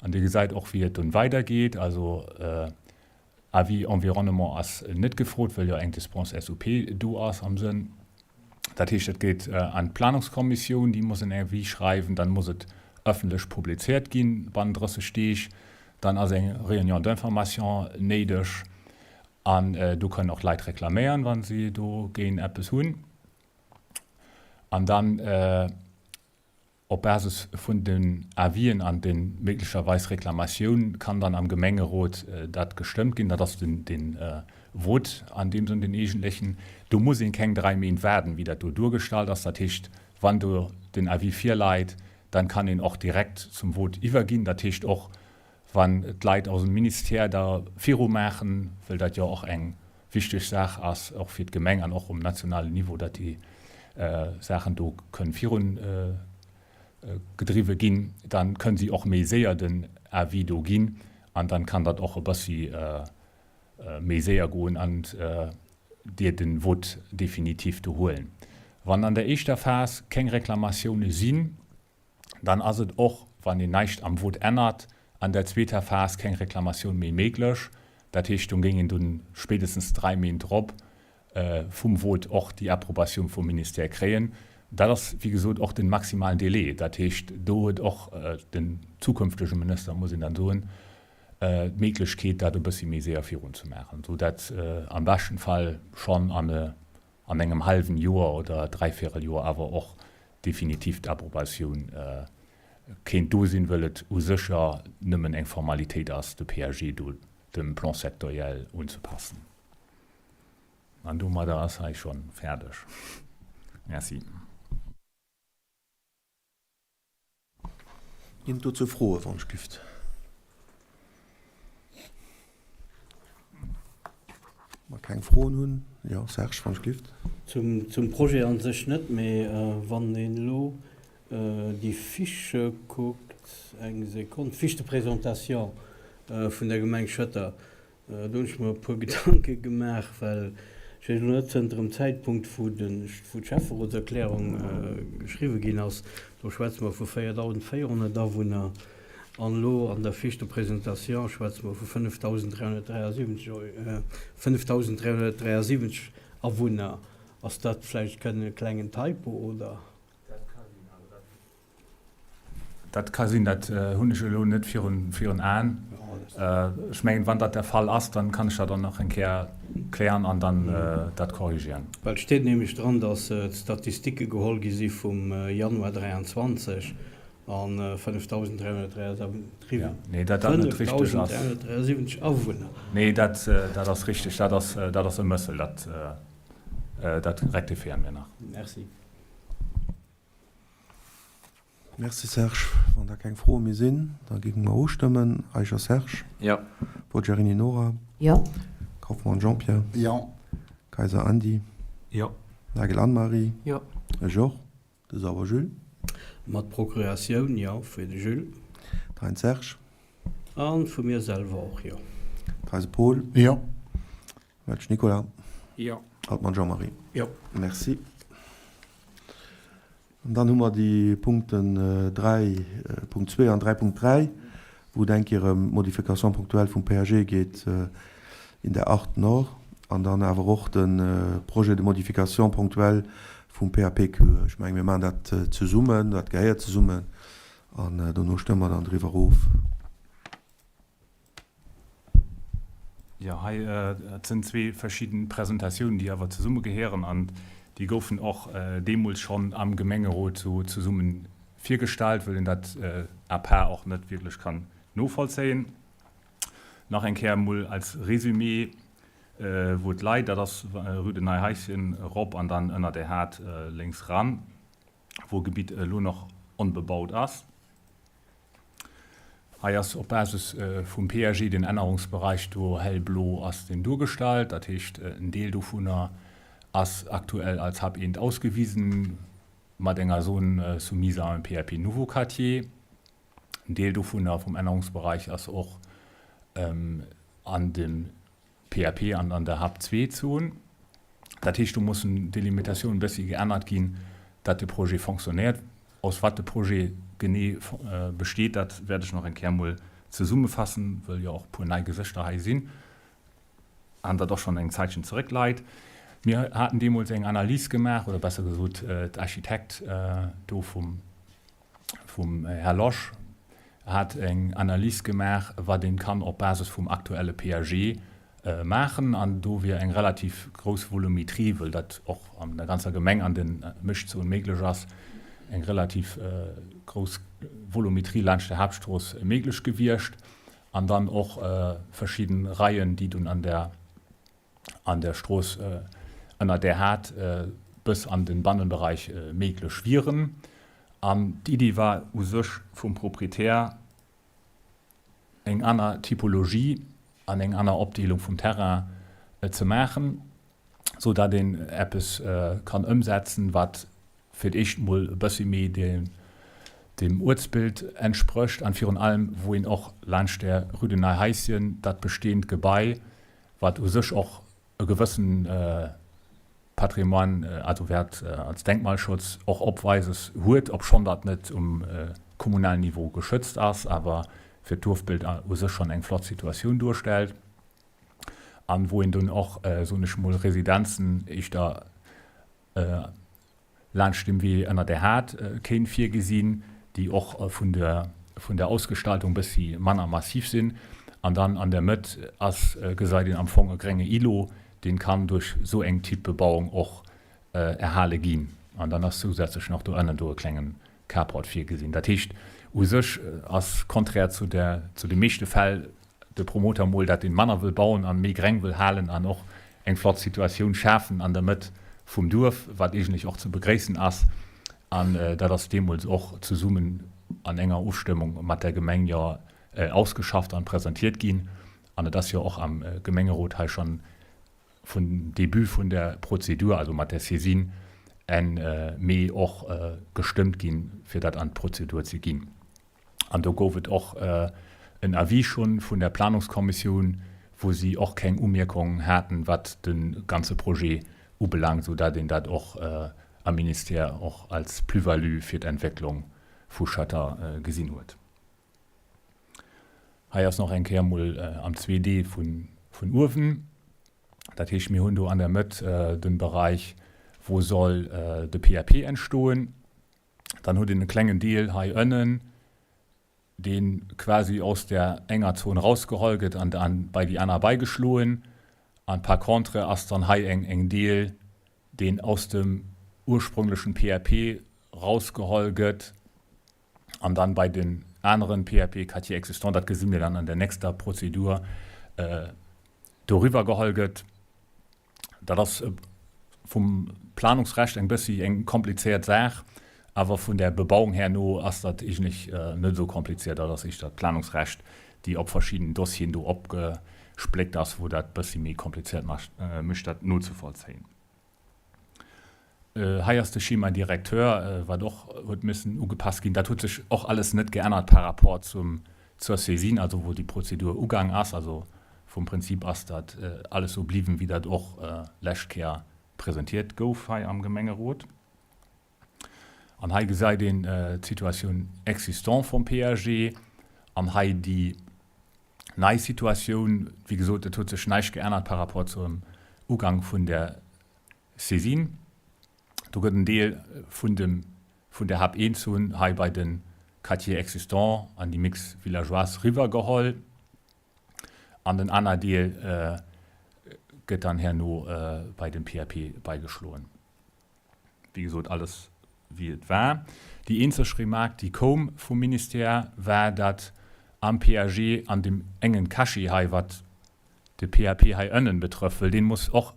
An Dir gesäit och, wéi et dunn weidergeet. Also Avis Environnement ass net gefrot, well jo eng Dispense SUP do ass am Sënn. Dat heescht, et geet an d'Planungskommissioun, déi muss en Avis schreiwen. Dann muss et ëffentlech publiziert ginn bannen 30 Deeg. Dann ass eng Réunion d'information néideg an do kënnen och d'Leit reklaméieren, wa si do géint eppes hunn. An dann op Basis vun den Avisen an de méiglecherweis Reklamatioun kann dann am Gemengerot dat gestëmmt ginn. Dat ass den de Vote an deem Sënn, den eegentlechen. Do muss een keng 3 Méint waarden, wéi dat do duergestallt ass. Dat heescht, wann do den Avis virleit, Dann kann een och direkt zum Vote iwwerginn. Dat heescht och, wann d'Leit aus dem Ministère da virumaachen, wëll dat jo och eng wichteg Saach ass, och fir d'Gemeng an och um nationalen Niveau, datt déi Saachen do kënnen virun gedriwwe ginn, dann kënnen si och méi séier den Avis do ginn an dann kann dat och e bëssi méi séier goen an Dir den Vote définitif do huelen. Wann an der éischter Phas keng Reklamatioune sinn, dann ass et och, wann een näischt am Vote ännert, an der zweeter Phas keng Reklamatioun méi méiglech. Dat heescht, do géing een dunn spéitestens 3 Méint drop vum Vote och déi Approbatioun vum Ministère kréien. Dat ass, wéi gesot, och den maximalen Délai. Dat heescht, do huet och den zukünftege Minister, muss een dann soen, d'Méiglechkeet, dat e bëssi méi séier virunzemaachen, esou dat am beschten Fall schonn an an engem hallwen Joer oder dräivierel Joer awer och definitiv d'Approbatioun kéint do sinn, wëll et u sech jo nëmmen eng Formalitéit ass, de PAG do dem Plan sectoriel unzepassen. An domadder ass hei schonn fäerdeg. Merci. Ginn et dozou Froen, wann ech gift? Mer keng Froen hunn. Jo, Serge, wann ech gift. Zum Projet a sech net, mee wann een elo déi Fiche kuckt, eng Sekonn, d'Fiche de présentation vun der Gemeng Schëtter, Do hunn ech mer e puer Gedanke gemaach, well ech weess elo net, zënter dem Zäitpunkt, wou d'Schäfferotserklärung geschriwwe ginn ass, do schwätze mer vu 4.400 Awunner, an elo an der Fiche de présentation schwätze mer vu 5.373 Awunner. Ass dat vläicht kënne e klengen Typo, oder? Dat ka sinn, dat hunn ech elo net virun Aen. Ech mengen, wann dat der Fall ass, dann kann ech dat och nach eng Kéier klären an dann dat korrigieren. Well et steet nämlech dran, datt d'Statistike geholl gi si vum Januar 23 a 5.373 Awunner. Nee, dat ass richteg, dat ass e Mëssel, dat rectifiéiere mir nach. Merci. Merci Serge. Wann da keng Froe méi sinn, da géinge mer ofstëmmen. Eicher Serge. Jo. Poggiarini Nora. Jo. Kauffmann Jean-Pierre. Jo. Kayser Andy. Jo. Nagel Anne-Marie. Jo. Ech och. De Sauer Jules. Mat Procuratioun, jo, fir de Jules. Thein Serge. A vu mir selwer och, jo. Theise Paul. Jo. Welsch Nicolas. Jo. Altmann Jean-Marie. Jo. Merci. An dann hu mer déi Punkten 3.2 an 3.3, wou et eng Kéier ëm d'Modification ponctuelle vum PAG geet in der Art Nord an dann awer och de Projet de modification ponctuelle vum PAPQ. Ech mengen, mir maachen dat zesummen, dat gehéiert zesummen an dono stëmme mer dann driwwer of. Jo, hei, dat sinn zwee verschidden Presentatiounen, déi awer zesumme gehéieren an déi goufen och deemools schonn am Gemengerot sou zesumme virgestallt, wëll een dat à part och net wierklech kann novollzéien. Nach eng Kéier emol als Résumé, wou et leit, dat ass Rue de Neihaischen erop an dann ënner der Haard lénks ran, wou e Gebitt elo nach onbebaut ass. Hei ass op Basis vum PAG den Ännerungsbereich do hellblo ass deen duergestallt. Dat heescht, en Deel dovunner ass aktuell als Hab eent ausgewisen mat enger Zone soumise à un PAP nouveau quartier. En Deel dovunner vum Ännerungsbereich ass och an dem PAP an an der Hab II-Zon. Dat heescht, do mussen d'Délimitatiounen e bëssi geännert ginn, datt de Projet fonctionnéiert. Aus wat de Projet genee besteet, dat wäert ech nach eng Kéier emol zesummefassen, wëll jo och e puer nei Gesëschter hei sinn an dat och schonn eng Zäitchen zeréckleit. Mir haten deemools eng Analys gemaach, oder besser gesot d'Architekt do vum vum Här Losch hat eng Analys gemaach, wat een kann op Basis vum aktuelle PAG maachen, an do wier eng relativ grouss Volumetrie, wëll dat och an der ganzer Gemeng an den Mëschzonen méiglech ass, eng relativ grouss Volumetrie laanscht der Haaptstrooss méiglech gewiescht, an dann och verschidden Reien, déi dunn an der an der Strooss ënner där Haard bis an den Bannenbereich méiglech wieren. An d'Iddi war u sech vum Proprietär, eng aner Typologie an eng aner Opdeelung vum Terrain ze maachen, sou datt een eppes kann ëmsetzen, wat fir d'éischt emol e bëssi méi dem Uertsbild entsprécht an virun allem wou een och laanscht der Rue de Neihaischen dat bestehend Gebai, wat u sech och e gewëssen Patrimoine, also Wäert als Denkmalschutz och opweises huet, obschonn dat net um kommunalen Niveau geschützt ass, awer fir d'Duerfbild u sech schonn eng flott Situatioun duerstellt an wou een dunn och, soen ech mol, Residenzen éischter laanscht dem Wee ënner der Haard kéint virgesinn, déi och vun der vun der Ausgestaltung bëssi manner massiv sinn. An dann an der Mëtt ass, gesäit een am Fong e grénge Îlot, deen kann duerch esou eng Typ Bebauung och erhale ginn. An dann ass zousätzlech nach do ënnen do e klengen Carport virgesinn. Dat heescht, u sech ass contraire zu der zu de meeschte Fäll de Promoter mol dat deen manner wëll bauen an méi greng wëll halen an och eng flott Situatioun schafen an der Mëtt vum Duerf, wat eegentlech och ze begréissen ass. An dat ass deemools och zesummen an enger Ofstëmmung mat der Gemeng jo ausgeschafft an presentiert ginn. An et ass jo och am Gemengerot hei schonn vun Début vun der Prozedur, also mat der Saisine Enn Mee och gestëmmt ginn, fir dat an d'Prozedur ze ginn. An do gouf et och en Avis schonn vun der Planungskommissioun, wou si och keng Umierkungen haten, wat de ganze Projet ubelaangt, soudatt een dat och am Ministère och als Plus-value fir d'Entwécklung vu Schëtter gesinn huet. Hei ass nach eng Kéier emol am 2D vun uewen. Dat heescht, mir hunn do an der Mëtt de Bereich, wou soll de PAP entstoen. Dann hutt een e klengen Deel hei ënnen, dee quasi aus där enger Zon rausgeholl gëtt an dann bei déi aner beigeschloen. An par contre ass dann hei eng eng Deel, deen aus dem ursprünglechen PAP rausgeholl gëtt an dann bei den aneren PAP Quartier existant, dat gesi mir dann an der nächster Prozedur, doriwwer geholl gëtt. Dat ass vum Planungsrecht eng bëssi eng komplizéiert Saach, awer vun der Bebauung herno ass dat eigentlech net esou komplizéiert. Dat ass éischter d'Planungsrecht, déi op verschidden Dossieren do opgespléckt ass, wou dat bëssi méi komplizéiert mécht, dat nozevollzéien. Hei ass de Schéma directeur, wat och huet missen ugepasst ginn. Dat huet sech och alles net geännert par rapport zum, zur Saisine, also wou déi Prozedur ugaang ass. Also vum Prinzip ass dat alles sou bliwwen, wéi dat och lescht Kéier presentiert gouf hei am Gemengerot. An hei gesäit een d'Situatioun existant vum PAG an hei déi nei Situatioun. Wéi gesot, et huet sech näischt geännert par rapport zum Ugang vun der Saisine. Do gëtt en Deel vun dem, vun der Hab-Eent-Zon hei bei de Quartier existant an déi Mixte villageoise riwwergeholl an den aner Deel gëtt dann herno bei dem PAP beigeschloen. Wéi gesot, alles wéi et war. Déi eenzeg Remark, déi koum vum Ministère, war, datt am PAG an deem engen Cachet hei, wat de PAP hei ënnen betrëfft, wëll dee muss och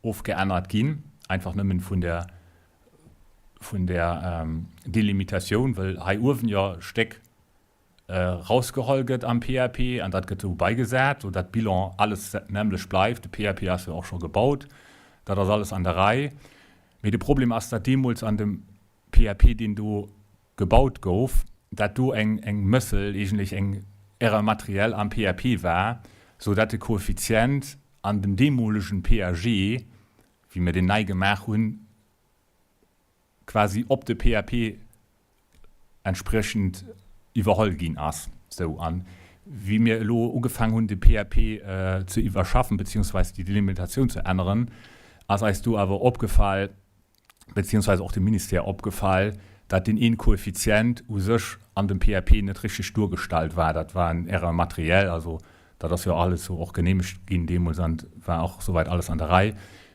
ofgeännert ginn, einfach nëmmen vun der, vun der Delimitatioun, wëll hei uewen jo e Stéck rausgeholl gëtt am PAP an dat gëtt do beigesat, sou dat Bilan alles dat nämmlecht bleift. De PAP ass jo och scho gebaut, dat ass alles an der Rei. Mee de Problem ass, dat deemools an dem PAP, deen do gebaut gouf, dat do eng eng Mëssel, eegentlech eng Erreur matérielle am PAP war, sou dat de Koeffizient an dem deemolegen PAG, wéi mir deen nei gemaach hunn, quasi op de PAP entspriechend iwwerholl ginn ass. Sou, a wéi mir elo ugefaangen hunn, de PAP ze iwwerschaffen, beziehungsweise déi Delimitatioun ze änneren, ass eis do awer opgefall, beziehungsweise och dem Ministère opgefall, dat deen een Koeffizient u sech an dem PAP net richtig duergestallt war. Dat war en Erreur matérielle, also dat ass jo alles sou och genehmegt ginn deemools an war och souwäit alles an der Rei.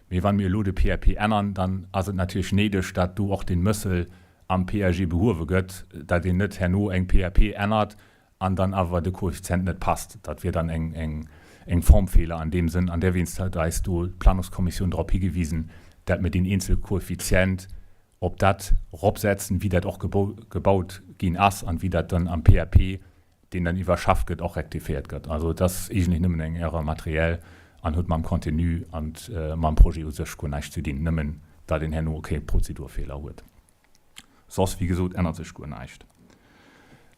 Mee wann mir elo de PAP ännern, dann ass et natierlech néideg, dat do och deen Mëssel am PAG behuewe gëtt, dat een net herno eng PAP ännert an dann awer de Koeffizient net passt. Dat wier dann eng eng Formfehler an deem Sënn. An derwéinst huet eis do d'Planungskommissioun drop higewisen, dat mir deen eenzele Koeffizient. op dat eropsetzen, wéi dat och gebaut ginn ass an wéi dat dann am PAP, deen dann iwwerschafft gëtt, och rektifiéiert gëtt. Also et ass eegentlech nëmmen eng Erreur matérielle an huet mam Contenu an mam Projet u sech guer näischt ze dinn, nëmmen datt een herno kee Prozedurfeeler huet. Soss, wéi gesot, ännert sech guer näischt.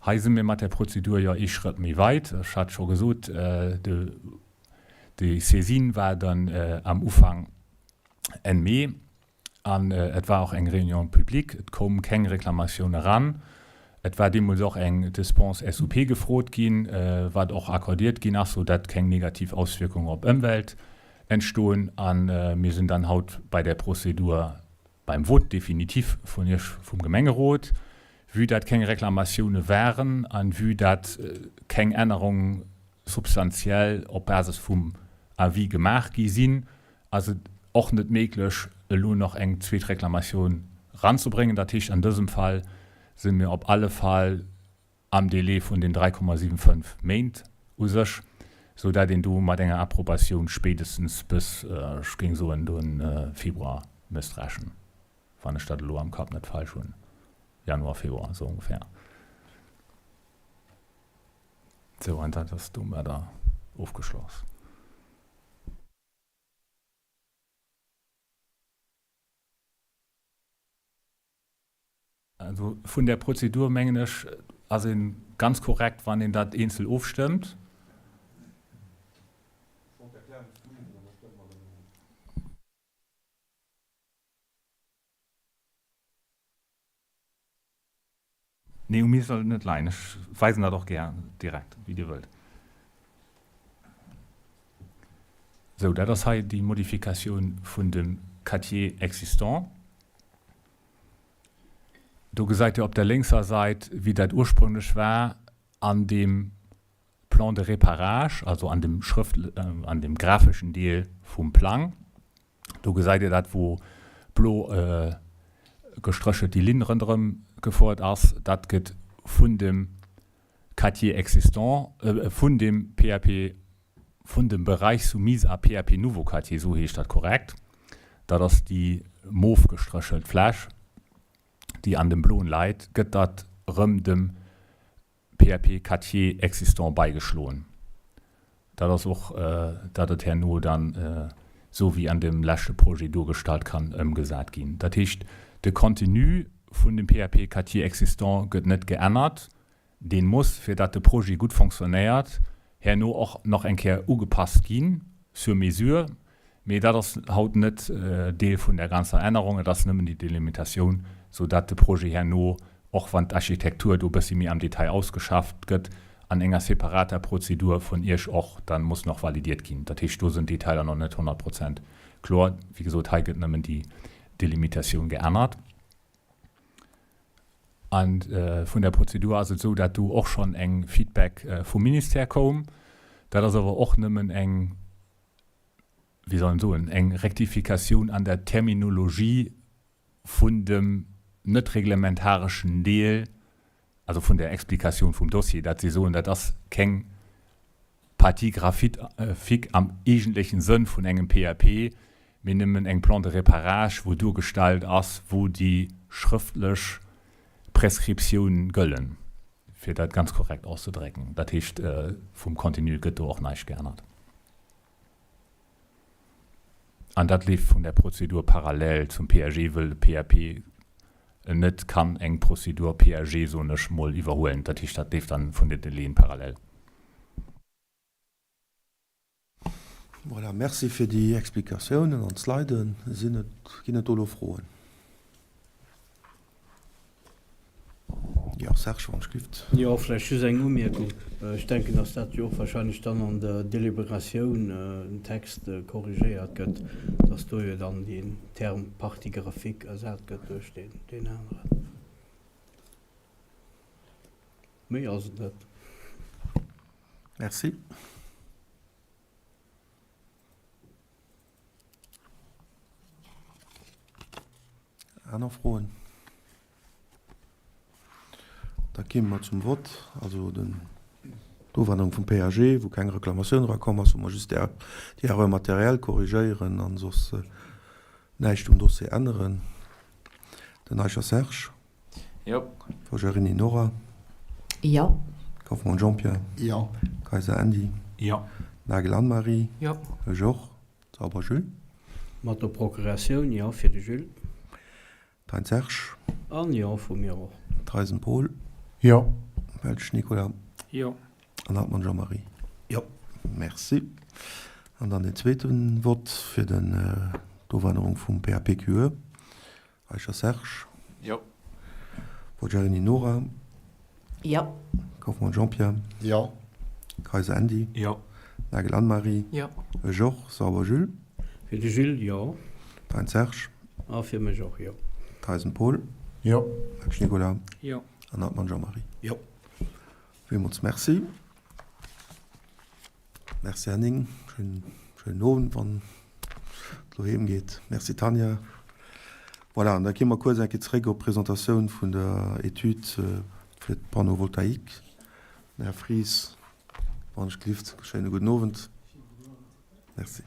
Hei si mir mat där Prozedur jo ee Schrëtt méi weit. Ech hat scho gesot, déi Saisine war dann am Ufank Enn Mee an et war och eng Réunion publique. Et koum keng Reklamatioun eran. Et war deemools och eng Dispense SUP gefrot ginn, wat och accordiert ginn ass, soudatt keng negativ Auswierkungen op Ëmwelt entstoen. A mir sinn dann haut bei där Prozedur beim Vote définitif vun Iech vum Gemengerot. Vue dat keng Reklamatioune waren an vue dat keng Ännerungen substantiell op Basis vum Avis gemaach gi sinn, ass et och net méiglech elo nach eng zweet Reklamatioun ranzebréngen. Dat heescht, an dësem Fall si mir op alle Fall am Délai vun den 3,75 Méint u sech, sou dat een do mat enger Approbatioun spéitestens bis, ech géing soen, de Februar misst rechnen, wann ech dat elo am Kapp net falsch hunn, Januar, Februar, esou ongeféier. Sou, an dat ass domadder ofgeschloss. Also vun där Prozedur, mengen ech, ass ee ganz korrekt, wann een dat eenzel ofstëmmt. Nee, u mir soll et net leien. Ech weisen dat och gär direkt, wéi Dir wëllt. Sou, dat ass hei déi Modifikatioun vun dem Quartier existant. Do gesäit Dir op der lénkser Sait, wéi dat ursprünglech war an deem Plan de réparage, also an dem Schrëft, an dem grafeschen Deel vum Plang. Do gesäit Dir dat, wou blo gestréchelt déi Linn ronderëm gefuert ass. Dat gëtt vun dem Quartier existant, vun dem PAP, vun dem Bereich soumise à PAP nouveau quartier, esou heescht dat korrekt. Dat ass déi mof gestréchelt Fläch, déi an dem Bloen läit, gëtt dat erëm dem PAP Quartier existant beigeschloen. Dat ass och, datt et herno dann esou wéi an dem leschte Projet duergestallt kann ëmgesat ginn. Dat heescht, de Contenu vun dem PAP Quartier existant gëtt net geännert. Dee muss, fir datt de Projet gutt fonctionnéiert, herno och nach eng Kéier ugepasst ginn, sur mesure. Mee dat ass haut net Deel vun där ganzer Ännerung. Et ass nëmmen déi Delimitatioun, sou dat de Projet herno, och wann d'Architektur do e bëssi méi am Detail ausgeschafft gëtt, an enger separater Prozedur vun Iech och dann muss nach validiert ginn. Dat heescht, do sinn d'Detailer nach net 100 Prozent kloer. Wéi gesot, hei gëtt nëmmen déi Delimitatioun geännert. A vun der Prozedur ass et esou, dat do och schonn eng Feedback vum Ministère koum. Dat ass awer och nëmmen eng, wéi soll een soen, eng Rektifikatioun an der Terminologie vun dem net reglementareschen Deel, also vun der Explikatioun vum Dossier, dat si soen, dat ass keng Partie graphique am eegentlechen Sënn vun engem PAP, mee nëmmen eng Plan de réparage, wou duergestallt ass, wou déi schrëftlech Prescriptioun gëllen, fir dat ganz korrekt auszedrécken. Dat heescht, vum Contenu gëtt do och näischt geännert. An dat leeft vun der Prozedur parallel zum PAG, wëll de PAP net kann eng Prozedur PAG, soen ech mol, iwwerhuelen. Dat heescht, dat leeft dann vun den Délaiën parallel. Voilà, merci fir déi Explikatiounen an d'Sliden. Sinn et, ginn et do elo Froen? Jo, Serge, wann ech gift. Jo, vläicht just eng Umierkung. Ech denken, dass dat jo och wahrscheinlech dann an der Deliberatioun den Text korrigéiert gëtt, dass do jo dann deen Term Partie graphique ersat gëtt duerch deen, deen aneren. Méi ass et net. Merci. Aner Froen? Da kéime mer zum Vott, also den d'Ofännerung vum PAG, wou keng Reklamatioun erakomm ass, wou mer just déi Erreur matérielle korrigéieren an soss näischt um Dossier änneren. Den Eicher Serge. Jo. Forgiarini Nora. Jo. Kauffmann Jean-Pierre. Jo. Kayser Andy. Jo. Nagel Anne-Marie. Jo. Ech och. Sauber Jules. Mat der Procuratioun, jo, fir de Jules. Thein Serge. An jo, vu mir och. Theisen Paul. Jo. Welsch Nicolas. Jo. An Hartmann Jean-Marie. Jo. Merci. An dann deen zweete Vott fir den d'Ofännerung vum PAPQE. Eicher Serge. Jo. Forgiarini Nora. Jo. Kauffmann Jean-Pierre. Jo. Kayser Andy. Jo. Nagel Anne-Marie. Jo. Ech och. Sauber Jules. Fir de Jules, jo. Thein Serge. A fir mech och, jo. Theisen Paul. Jo. Welsch Nicolas. Jo. An Hartmann Jean-Marie. Jo. Villmools Merci. Merci Henning. Schönen, schönen Owend, wann et elo heem geet. Merci Tanja. Voilà, an da gi mer kuerz eng Kéier zeréck op d'Presentatioun vun der Etüd fir d'Panneaux voltaïques. Den Här Fries, wann ech gelift, schéine gudden Owend. Merci.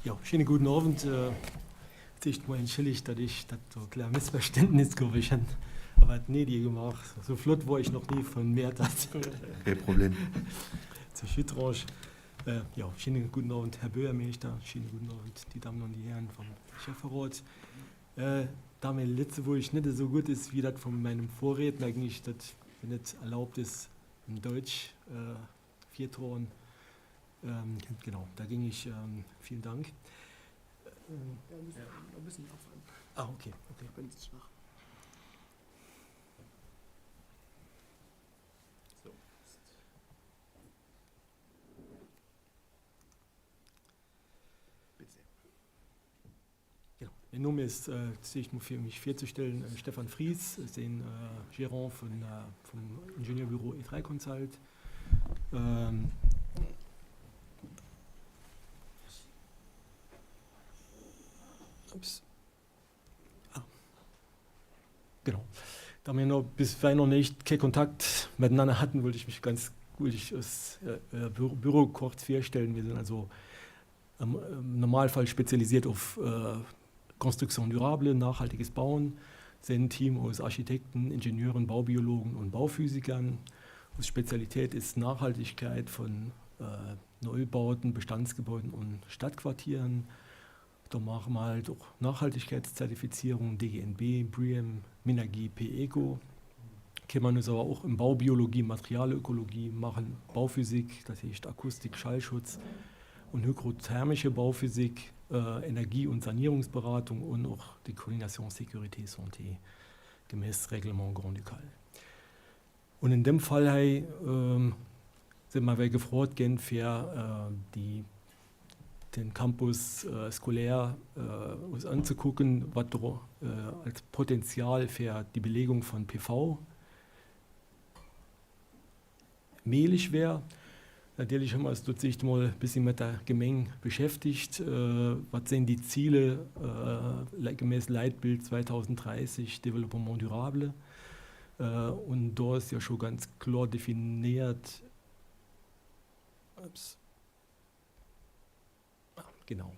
Jo, schéine gudden Owend. D'éischt mol entschëllegt, datt ech dat do klär Mëssverständnis gouf. Ech han awer d'Nedie gemaach. Sou flott wor ech nach ni vun Mäertert. Kee Problem. Zu Schittrange. Jo, schéine gudden Owend, Här Buergermeeschter. Schéine gudden Owend, déi Dammen an déi Hären vum Schäfferot. Da mäi Lëtzebuergesch net esou gutt is wéi dat vu mengem Vorredner, géing ech dat, wenn et erlaubt is, in Deutsch virdroen. Genau, da géing ech, vielen Dank. Ah, okay, okay. Genau. Mein Name ist, äh, zuerst mal fir mich virzustellen, äh, Stefan Fries, ech sinn äh, Gérant vun, äh, vum Ingenieurbüro E3 Consult. Ähm, ups. Ah. Genau. Da mir noch bis wei noch nicht kee Kontakt miteinander hatten, wollte ich mich ganz wollte ich das äh, Büro, Büro kurz vorstellen. Wir sind also Am Normalfall spezialisiert auf Construction durable, nachhaltiges Bauen, sind ein Team aus Architekten, Ingenieuren, Baubiologen und Bauphysikern. Unsere Spezialität ist Nachhaltigkeit von Neubauten, Bestandsgebäuden und Stadtquartieren. Da machen wir halt auch Nachhaltigkeitszertifizierung, DGNB, BREEAM, Minergie, P-Eco. Kümmern uns aber auch um Baubiologie, Materialökologie, machen Bauphysik, das heißt Akustik, Schallschutz und hygrothermische Bauphysik, Energie und Sanierungsberatung und och die Coordination Sécurité Santé gemäss Règlement grand-ducal. Und in dem Fall hei si mer wéi gefrot ginn, fir déi, den Campus scolaire uns anzekucken, wat do als Potenzial fir déi Belegung von PV Méiglech wär. Natierlech hu mer eis dozéischt emol e bëssi mat der Gemeng beschäftegt. Wat sinn déi Zile gemäss Leitbild 2030, Développement durable? Und do ass jo scho ganz kloer definiert, ups, Genau,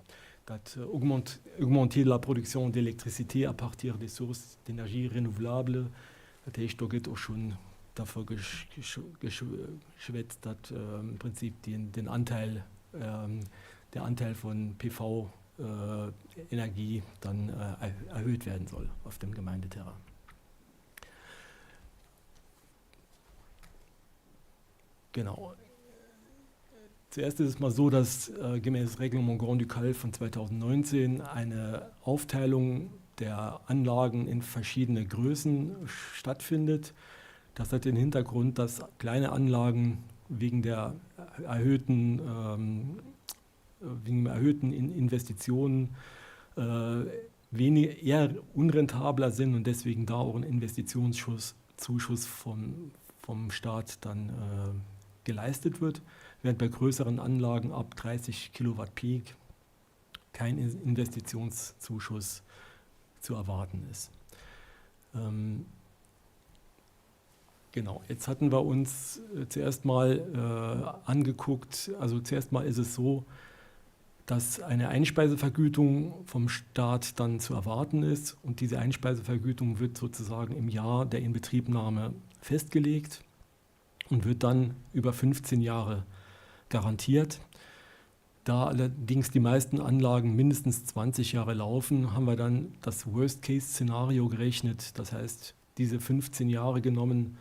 dat augmenter la production d'électricité à partir des sources d'énergie renouvelables, dat heescht, do gëtt och schonn dervu geschwätzt, datt im Prinzip den Anteil, der Anteil von PV-Energie dann erhöht werden soll auf dem Gemeindeterrain. Genau. Zuerst ist es mal so, dass äh, gemäß Reglement Grand-Ducal von 2019 eine Aufteilung der Anlagen in verschiedene Größen stattfindet. Das hat den Hintergrund, dass kleine Anlagen wegen der erhöhten, ähm, wegen erhöhten Investitionen äh, wenig, eher unrentabler sind und deswegen da auch ein Investitionsschuss Zuschuss vom, vom Staat dann äh, geleistet wird, während bei größeren Anlagen ab 30 Kilowatt Peak kein Investitionszuschuss zu erwarten ist. Ähm, genau, jetzt hatten wir uns äh, zuerst mal äh, angeguckt, also zuerst mal ist es so, dass eine Einspeisevergütung vom Staat dann zu erwarten ist. Und diese Einspeisevergütung wird sozusagen im Jahr der Inbetriebnahme festgelegt und wird dann über 15 Jahre garantiert. Da allerdings die meisten Anlagen mindestens 20 Jahre laufen, haben wir dann das Worst-Case-Szenario gerechnet. Das heißt, diese 15 Jahre genommen,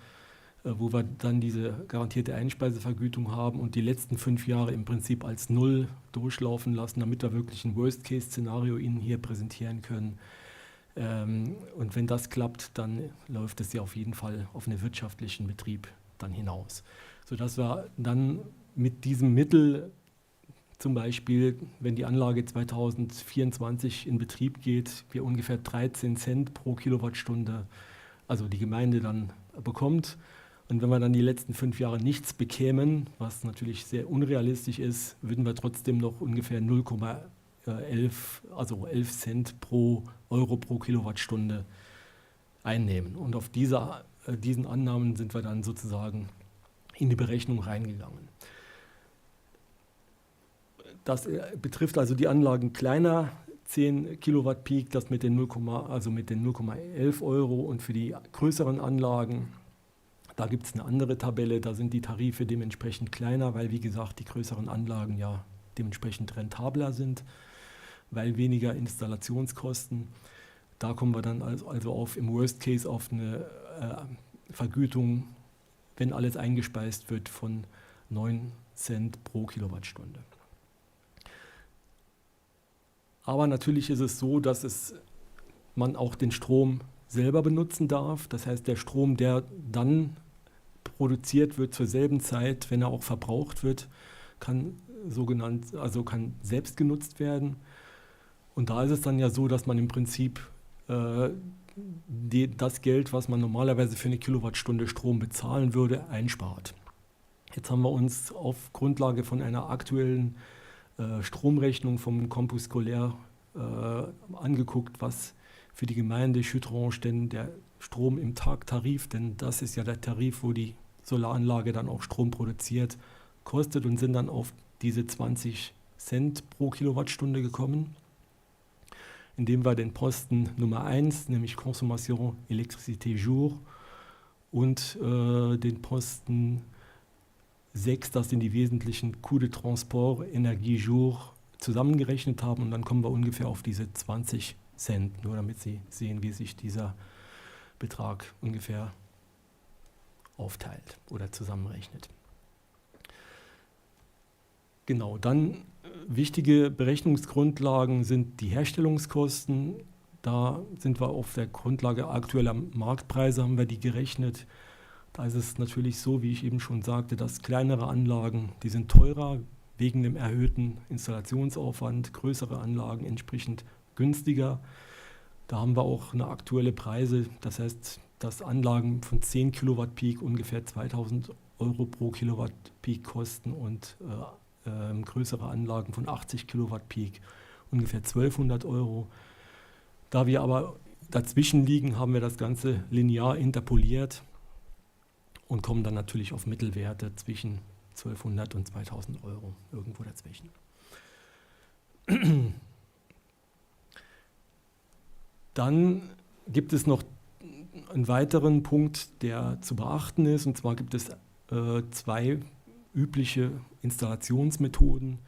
äh, wo wir dann diese garantierte Einspeisevergütung haben und die letzten fünf Jahre im Prinzip als Null durchlaufen lassen, damit wir wirklich ein Worst-Case-Szenario Ihnen hier präsentieren können. Ähm, und wenn das klappt, dann läuft es ja auf jeden Fall auf einen wirtschaftlichen Betrieb dann hinaus. Sodass wir dann mit diesem Mittel zum Beispiel, wenn die Anlage 2024 in Betrieb geht, wir ungefähr 13 Cent pro Kilowattstunde, also die Gemeinde dann bekommt. Und wenn wir dann die letzten fünf Jahre nichts bekämen, was natürlich sehr unrealistisch ist, würden wir trotzdem noch ungefähr 0,11, also 11 Cent pro Euro pro Kilowattstunde einnehmen. Und auf dieser, äh, diesen Annahmen sind wir dann sozusagen in die Berechnung reingegangen. Das äh, betrifft also die Anlagen kleiner 10 Kilowatt Peak, das mit den 0, also mit den 0,11 Euro und für die größeren Anlagen, da gibt es eine andere Tabelle, da sind die Tarife dementsprechend kleiner, weil wie gesagt die größeren Anlagen ja dementsprechend rentabler sind, weil weniger Installationskosten. Da kommen wir dann also auf im Worst Case auf eine äh, Vergütung, wenn alles eingespeist wird, von 9 Cent pro Kilowattstunde. Aber natürlich ist es so, dass es, man auch den Strom selber benutzen darf. Das heißt, der Strom, der dann produziert wird zur selben Zeit, wenn er auch verbraucht wird, kann sogenannt, also kann selbst genutzt werden. Und da ist es dann ja so, dass man im Prinzip äh, die, das Geld, was man normalerweise für eine Kilowattstunde Strom bezahlen würde, einspart. Jetzt haben wir uns auf Grundlage von einer aktuellen äh, Stromrechnung vom Campus Scolaire äh, angeguckt, was für die Gemeinde Schüttrange denn der Strom im Tagtarif, denn das ist ja der Tarif, wo die Solaranlage dann auch Strom produziert, kostet und sind dann auf diese 20 Cent pro Kilowattstunde gekommen, indem wir den Posten Nummer 1, nämlich Consommation Électricité Jour und äh, den Posten 6, das sind die wesentlichen Coûts de Transport, Energie Jour zusammengerechnet haben und dann kommen wir ungefähr auf diese 20 Cent, nur damit Sie sehen, wie sich dieser Betrag ungefähr aufteilt oder zusammenrechnet. Genau, dann äh, wichtige Berechnungsgrundlagen sind die Herstellungskosten. Da sind wir auf der Grundlage aktueller Marktpreise, haben wir die gerechnet. Da ist es natürlich so, wie ich eben schon sagte, dass kleinere Anlagen, die sind teurer wegen dem erhöhten Installationsaufwand, größere Anlagen entsprechend günstiger. Da haben wir auch eine aktuelle Preise, das heißt, dass Anlagen von 10 Kilowatt Peak ungefähr 2000 Euro pro Kilowatt Peak kosten und äh, äh, größere Anlagen von 80 Kilowatt Peak ungefähr 1200 Euro. Da wir aber dazwischen liegen, haben wir das Ganze linear interpoliert und kommen dann natürlich auf Mittelwerte zwischen 1200 und 2000 Euro, irgendwo dazwischen. Dann gibt es noch einen weiteren Punkt, der zu beachten ist, und zwar gibt es äh, zwei übliche Installationsmethoden.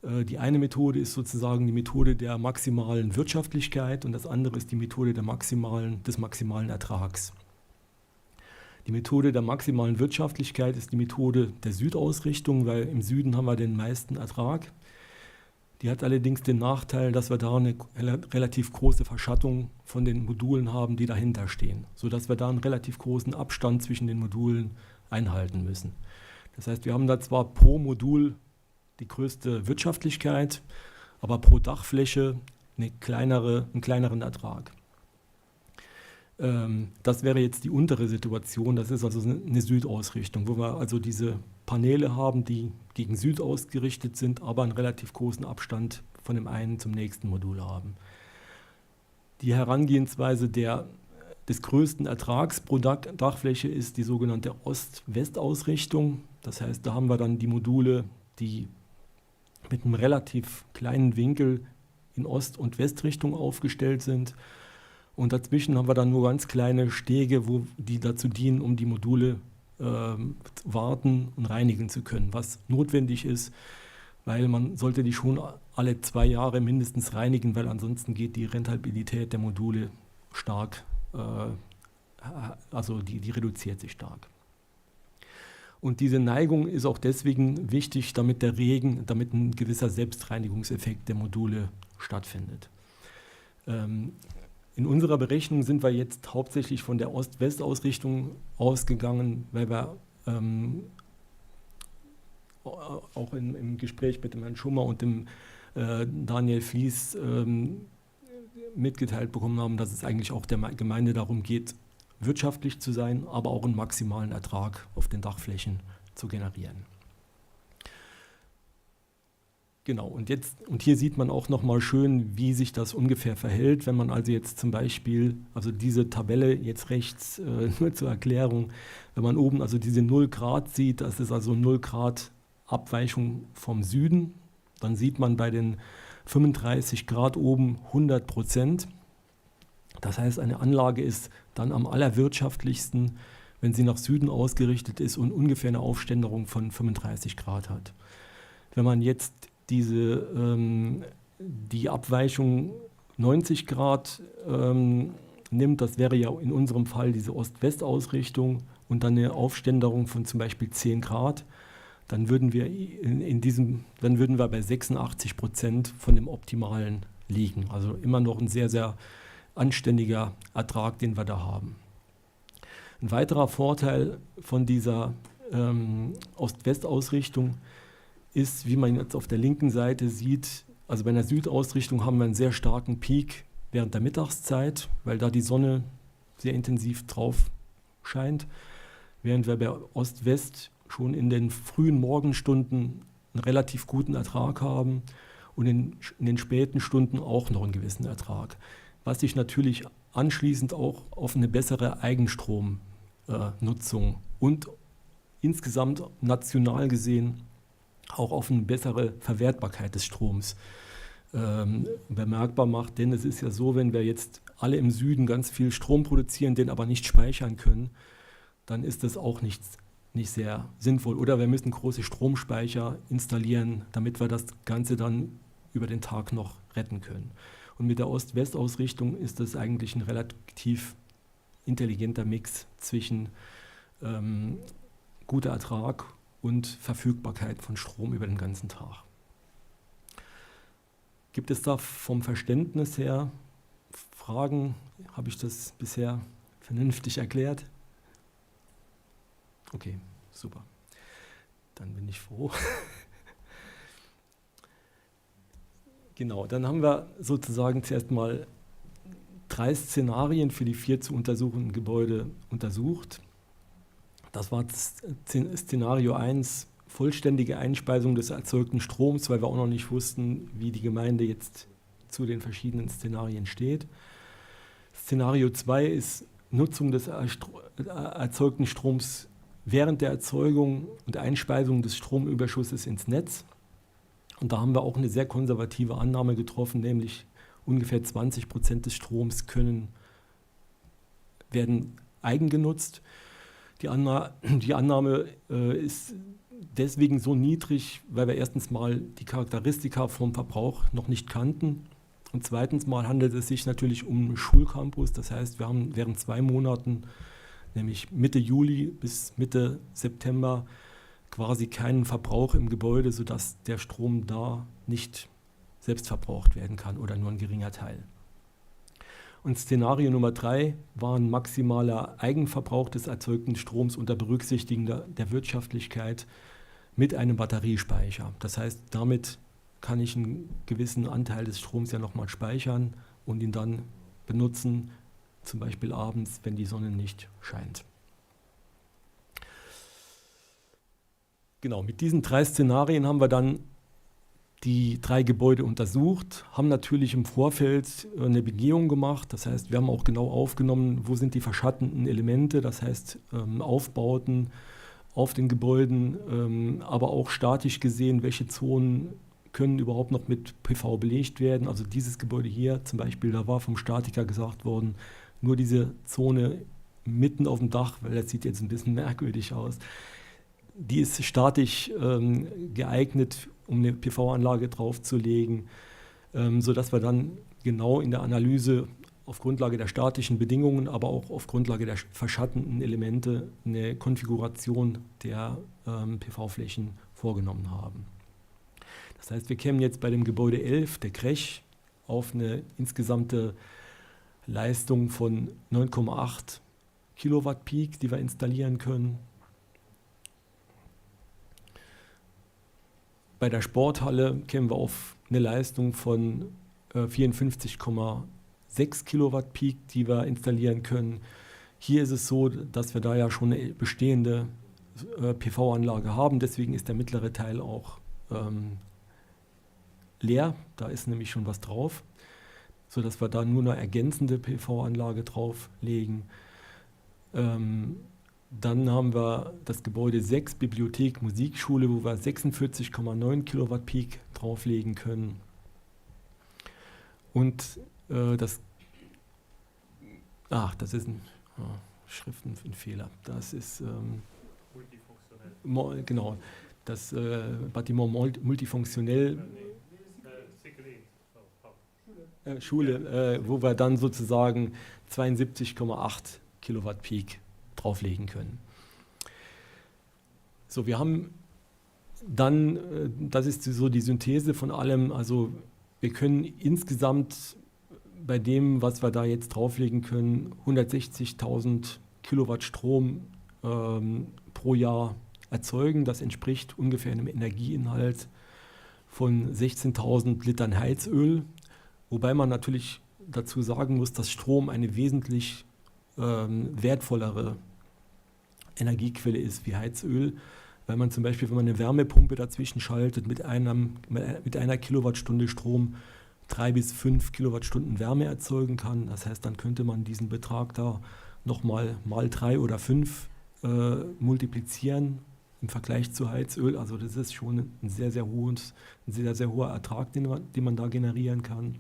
Äh, die eine Methode ist sozusagen die Methode der maximalen Wirtschaftlichkeit und das andere ist die Methode der maximalen, des maximalen Ertrags. Die Methode der maximalen Wirtschaftlichkeit ist die Methode der Südausrichtung, weil im Süden haben wir den meisten Ertrag. Die hat allerdings den Nachteil, dass wir da eine relativ große Verschattung von den Modulen haben, die dahinter stehen, sodass wir da einen relativ großen Abstand zwischen den Modulen einhalten müssen. Das heißt, wir haben da zwar pro Modul die größte Wirtschaftlichkeit, aber pro Dachfläche eine kleinere, einen kleineren Ertrag. Ähm, das wäre jetzt die untere Situation, das ist also eine Südausrichtung, wo wir also diese Paneele haben, die gegen Süd ausgerichtet sind, aber einen relativ großen Abstand von dem einen zum nächsten Modul haben. Die Herangehensweise der, des größten Ertrags pro Dachfläche ist die sogenannte Ost-West-Ausrichtung. Das heißt, da haben wir dann die Module, die mit einem relativ kleinen Winkel in Ost- und Westrichtung aufgestellt sind. Und dazwischen haben wir dann nur ganz kleine Stege, wo die dazu dienen, um die Module äh, warten und reinigen zu können, was notwendig ist, weil man sollte die schon alle zwei Jahre mindestens reinigen, weil ansonsten geht die Rentabilität der Module stark, äh, also die, die reduziert sich stark. Und diese Neigung ist auch deswegen wichtig, damit der Regen, damit ein gewisser Selbstreinigungseffekt der Module stattfindet. Ähm, in unserer Berechnung sind wir jetzt hauptsächlich von der Ost-West-Ausrichtung ausgegangen, weil wir ähm, auch in, im Gespräch mit dem Herrn Schummer und dem äh, Daniel Fließ ähm, mitgeteilt bekommen haben, dass es eigentlich auch der Gemeinde darum geht, wirtschaftlich zu sein, aber auch einen maximalen Ertrag auf den Dachflächen zu generieren. Genau, und jetzt, und hier sieht man auch nochmal schön, wie sich das ungefähr verhält, wenn man also jetzt zum Beispiel, also diese Tabelle jetzt rechts äh, nur zur Erklärung, wenn man oben also diese 0 Grad sieht, das ist also 0 Grad Abweichung vom Süden, dann sieht man bei den 35 Grad oben 100 Prozent. Das heißt, eine Anlage ist dann am allerwirtschaftlichsten, wenn sie nach Süden ausgerichtet ist und ungefähr eine Aufständerung von 35 Grad hat. Wenn man jetzt diese, ähm, die Abweichung 90 Grad ähm, nimmt, das wäre ja in unserem Fall diese Ost-West-Ausrichtung und dann eine Aufständerung von zum Beispiel 10 Grad, dann würden wir in, in diesem, dann würden wir bei 86 Prozent von dem optimalen liegen. Also immer noch ein sehr, sehr anständiger Ertrag, den wir da haben. Ein weiterer Vorteil von dieser ähm, Ost-West-Ausrichtung ist, wie man jetzt auf der linken Seite sieht, also bei einer Südausrichtung haben wir einen sehr starken Peak während der Mittagszeit, weil da die Sonne sehr intensiv drauf scheint, während wir bei Ost-West schon in den frühen Morgenstunden einen relativ guten Ertrag haben und in, in den späten Stunden auch noch einen gewissen Ertrag, was sich natürlich anschließend auch auf eine bessere Eigenstromnutzung äh, und insgesamt national gesehen auch auf eine bessere Verwertbarkeit des Stroms ähm, bemerkbar macht. Denn es ist ja so, wenn wir jetzt alle im Süden ganz viel Strom produzieren, den aber nicht speichern können, dann ist das auch nicht, nicht sehr sinnvoll. Oder wir müssen große Stromspeicher installieren, damit wir das Ganze dann über den Tag noch retten können. Und mit der Ost-West-Ausrichtung ist das eigentlich ein relativ intelligenter Mix zwischen ähm, guter Ertrag und Verfügbarkeit von Strom über den ganzen Tag. Gibt es da vom Verständnis her Fragen? Habe ich das bisher vernünftig erklärt? Okay, super. Dann bin ich froh. genau, dann haben wir sozusagen zuerst mal drei Szenarien für die vier zu untersuchenden Gebäude untersucht. Das war Szenario 1, vollständige Einspeisung des erzeugten Stroms, weil wir auch noch nicht wussten, wie die Gemeinde jetzt zu den verschiedenen Szenarien steht. Szenario 2 ist Nutzung des äh, erzeugten Stroms während der Erzeugung und Einspeisung des Stromüberschusses ins Netz. Und da haben wir auch eine sehr konservative Annahme getroffen, nämlich ungefähr 20 Prozent des Stroms können, werden eigengenutzt. Die, Anna die Annahme äh, ist deswegen so niedrig, weil wir erstens mal die Charakteristika vom Verbrauch noch nicht kannten. Und zweitens mal handelt es sich natürlich um einen Schulcampus. Das heißt, wir haben während zwei Monaten, nämlich Mitte Juli bis Mitte September, quasi keinen Verbrauch im Gebäude, sodass der Strom da nicht selbst verbraucht werden kann oder nur ein geringer Teil. Und Szenario Nummer drei war ein maximaler Eigenverbrauch des erzeugten Stroms unter Berücksichtigung der Wirtschaftlichkeit mit einem Batteriespeicher. Das heißt, damit kann ich einen gewissen Anteil des Stroms ja nochmal speichern und ihn dann benutzen, zum Beispiel abends, wenn die Sonne nicht scheint. Genau, mit diesen drei Szenarien haben wir dann die drei Gebäude untersucht, haben natürlich im Vorfeld äh, eine Begehung gemacht. Das heißt, wir haben auch genau aufgenommen, wo sind die verschattenden Elemente, das heißt ähm, Aufbauten auf den Gebäuden, ähm, aber auch statisch gesehen, welche Zonen können überhaupt noch mit PV belegt werden. Also dieses Gebäude hier zum Beispiel, da war vom Statiker gesagt worden, nur diese Zone mitten auf dem Dach, weil das sieht jetzt ein bisschen merkwürdig aus, die ist statisch ähm, geeignet, um eine PV-Anlage draufzulegen, ähm, sodass wir dann genau in der Analyse auf Grundlage der statischen Bedingungen, aber auch auf Grundlage der verschattenden Elemente eine Konfiguration der ähm, PV-Flächen vorgenommen haben. Das heißt, wir kämen jetzt bei dem Gebäude 11, der Crèche, auf eine insgesamte Leistung von 9,8 Kilowatt Peak, die wir installieren können. Bei der Sporthalle kämen wir auf eine Leistung von 54,6 äh, Kilowatt Peak, die wir installieren können. Hier ist es so, dass wir da ja schon eine bestehende äh, PV-Anlage haben. Deswegen ist der mittlere Teil auch ähm, leer. Da ist nämlich schon was drauf, sodass wir da nur eine ergänzende PV-Anlage drauflegen. Ähm, dann haben wir das Gebäude 6, Bibliothek, Musikschule, wo wir 46,9 Kilowatt Peak drauflegen können. Und äh, das, ach, das ist ein oh, Schriftenfehler. Das ist ähm, multifunktionell. Genau, das äh, Bâtiment multifunktionell. Äh, Schule, äh, wo wir dann sozusagen 72,8 Kilowatt Peak drauflegen können. So, wir haben dann, äh, das ist so die Synthese von allem, also wir können insgesamt bei dem, was wir da jetzt drauflegen können, 160.000 Kilowatt Strom ähm, pro Jahr erzeugen. Das entspricht ungefähr einem Energieinhalt von 16.000 Litern Heizöl. Wobei man natürlich dazu sagen muss, dass Strom eine wesentlich ähm, wertvollere Energiequelle ist wie Heizöl, weil man zum Beispiel, wenn man eine Wärmepumpe dazwischen schaltet, mit, einem, mit einer Kilowattstunde Strom drei bis fünf Kilowattstunden Wärme erzeugen kann. Das heißt, dann könnte man diesen Betrag da nochmal mal drei oder fünf äh, multiplizieren im Vergleich zu Heizöl. Also das ist schon ein sehr, sehr, hohes, ein sehr, sehr hoher Ertrag, den man, den man da generieren kann.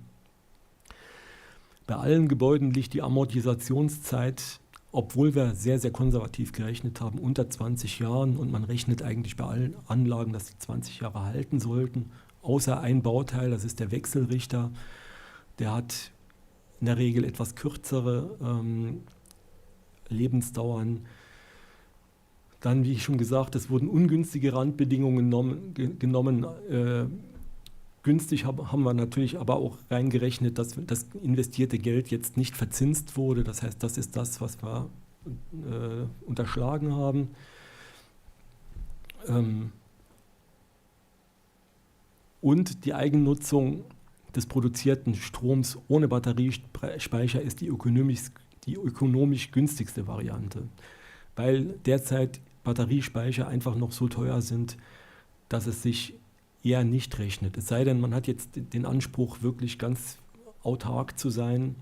Bei allen Gebäuden liegt die Amortisationszeit, obwohl wir sehr, sehr konservativ gerechnet haben, unter 20 Jahren. Und man rechnet eigentlich bei allen Anlagen, dass sie 20 Jahre halten sollten, außer ein Bauteil, das ist der Wechselrichter. Der hat in der Regel etwas kürzere ähm, Lebensdauern. Dann, wie ich schon gesagt, es wurden ungünstige Randbedingungen genommen. genommen äh, günstig hab, haben wir natürlich aber auch reingerechnet, dass das investierte Geld jetzt nicht verzinst wurde. Das heißt, das ist das, was wir äh, unterschlagen haben. Ähm, und die Eigennutzung des produzierten Stroms ohne Batteriespeicher ist die ökonomisch, die ökonomisch günstigste Variante, weil derzeit Batteriespeicher einfach noch so teuer sind, dass es sich eher nicht rechnet. Es sei denn, man hat jetzt den Anspruch, wirklich ganz autark zu sein.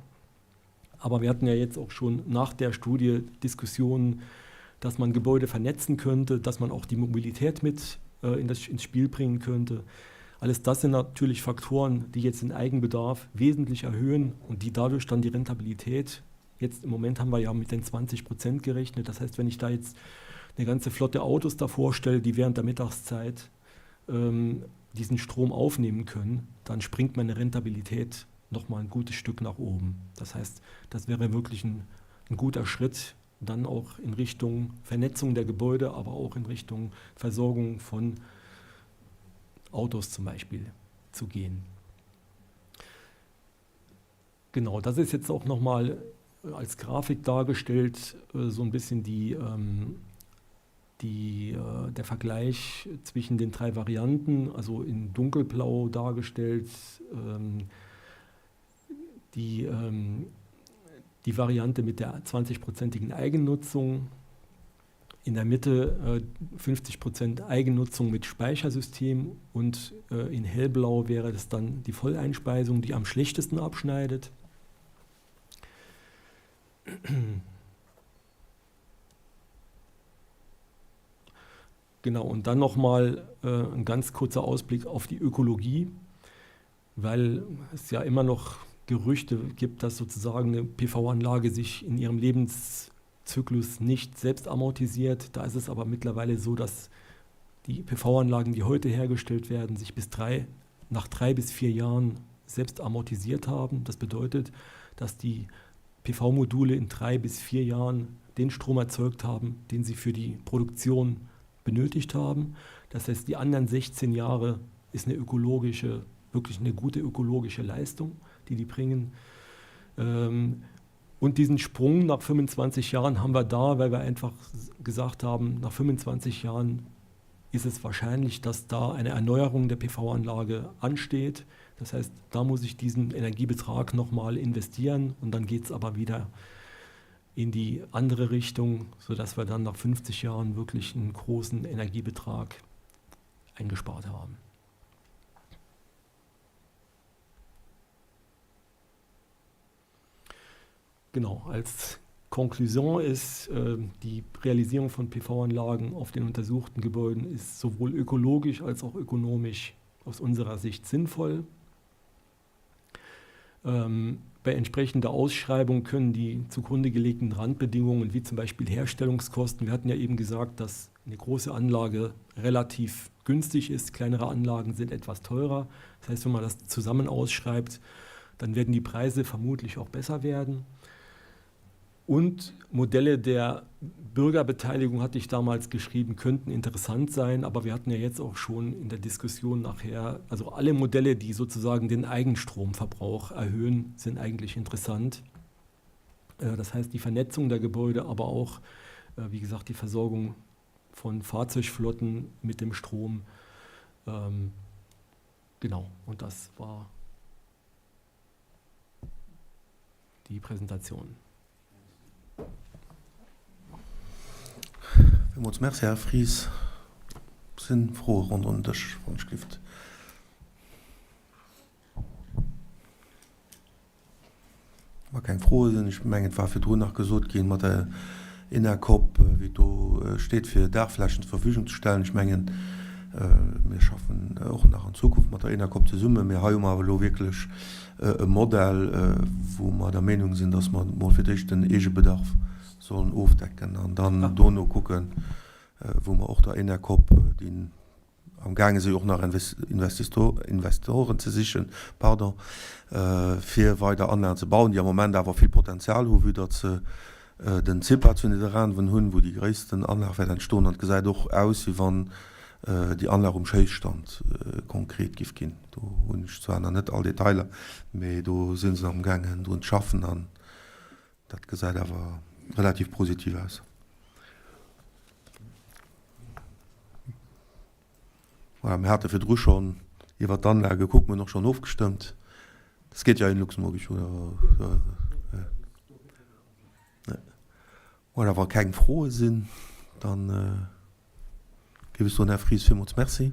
Aber wir hatten ja jetzt auch schon nach der Studie Diskussionen, dass man Gebäude vernetzen könnte, dass man auch die Mobilität mit äh, in das, ins Spiel bringen könnte. Alles das sind natürlich Faktoren, die jetzt den Eigenbedarf wesentlich erhöhen und die dadurch dann die Rentabilität, jetzt im Moment haben wir ja mit den 20 Prozent gerechnet, das heißt, wenn ich da jetzt eine ganze Flotte Autos davor stelle, die während der Mittagszeit ähm, diesen Strom aufnehmen können, dann springt meine Rentabilität nochmal ein gutes Stück nach oben. Das heißt, das wäre wirklich ein, ein guter Schritt, dann auch in Richtung Vernetzung der Gebäude, aber auch in Richtung Versorgung von Autos zum Beispiel zu gehen. Genau, das ist jetzt auch nochmal als Grafik dargestellt, äh, so ein bisschen die, ähm, die, äh, der Vergleich zwischen den drei Varianten, also in dunkelblau dargestellt, ähm, die, ähm, die Variante mit der 20-prozentigen Eigennutzung, in der Mitte äh, 50 Prozent Eigennutzung mit Speichersystem und äh, in hellblau wäre das dann die Volleinspeisung, die am schlechtesten abschneidet. Genau, und dann nochmal äh, ein ganz kurzer Ausblick auf die Ökologie, weil es ja immer noch Gerüchte gibt, dass sozusagen eine PV-Anlage sich in ihrem Lebenszyklus nicht selbst amortisiert. Da ist es aber mittlerweile so, dass die PV-Anlagen, die heute hergestellt werden, sich bis drei, nach drei bis vier Jahren selbst amortisiert haben. Das bedeutet, dass die PV-Module in drei bis vier Jahren den Strom erzeugt haben, den sie für die Produktion benötigt haben. Das heißt, die anderen 16 Jahre ist eine ökologische, wirklich eine gute ökologische Leistung, die die bringen. Ähm, und diesen Sprung nach 25 Jahren haben wir da, weil wir einfach gesagt haben, nach 25 Jahren ist es wahrscheinlich, dass da eine Erneuerung der PV-Anlage ansteht. Das heißt, da muss ich diesen Energiebetrag nochmal investieren und dann geht es aber wieder in die andere Richtung, sodass wir dann nach 50 Jahren wirklich einen großen Energiebetrag eingespart haben. Genau, als Konklusion ist, äh, die Realisierung von PV-Anlagen auf den untersuchten Gebäuden ist sowohl ökologisch als auch ökonomisch aus unserer Sicht sinnvoll. Ähm, bei entsprechender Ausschreibung können die zugrunde gelegten Randbedingungen, wie zum Beispiel Herstellungskosten, wir hatten ja eben gesagt, dass eine große Anlage relativ günstig ist, kleinere Anlagen sind etwas teurer. Das heißt, wenn man das zusammen ausschreibt, dann werden die Preise vermutlich auch besser werden. Und Modelle der Bürgerbeteiligung, hatte ich damals geschrieben, könnten interessant sein, aber wir hatten ja jetzt auch schon in der Diskussion nachher, also alle Modelle, die sozusagen den Eigenstromverbrauch erhöhen, sind eigentlich interessant. Äh, das heißt, die Vernetzung der Gebäude, aber auch, äh, wie gesagt, die Versorgung von Fahrzeugflotten mit dem Strom. Ähm, genau, und das war die Präsentation. Villmools Merci, Här Fries. Sinn Froe ronderëm den Dësch, wann ech gift? Wa keng Froe sinn, ech mengen, et war virdrun nach gesot ginn, mat der Enercop, wéi et do steet, fir Daachflächen zur Verfügung ze stellen. Ech mengen, mir schaffen och nach an Zukunft mat der Enercop zesummen, mee hei hu mer awer elo wierklech e Modell, wou mer der Meenung sinn, dass mer emol fir d'éischt den Eegebedarf sollen ofdecken an dann dono kucken, wou mer och der Enercop déi am gaange si och nach Investoren ze sichen, pardon, fir weider Anlagen ze bauen, déi am Moment awer vill Potenzial hu vue datt se den CIPA zu Nidderaanwen hunn, wou déi gréissten Anlag wäert entstoen. An et gesäit och aus, wéi wann déi Anlag um Schéisstand konkret giff ginn. Do hunn ech zwar nach net all Detailer, mee do si se am gaangen drun ze schaffen an dat gesäit awer relativ positiv aus. Voilà, mir hate virdru schonn iwwert d'Anlag gekuckt, mir hunn och schonn ofgestëmmt. Das geht ja in Luxemburgisch, oder? Voilà, wa keng Froe sinn, dann géif ech soen, Här Fries, villmools Merci.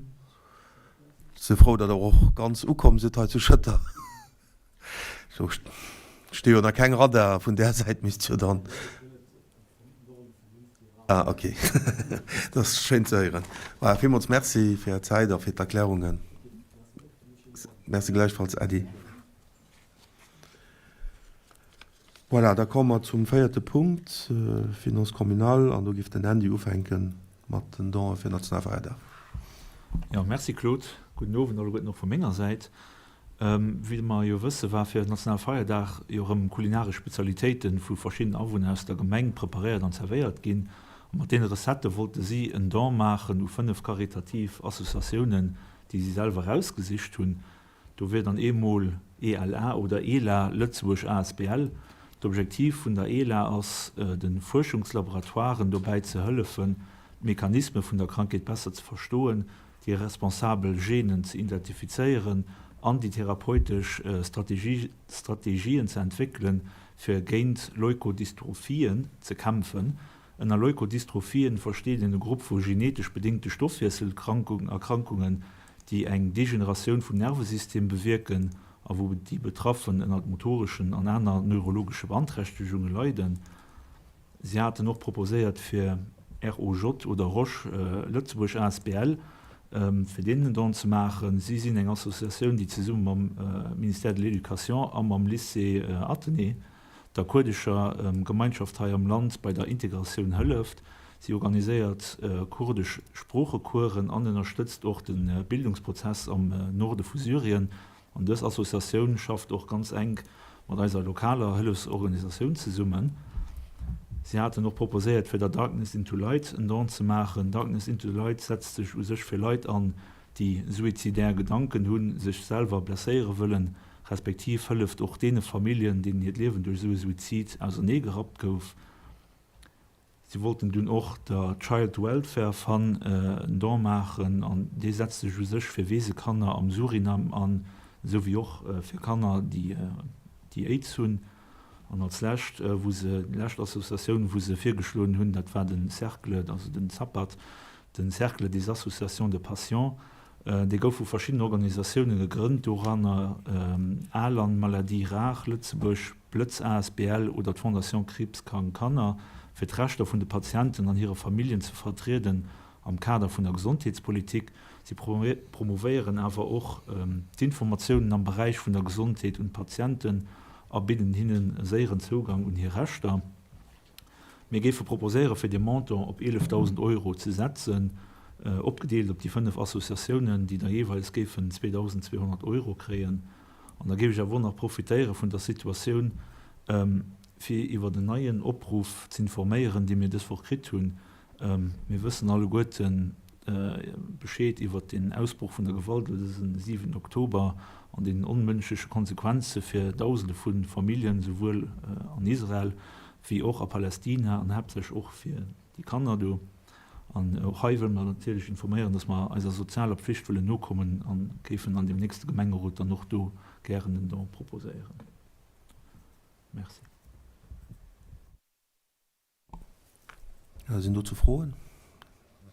Ech si frou, datt Der och ganz ukomm sidd hei zu Schëtter. Do sti jo nach keng Radar, vun där Säit misst jo dann. Ah, okay. Dat ass schéin ze héieren. Voilà, villmools Merci fir Är Zäit a fir d'Erklärungen. Merci gläichfalls, Äddi. Voilà, da komme mer zum véierte Punkt, Finances communales, an do géif den Andy ufänke mat den Donë fir Nationalfeierdag. Jo, merci Claude. Gudden Owend alleguerten och vu menger Säit. Wéi mer jo wësse war fir Nationalfeierdag jo erëm kulinaresch Spezialitéite vu verschiddenen Awunner aus der Gemeng preparéiert an zerwéiert ginn. A mat deene Recettë wollte si en Don maachen u 5 karitativ Associatiounen, déi si selwer erausgesicht hunn. Do wier dann eemol ELA oder ELA Lëtzebuerg asbl. D'Objektiv vun der ELA ass, de Fuerschungslaboratoiren dobäi ze hëllefen, d'Mechanisme vun der Krankheet besser ze verstoen, déi responsabel Genen ze identifizéieren an déi therapeutesch Strategien ze entwéckelen, fir géint Leukodystrophien ze kämpfen. Ënner Leukodystrophien versteet een e Grupp vu genetesch bedéngte Stoffwiesselerkrankungen, déi eng Degeneratioun vum Nervesystem bewierken a wou déi Betraffen ënnert motoreschen an aner neurologesche Beanträchtegunge leiden. Si haten och proposéiert fir. ROJ oder Roche Lëtzebuerg asbl, fir deenen en Don ze maachen. Si sinn eng Associatioun, déi zesumme mam Ministère de l'Éducation a mam Lycée Athenée der kurdescher Gemeinschaft hei am Land bei der Integratioun hëlleft. Si organiséiert kurdesch Sproochecoursen an ënnerstëtzt och de Bildungsprozess am Norde vu Syrien. An dës Associatioun schafft och ganz enk mat eiser lokaler Hëllefsorganisatioun zesummen. Si haten och proposéiert fir der Darkness into Light en Don ze maachen. Darkness into Light setzt sech u sech fir Leit an, déi suizidär Gedanken hunn, sech selwer blesséiere wëllen, respektiv hëlleft och deene Familljen, deenen hiert Liewen duerch esou e Suizid ausernee gerappt gouf. Si wollten dunn och der Child Welfare Fund en Don maachen an dee setzt sech u sech fir Weesekanner am Surinam an, esou wéi och fir Kanner, déi Aids hunn. An als lescht, wou se, déi lescht Associatioun, wou se virgeschloen hunn, dat war de Cercle, also den CAPAT, de Cercle des Associations de Patients. Dee gouf vu verschiddenen Organisatioune gegrënnt, doranner Alan, Maladies Rares Lëtzebuerg, Blëtz asbl oder d'Fondation Kriibskrank Kanner, fir d'Rechter vun de Patienten an hire Familljen ze vertrieden am Kader vun der Gesondheetspolitik. Si promouvéieren awer och d'Informatiounen am Beräich vun der Gesondheet un d'Patienten a bidden hinnen e séieren Zougang un hir Rechter. Mir géife proposéiere fir dee Montant op 11.000 Euro ze setzen, opgedeelt op déi 5 Associatiounen, déi da jeeweils géifen 2.200 Euro kréien. An da géif ech awer och nach profitéiere vun der Situatioun, fir iwwert en neien Opruff z'informéieren, dee mir dës Woch kritt hunn. Mir wëssen alleguerten Bescheed iwwert den Ausbroch vun der Gewalt elo dësen 7 Oktober an den onmënschleche Konsequenze fir Dausende vu Familljen, souwuel an Israel wéi och a Palästina an haaptsächlech och fir déi Kanner do. An och hei wëlle mer natierlech informéieren, dass mer eiser sozialer Pflicht wëllen nokommen a géifen an deem nächste Gemengerot dann och do gären en Don proposéieren. Merci. Sinn dozou Froen?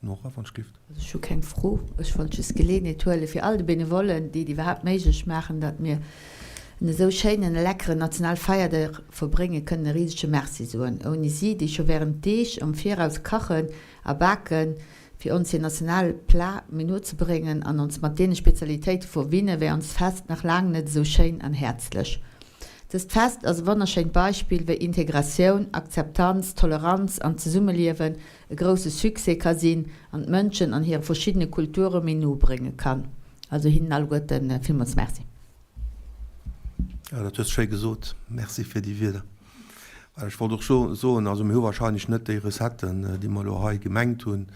Nora, wann ech gift. Also ech hu keng Fro. Ech wollt just d'Geleeënheet huelen, fir all de Benevollen, déi et iwwerhaapt méiglech maachen, datt mir en esou schéinen a leckeren Nationalfeierdag verbrénge kënnen, e risege Merci soen. Ouni si, déi scho wärend Deeg am Viraus kachen a baken, fir ons hir national Plat méi no ze bréngen an ons mat deene Spezialitéite verwinnen, wär onst Fest nach laang net esou schéin an häerzlech. Dëst Fest ass e wonnerschéint Beispill, wéi Integratioun, Akzeptanz, Toleranz an Zesummeliewen e grousse Succès ka sinn an d'Mënschen an hire verschiddene Kulture méi no brénge kann. Also hinnen alleguerte villmools Merci. Jo, dat hues de schéi gesot. Merci fir déi Wierder. Well ech wollt och soen, also mir hu wahrscheinlech net déi Recetten, déi mer elo hei gemengt hunn.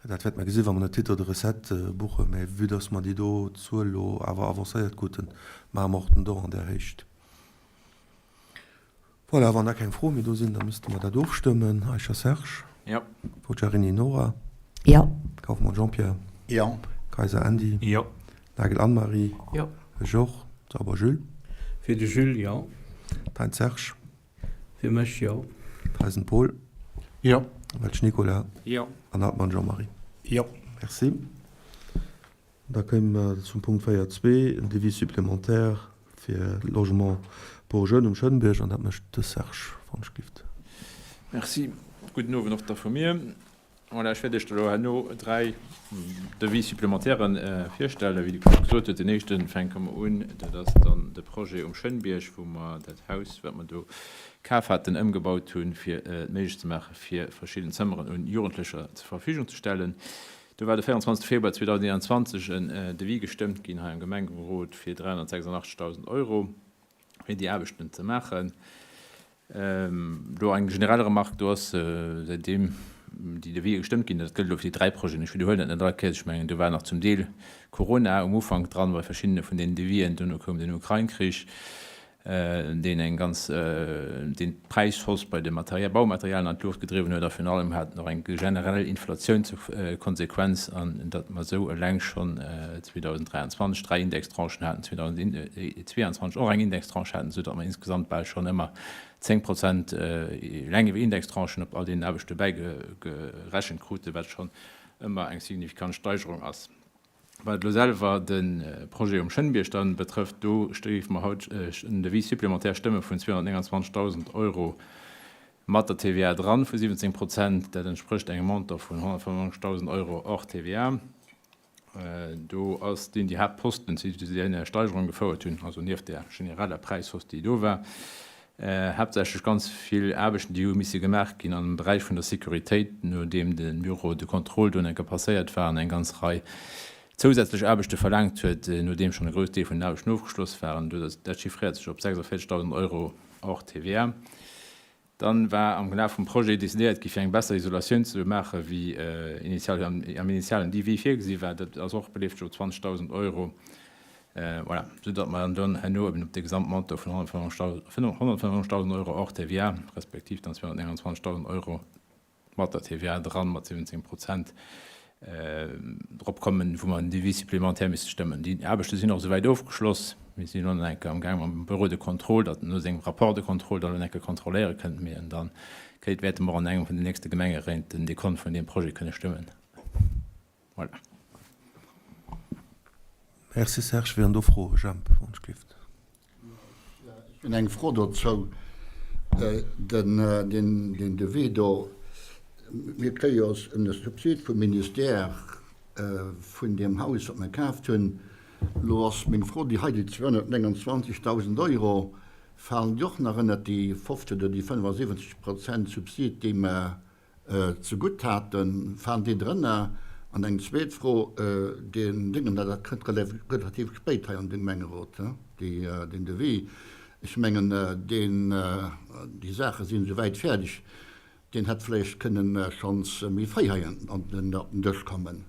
Dat wäerte mer gesinn, wa mer den Titre de recette buchen. Mä vue dass mer déi do Zuel elo awer avancéiert kruten, maache mer och den Don an där Héicht. Voilà, wann da keng Froe méi do sinn, da misste mer dat ofstëmmen. Eicher Serge? Jo. Forgiarini Nora? Jo. Kauffmann Jean-Pierre? Jo. Kayser Andy? Jo. Nagel Anne-Marie? Jo. Georges Sauber Jules? Fir de Jules, jo. Thein Serge? Fir mech, jo. Theisen Paul? Jo. Welsch Nicolas? Jo. An Hartmann Jean-Marie? Jo. Merci. Da kéime mer zum Punkt 4.2, en Devis supplémentaire fir Logement pour jeunes um Schënnbierg, an dat mécht de Serge, wann ech gift. Merci. Gudden Owend och da vu mir. Voilà, ech wäert Iech elo herno 3 Devis supplémentairen virstellen. Wéi de Claude gesot huet, den éischten fänke mer un, dat ass dann de Projet um Schënnbierg, wou mer dat Haus, wat mer do kaf haten, ëmgebaut hunn, fir et méiglech ze maachen, fir verschidden Zëmmeren un Jugendlecher zur Verfügung ze stellen. Do war de 24 Februar 2021 en Devis gestëmmt ginn hei am Gemengerot fir 386.000 Euro, fir déi Aarbechten ze maachen. Do eng generell Remarque, do ass säitdeem déi Devisë gestëmmt ginn, dat gëllt elo fir déi 3 Projeten, ech widderhuelen dat net all Kéiers, ech mengen do war nach zum Deel Corona um Ufank dran bei verschiddene vun deenen Devisen, dono koum den Ukrain-Krich, deen eng ganz, deen d'Präishausse bei de Material, Baumaterialien an d'Luucht gedriwwen huet a virun allem hat en och eng generell Inflatioun zur Konsequenz an datt mer esou eleng schonn 2023 dräi Indextranchen haten, 2022 och eng Indextranche haten, esou datt mer insgesamt bal schonn ëmmer 10 Prozent eleng iwwer Indextranchen op all deenen Aarbechte bäigerechent kruten, wat schonn ëmmer eng signifikant Steigerung ass. Wat elo selwer de Projet um Schënnbierg dann betrëfft, do géife mer haut en Devis supplémentaire stëmme vun 229.000 Euro. Mat der TVA dran vu 17 Prozent, dat entsprécht engem Montant vun 195.000 Euro hors TVA. Do ass deen déi Haaptposten, déi zu där Steigerung gefouert hunn, also nieft där genereller Präishausse, déi do war, haaptsächlech ganz vill Aarbechten, déi hu misse gemaach ginn am Beräich vun der Sécuritéit, nodeem de Bureau de contrôle do eng Kéier passéiert war an eng ganz Rei zousätzlech Aarbechte verlaangt huet, nodeem schonn e grouss Deel vun den Aarbechten ofgeschloss waren. Dat chiffréiert sech op 46.000 Euro hors TVA. Dann war am Laf vum Projet decidéiert gi fir eng besser Isolatioun ze maache wéi initial am initialen Devis virgesi war. Dat ass och beleeft sech op 20.000 Euro. Voilà, sou datt mer dann herno eben op dee Gesamtmontant vun 195.000 Euro hors TVA, respektiv dann 229.000 Euro mat der TVA dran, mat 17 Prozent, drop kommen, wou mer en Devis supplémentaire misste stëmmen. Déi Aarbechte sinn och esouwäit ofgeschloss. Mir sinn elo nach eng Kéier amgaang mam Bureau de contrôle, datt en no sengem Rapport de contrôle dann elo eng Kéier kontrolléiere kënnt. Mee en da kéint, wäerte mer och an engem vun den nächste Gemengeréit den Dekont vun deem Projet kënne stëmmen. Voilà. Merci Serge. Wieren do Froe, Jemp, wann ech gelift? Ech hunn eng Fro dozou. Den Devis do, mir kréie jo e Subsid vum Ministère vun deem Haus, wat mir kaaft hunn. Elo ass meng Fro, déi hei, déi 229.000 Euro, falen déi och nach ënnert déi 50 oder déi 75 Prozent Subsid, déi mer zegutt haten, falen déi drënner? An eng zweet Fro, deen Déngen, dat kënnt relativ spéit hei an de Gemengerot, deen Devis, ech mengen, deen, déi Saache sinn esouwäit fäerdeg, deen hätt vläicht kënnen schonns méi fréi hei op den Dësch kommen.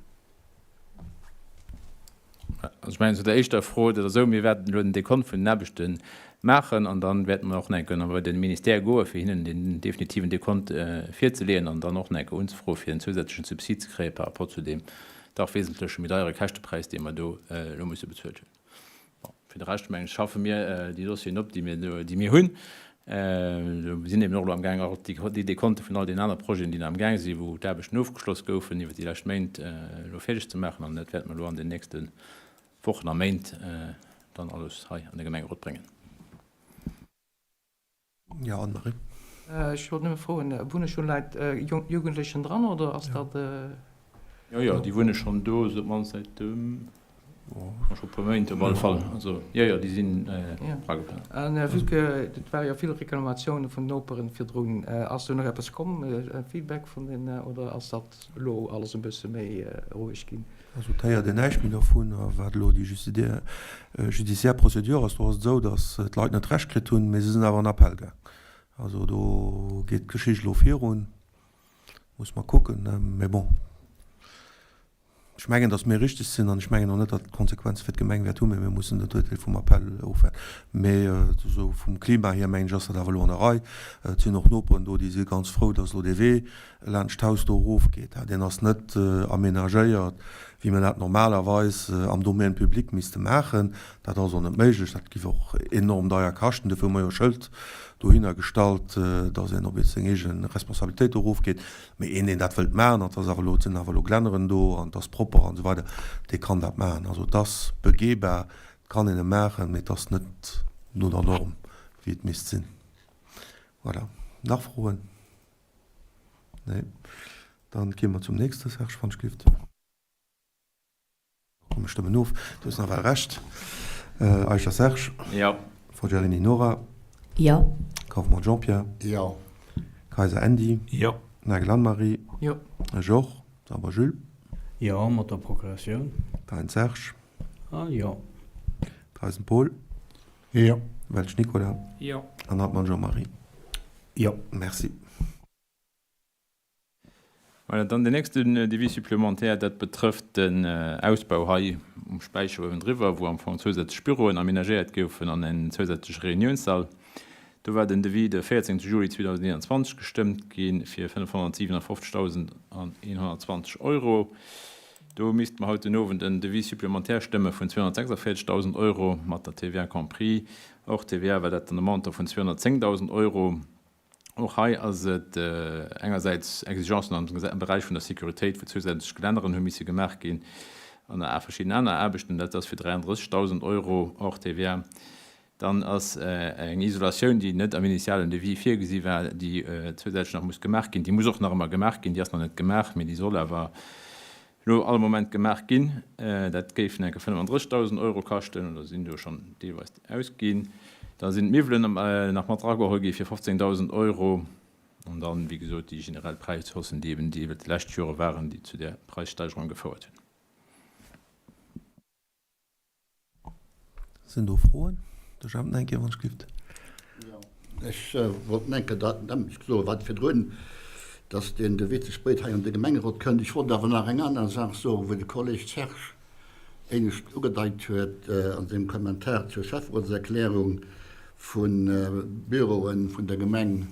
Also ech mengen zu der éischter Fro, dat ass esou, mir wäerten elo den Dekont vun den Aarbechte maachen an dann wäerte mer och nach eng Kéier bei de Ministère goe fir hinnen den definitiven Dekont virzeleeën an dann och nach eng Kéier unzefroe fir en zousätzlechen Subsid ze kréie par rapport zu deem dach wesentleche méi deiere Käschtepräis, dee mer do elo musse bezuelt hunn. Bon, fir de Rescht, mengen ech, schaffe mir déi Dossieren op, déi mir do, déi mir hunn. Mir sinn eben och elo amgaang, all déi Dekonte vun all deenen aner Projeten, déi nach amgaang sinn, wou d'Aarbechten ofgeschloss goufen iwwert déi lescht Méint, elo fäerdeg ze maachen. An dat wäerte mer elo an den nächste Wochen a Méint dann alles hei an de Gemengerot bréngen. Jo, Anne-Marie. Ech wollt nëmme froen, Wunne schonn Leit, Jugendlechen dran oder ass dat? Jo, jo, déi wunne schonn do, op d'mannst säit scho e puer Méint op alle Fall. Also jo, jo, déi sinn erageplant. An vue que et ware jo vill Reklamatioune vun Noperen virdrun, ass do nach eppes komm, e Feedback vun den, oder ass dat elo alles e bësse méi roueg ginn? Also et héiert een näischt méi dervun. A wat elo déi judiciaire Procédure ass, do ass et esou, datt d'Leit net Recht kritt hunn, mee se sinn awer an Appell gaang. Also do geet d'Geschicht elo virun. Muss mer kucken. Mee bon, ech mengen, datt mir richteg sinn an ech mengen och net, datt et Konsequenze fir d'Gemeng wäert hunn, mee mir mussen dat Urteel vum Appell ofwaarden. Mee esou vum Klima hier, mengen ech, ass dat awer elo an der Rei. Et sinn och Noperen do, déi si ganz frou, datt elo dee Wee laanscht d'Haus do erofgeet. Deen ass net aménagéiert, wéi mir dat normalerweis am Domaine public misste maachen. Dat ass och net méiglech. Dat giff och enorm deier kaschten. Dofir hu mer jo e Schëld dohinner gestallt, dass een op seng eege Responsabilitéit do erofgeet. Mee een, deen dat wëllt maachen, an et ass awer elo, et sinn awer elo Glänneren do an et ass propper an esou weider, dee kann dat maachen. Also et ass begehbar, et kann een e maachen, mee et ass net no der Norm, wéi et misst sinn. Voilà. Nach Froen? Nee. Dann gi mer zum nächste, Serge van Schlift. Komm, mir stëmmen of. Du hues nawell Recht. Eicher Serge. Jo. Forgiarini Nora. Jo. Kauffmann Jean-Pierre. Jo. Kayser Andy. Jo. Nagel Anne-Marie. Jo. Ech och. Sauber Jules. Jo, mat der Procuratioun. Thein Serge. Ah, jo. Theisen Paul. Jo. Welsch Nicolas. Jo. An Hartmann Jean-Marie. Jo. Merci. Voilà, dann den nächsten Devis supplémentaire, dat betrëfft den Ausbau hei um Späicher uewendriwwer, wou am Fong zousätzlech Büroen aménagéiert goufen an en zousätzleche Reuniounssall. Do war den Devis de 14 Juli 2021 gestëmmt gi fir 557.120 Euro. Do misste mer haut den Owend en Devis supplémentaire stëmme vun 246.000 Euro, mat der TVA compris. Hors TVA war dat dann e Montant vun 210.000 Euro. Och hei ass et engersäits Exigencen am Beräich vun der Sécuritéit, wou zousätzlech Gelänneren hu misse gemaach ginn an a verschidden aner Aarbechten. Dat ass fir 33.000 Euro hors TVA. Dann ass eng Isolatioun, déi net am initialen Devis virgesi war, déi zousätzlech nach muss gemaach ginn. Déi muss och nach ëmmer gemaach ginn, déi ass nach net gemaach, mee déi soll awer elo all Moment gemaach ginn. Dat géif enke 35.000 Euro kaschten oder sinn do schonn deelweis ausginn. Da sinn d'Miwwelen nach mat erageholl gi fir 15.000 Euro. An dann, wéi gesot, déi generell Präishaussen, déi eben déi iwwert déi lescht Jore waren, déi zu där Preissteigerung gefouert hunn. Sinn do Froen? De Jemp eng Kéier, wann ech gelift. Jo, ech wollt eng Kéier dat nämmlecht soen, wat virdrun, dass deen Devis ze spéit hei an de Gemengerot kënnt. Ech wollt awer nach eng aner Saach soen, wou de Kolleg Serge éinescht ugedeit huet a sengem Kommentar zur Schäfferotserklärung vu Büroe vun der Gemeng.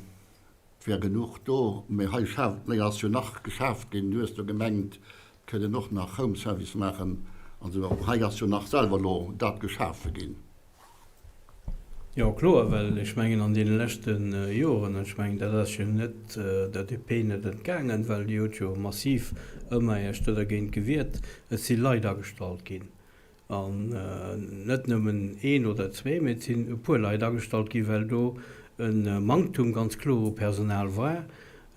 Et wär genuch do, mee hei schaaft, méi ass jo nach geschaaft ginn. Du hues do gemengt, et kéint een och nach Home Service maachen. Also hei ass jo nach selwer elo dat geschafe ginn. Jo, kloer, well ech mengen an deene leschte Joren, an ech mengen dat ass jo net der DP net entgaangen, well déi huet jo massiv ëmmer Iech do dergéint gewiert, et si Leit agestallt ginn. An net nëmmen een oder zwee, mee et sinn e puer Leit agestallt ginn, well do e Manktum ganz kloer u Personal war.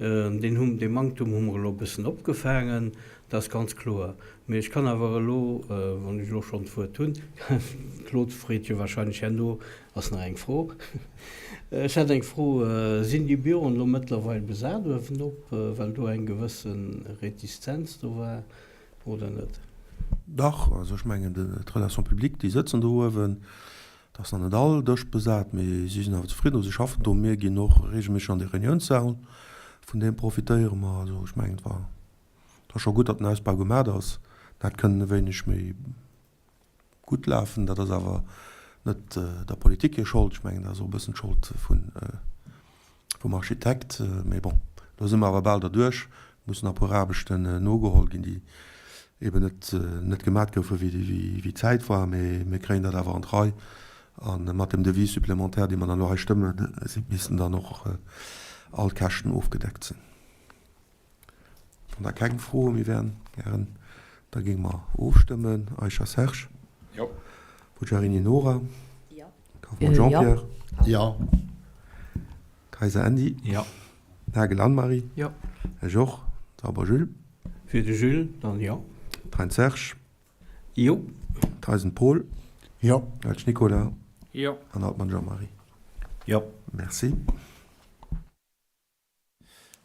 Deen hu, dee Manktum hu mer elo e bëssen opgefaangen, dat ass ganz kloer. Mee ech kann awer elo, wann ech elo schonn d'Wuert hunn, Claude freet jo wahrscheinlech herno, ass nach eng Fro. Ech hätt eng Fro, Sinn déi Büroen elo mëttlerweil besat uewenop, well do eng gewësse Retizenz do war? Oder net? Dach, also ech mengen d'Relations publiques, déi sëtzen do uewen. Et ass nach net all Dësch besat, mee si sinn awer zefridden do, si schaffen do. Mir ginn och reegelméisseg an déi Reuniounssäll, vun deem profitéiere mer. Also ech mengen, et war, et ass scho gutt, datt den Ausbau gemat ass. Dat hätt kënnen e wéineg méi gutt lafen. Dat ass awer net der Politik hir Schold. Ech mengen, dat ass och e bëssen d'Schold vum Architekt. Mee bon, elo si mer awer bal derduerch. Et mussen nach e puer Aarbechten nogeholl ginn, déi eeben net net gemat goufen, wéi d'Zäit war. Mee mir kréien dat awer an d'Rei. A mat dem Devis supplémentaire, dee mer dann elo hei stëmmen, missten dann och all d'Käschten ofgedeckt sinn. Wann da keng Froe méi wären, Hären, da géinge mer ofstëmmen. Eicher Serge. Jo. Bugiarini Nora. Jo. Kauffmann Jean-Pierre. Jo. Kayser Andy. Jo. Nagel Anne-Marie. Jo. Ech och. Sauber Jules. Fir de Jules dann jo. Thein Serge. Jo. Theisen Paul. Jo. Welsch Nicolas. Jo. An Altmann Jean-Marie. Jo. Merci.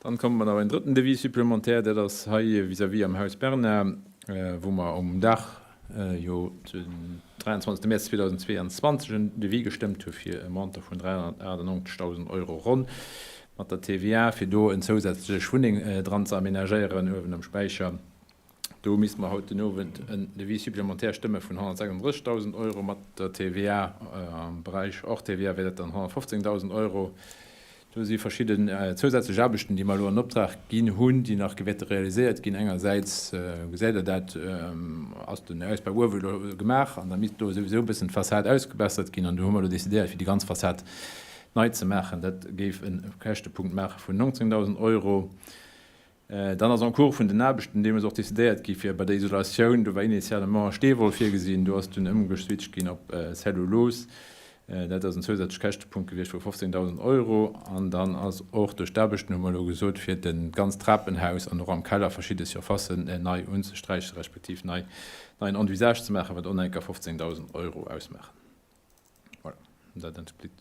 Dann komme mer nach en drëtten Devis supplémentaire, dat ass hei vis-à-vis am Haus Bernard, wou mer um Dag jo den 23. Mäerz 2022 en Devis gestëmmt hu fir e Montant vun 398.000 Euro ronn mat der TVA, fir do en zousätzlech Wunneng dran ze aménagéieren uewen am Späicher. Do misste mer haut den Owend en Devis supplémentaire stëmme vun 136.000 Euro mat der TVA. Am Beräich hors TVA wär dat dann 115.000 Euro. Do si verschidden zousätzlech Aarbechten, déi mer elo an Optrag ginn hunn, déi nach wäerte realiséiert ginn. Engersäits gesäit Der dat, ass den Ausbau uewe elo gemaach an da misst do souwisou e bëssen d'Fassad ausgebessert ginn. An do hu mer elo decidéiert, fir déi ganz Fassad nei ze maachen. Dat géif e Käschtepunkt maache vun 19.000 Euro. Dann ass en cours vun den Aarbechten deemools och decidéiert gi fir bei der Isolatioun, do war initialement Steewoll virgesinn, do ass dunn ëmgeswitcht ginn op Zellulose. Dat ass en zousätzlech Käschtepunkt gewiescht vu 15.000 Euro. An dann ass och duerch d'Aarbechten, hu mer elo gesot, fir d'ganzt Trapenhaus an och am Keller verschidde Surfacen nei unzesträichen, respektiv nei, neien Enduisage ze maachen, wat och nach eng Kéier 15.000 Euro ausmaachen. Voilà, dat entsplit.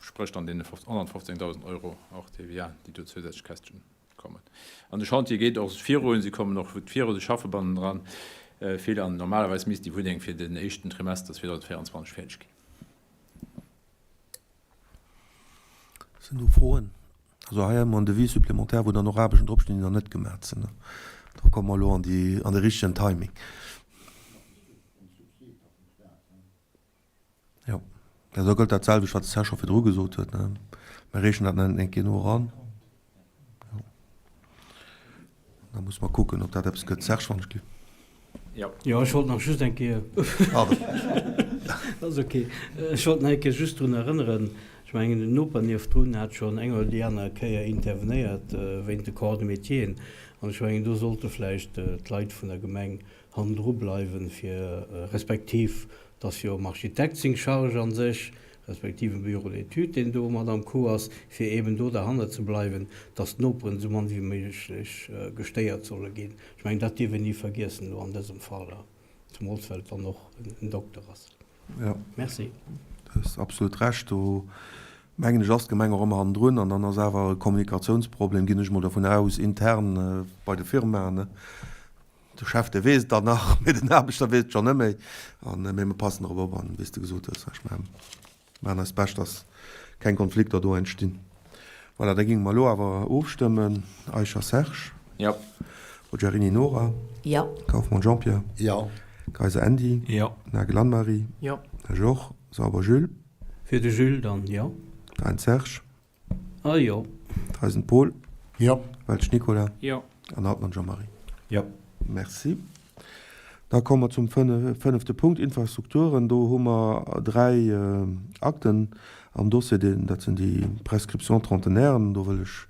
Sprécht an deene 115.000 Euro och TVA, déi do zousätzlech Käschtchen kommen. An de Chantier geet och virun, si kommen och gutt viru, si schaffe bannendran vill an normalerweis misst déi Wunneng fir den éischten Trimester 2024 fäerdeg ginn. Sinn do Froen? Also hei hu mer en Devis supplémentaire, wou dann och Aarbechten dropstinn, déi nach net gemaach sinn. Do komme mer elo an déi, an de richtegen Timing. Jo, jo, do gëllt dat selwecht, wat de Serge scho virdru gesot huet, ne. Mir reechen dat nach eng Kéier no eran. Jo. Da musse mer kucken, ob dat eppes gëtt. Serge, wann ech gi. Jo. Jo, ech wollt nach just eng Kéier. Pardon. Ass ok. Ech wollt nach eng Kéier just drun erënneren, ech mengen, den Noper niewendrun hat schonn eng oder déi aner Kéier intervenéiert wéint de Corps de métieren. An ech mengen, do sollte vläicht d'Leit vun der Gemeng hannendru bleiwen, fir respektiv. Et ass jo dem Architekt seng Charge a sech, respektiv dem Bureau d'études, deen do mat am Coup ass, fir eeben do derhannert ze bleiwen, dass d'Noperen esou mann wéi méiglech gestéiert solle ginn. Ech mengen, dat dierf een ni vergiessen elo an dësem Fall, zemools well et dann och en Dokter ass. Jo. Merci. Du hues absolut Recht. Do mengen ech ass d'Gemeng och ëmmer hannendrun an dann ass awer e Kommunikatiounsproblem, ginn ech mol dovun aus, intern bei de Firmaen. De Chef, dee weess et dann nach, mee den Aarbechter weess et schonn net méi. An, mee mir passen drop op an, wéi s de gesot hues, ech maachen eist Bescht, dass keng Konflikter do entstinn. Voilà, da géinge mer elo awer ofstëmmen. Eicher Serge. Jo. Mogherini Nora. Jo. Kauffmann Jean-Pierre. Jo. Kayser Andy. Jo. Nagel Anne-Marie. Jo. Georges. Sauber Jules. Fir de Jules dann, jo. Thein Serge. A jo. Theisen Paul. Jo. Welsch Nicolas. Jo. An Hartmann Jean-Marie. Jo. Merci. Da komme mer zum fënnefte Punkt, Infrastrukturen. Do hu mer dräi Akten am Dossier. Deen, dat sinn déi Prescriptions trentenaires. Do wëll ech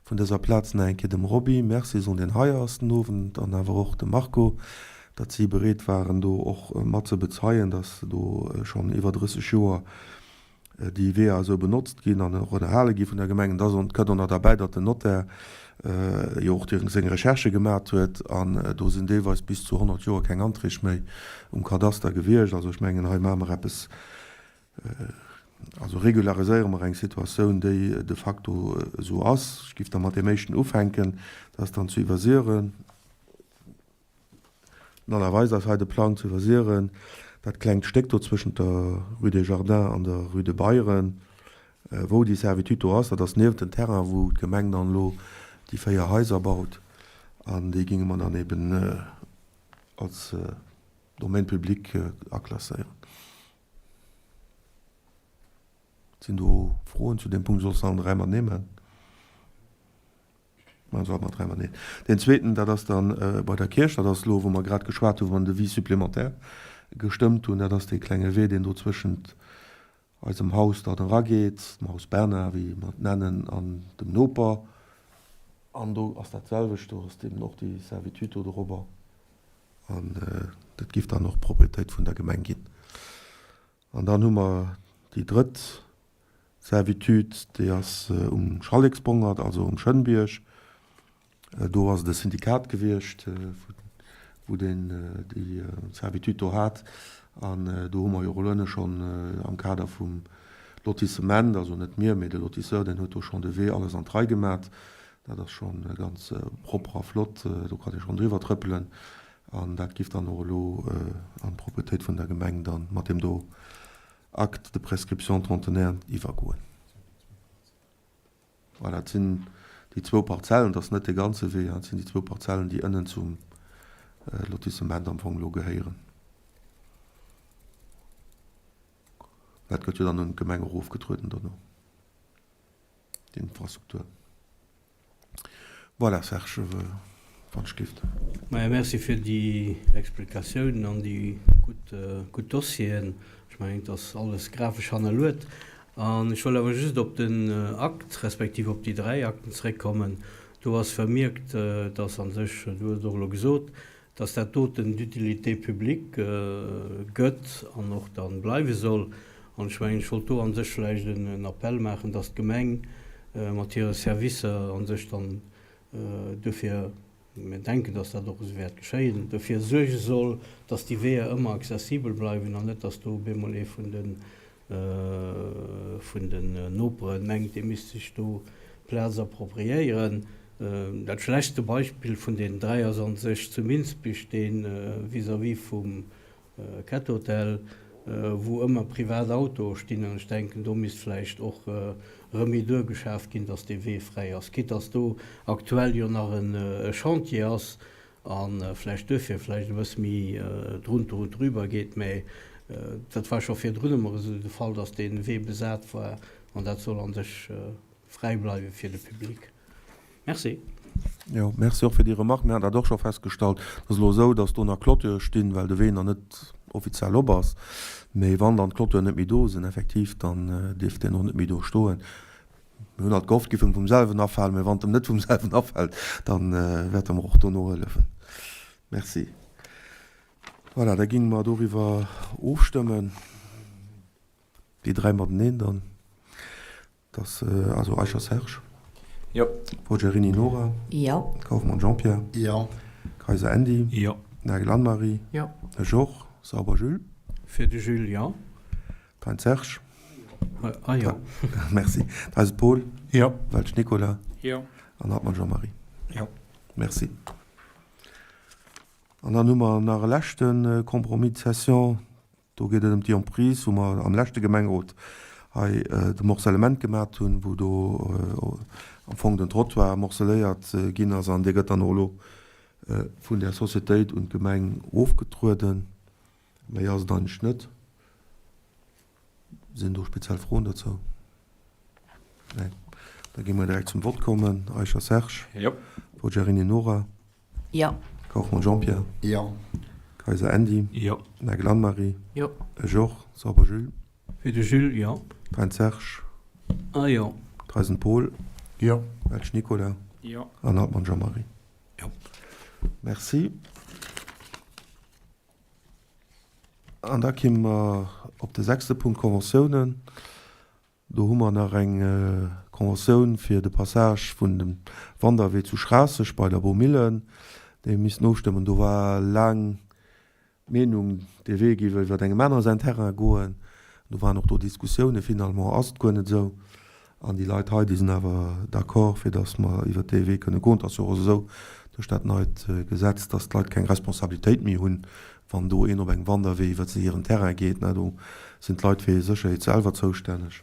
vun dëser Plaz nach eng Kéier dem Roby Merci soen, deen hei ass den Owend, an awer och dem Marco, datt si bereet waren, do och mat ze bezeien, datt do schonn iwwer 30 Joer déi Weeër esou benotzt ginn an och ënnerhale gi vun der Gemeng. Da kënnt och nach derbäi, datt den Notaire jo och seng Recherchë gemat huet an do sinn deelweis bis zu 100 Joer keng Anträg méi um Kadaster gewiescht. Also ech mengen, hei maache mer eppes, also regulariséiere mer eng Situatioun, déi de facto esou ass. Ech géif da mat deem éischten ufänken, dat ass dann zu Iwwersiren. Normalerweis ass hei de Plang ze iwwersieren, dat klengt Stéck do zwëschent der Rue des Jardins an der Rue de Beyren, wou déi Servitude do ass. Dat ass niewent dem Terrain, wou d'Gemeng dann elo déi 4 Haiser baut. An déi géinge mer dann eben als Domaine public aklasséieren. Sinn do Froen zu deem Punkt? Soll ech se allen 3 matenee maachen? Deen zweeten, dat ass dann bei der Kierch, dat ass elo, wou mer grad geschwat hunn, wou mer den Devis supplémentaire gestëmmt hunn. Dat ass dee klenge Wee, deen do zwëschent eisem Haus dann erageet, dem Haus Bernard, wéi mer et nennen, an dem Noper. An do ass dat selwecht, do ass eben och déi Servitude do dorobber. An dat giff dann och Propriétéit vun der Gemeng ginn. An dann hu mer déi drëtt Servitude, déi ass um Schalleksbongert, also um Schënnbierg. Do ass et e Syndikat gewiescht, wou deen déi Servitude do hat. An do hu mer jo och elo ënne schonn am Kader vum Lotissement, also net mir, mee de Lotisseur, deen huet do schonn de Wee alles an d'Rei gemat. Dat ass scho ganz propper a flott, do kann ee schonn driwwer trëppelen. An dat giff dann och elo an d'Proprietéit vun der Gemeng dann mat deem do Acte de prescription trentenaire iwwergoen. Voilà, dat sinn déi zwou Parzellen, dat ass net de ganze Wee, dat sinn déi zwou Parzellen, déi ënnen zum Lotissement am Fong elo gehéieren. Dat gëtt jo dann un d'Gemeng erofgetrueden dono, d'Infrastruktur. Voilà, Serge, wann ech gift. Maja, merci fir déi Explikatiounen an déi gutt, gutt Dossieren. Ech mengen, et ass alles grafesch hannerluet. An ech wollt awer just op den Akt, respektiv op déi 3 Akten zréckkommen. Do ass vermierkt, dass a sech, du hues et och elo gesot, dass dat doten d'utilité publique gëtt an och da bleiwe soll. An ech mengen, ech wollt do a sech vläicht en Appell maachen, dass d'Gemeng mat hire Servicer a sech dann dofir, mir denken, dass dat och esou wäert geschéien, dofir suerge soll, dass déi Weeër ëmmer accessibel bleiwen an net, dass do op eemol ee vun de vun den Noperen mengt, dee misst sech do d'Plaz appropriéieren. Dat schlechtste Beispill vun deenen 3 ass an sech zu Minsbech, dee vis-à-vis vum Cat Hotel, wou ëmmer privat Autoe stinn. An ech denken, do misst vläicht och erëm méi duergeschaaft ginn, dass dee Wee fräi ass, quitte dass do aktuell jo nach e Chantier ass, a vläicht duerfir vläicht e bësse méi drunter und drüber geet, mä dat war scho virdrun ëmmer esou de Fall, dass dee Wee besat war an dat soll a sech fräi bleiwe fir de Public. Merci. Jo, merci och fir déi Remarque. Mir haten dat och scho festgestallt. Et ass elo esou, dass do nach Clôture stinn, well de Wee nach net offiziell op ass. Mee wann dann d'Clôturen net méi do sinn, effektiv, dann dierft deen och net méi do stoen. Mir hunn alt gehofft, et géif em vum selwen afalen, mä wann et em net vum selwen afält, da wäerte mer och do nohëllefen. Merci. Voilà, da géinge mer doriwwer ofstëmmen, déi 3 mateneen dann. Dass also Eicher Serge. Jo. Forgiarini Nora. Jo. Kauffmann Jean-Pierre. Jo. Kayser Andy. Jo. Nagel Anne-Marie. Jo. Georges. Sauber Jules. Fir de Jules, jo. Thein Serge. Ah jo. Merci. Theisen Paul. Jo. Welsch Nicolas. Jo. An Hartmann Jean-Marie. Jo. Merci. An dann hu mer nach e leschte Compromis de cession. Do geet et ëm déi Emprise, wou mer am leschte Gemengerot hei de Morcellement gemat hunn, wou do am Fong den Trottoir morceléiert ginn ass an dee gëtt dann och elo vun där Societéit un d'Gemeng ofgetrueden. Méi ass et eigentlech net. Sinn do speziell Froen dozou? Nee. Da gi mer direkt zum Vott kommen. Eicher Serge. Jo. Forgiarini Nora. Jo. Kauffmann Jean-Pierre. Jo. Kayser Andy. Jo. Nagel Anne-Marie. Jo. Georges. Sauber Jules. Fir de Jules, jo. Thein Serge. Ah jo. Theisen Paul. Jo. Welsch Nicolas. Jo. An Hartmann Jean-Marie. Jo. Merci. An da kimme mer op de sechste Punkt, Conventiounen. Do hu mer nach eng Conventioun fir de Passage vun dem Wanderwee zu Schraasseg bei der Bourmillen, déi mir missten ofstëmmen. Do war laang d'Meenung, dee Wee géif iwwer engem anere säin Terrain goen. Do waren och do Diskussiounen. Finalement ass et guer net esou. An déi Leit hei, déi sinn awer d'accord, fir datt mer iwwer dee Wee kënne goen. Et ass jo och esou duerch dat neit Gesetz, datt d'Leit keng Responsabilitéit méi hunn, Wann do een op engem Wanderwee iwwer se hiren Terrain geet, ne, do sinn d'Leit fir hir Sécherheet selwer zoustänneg.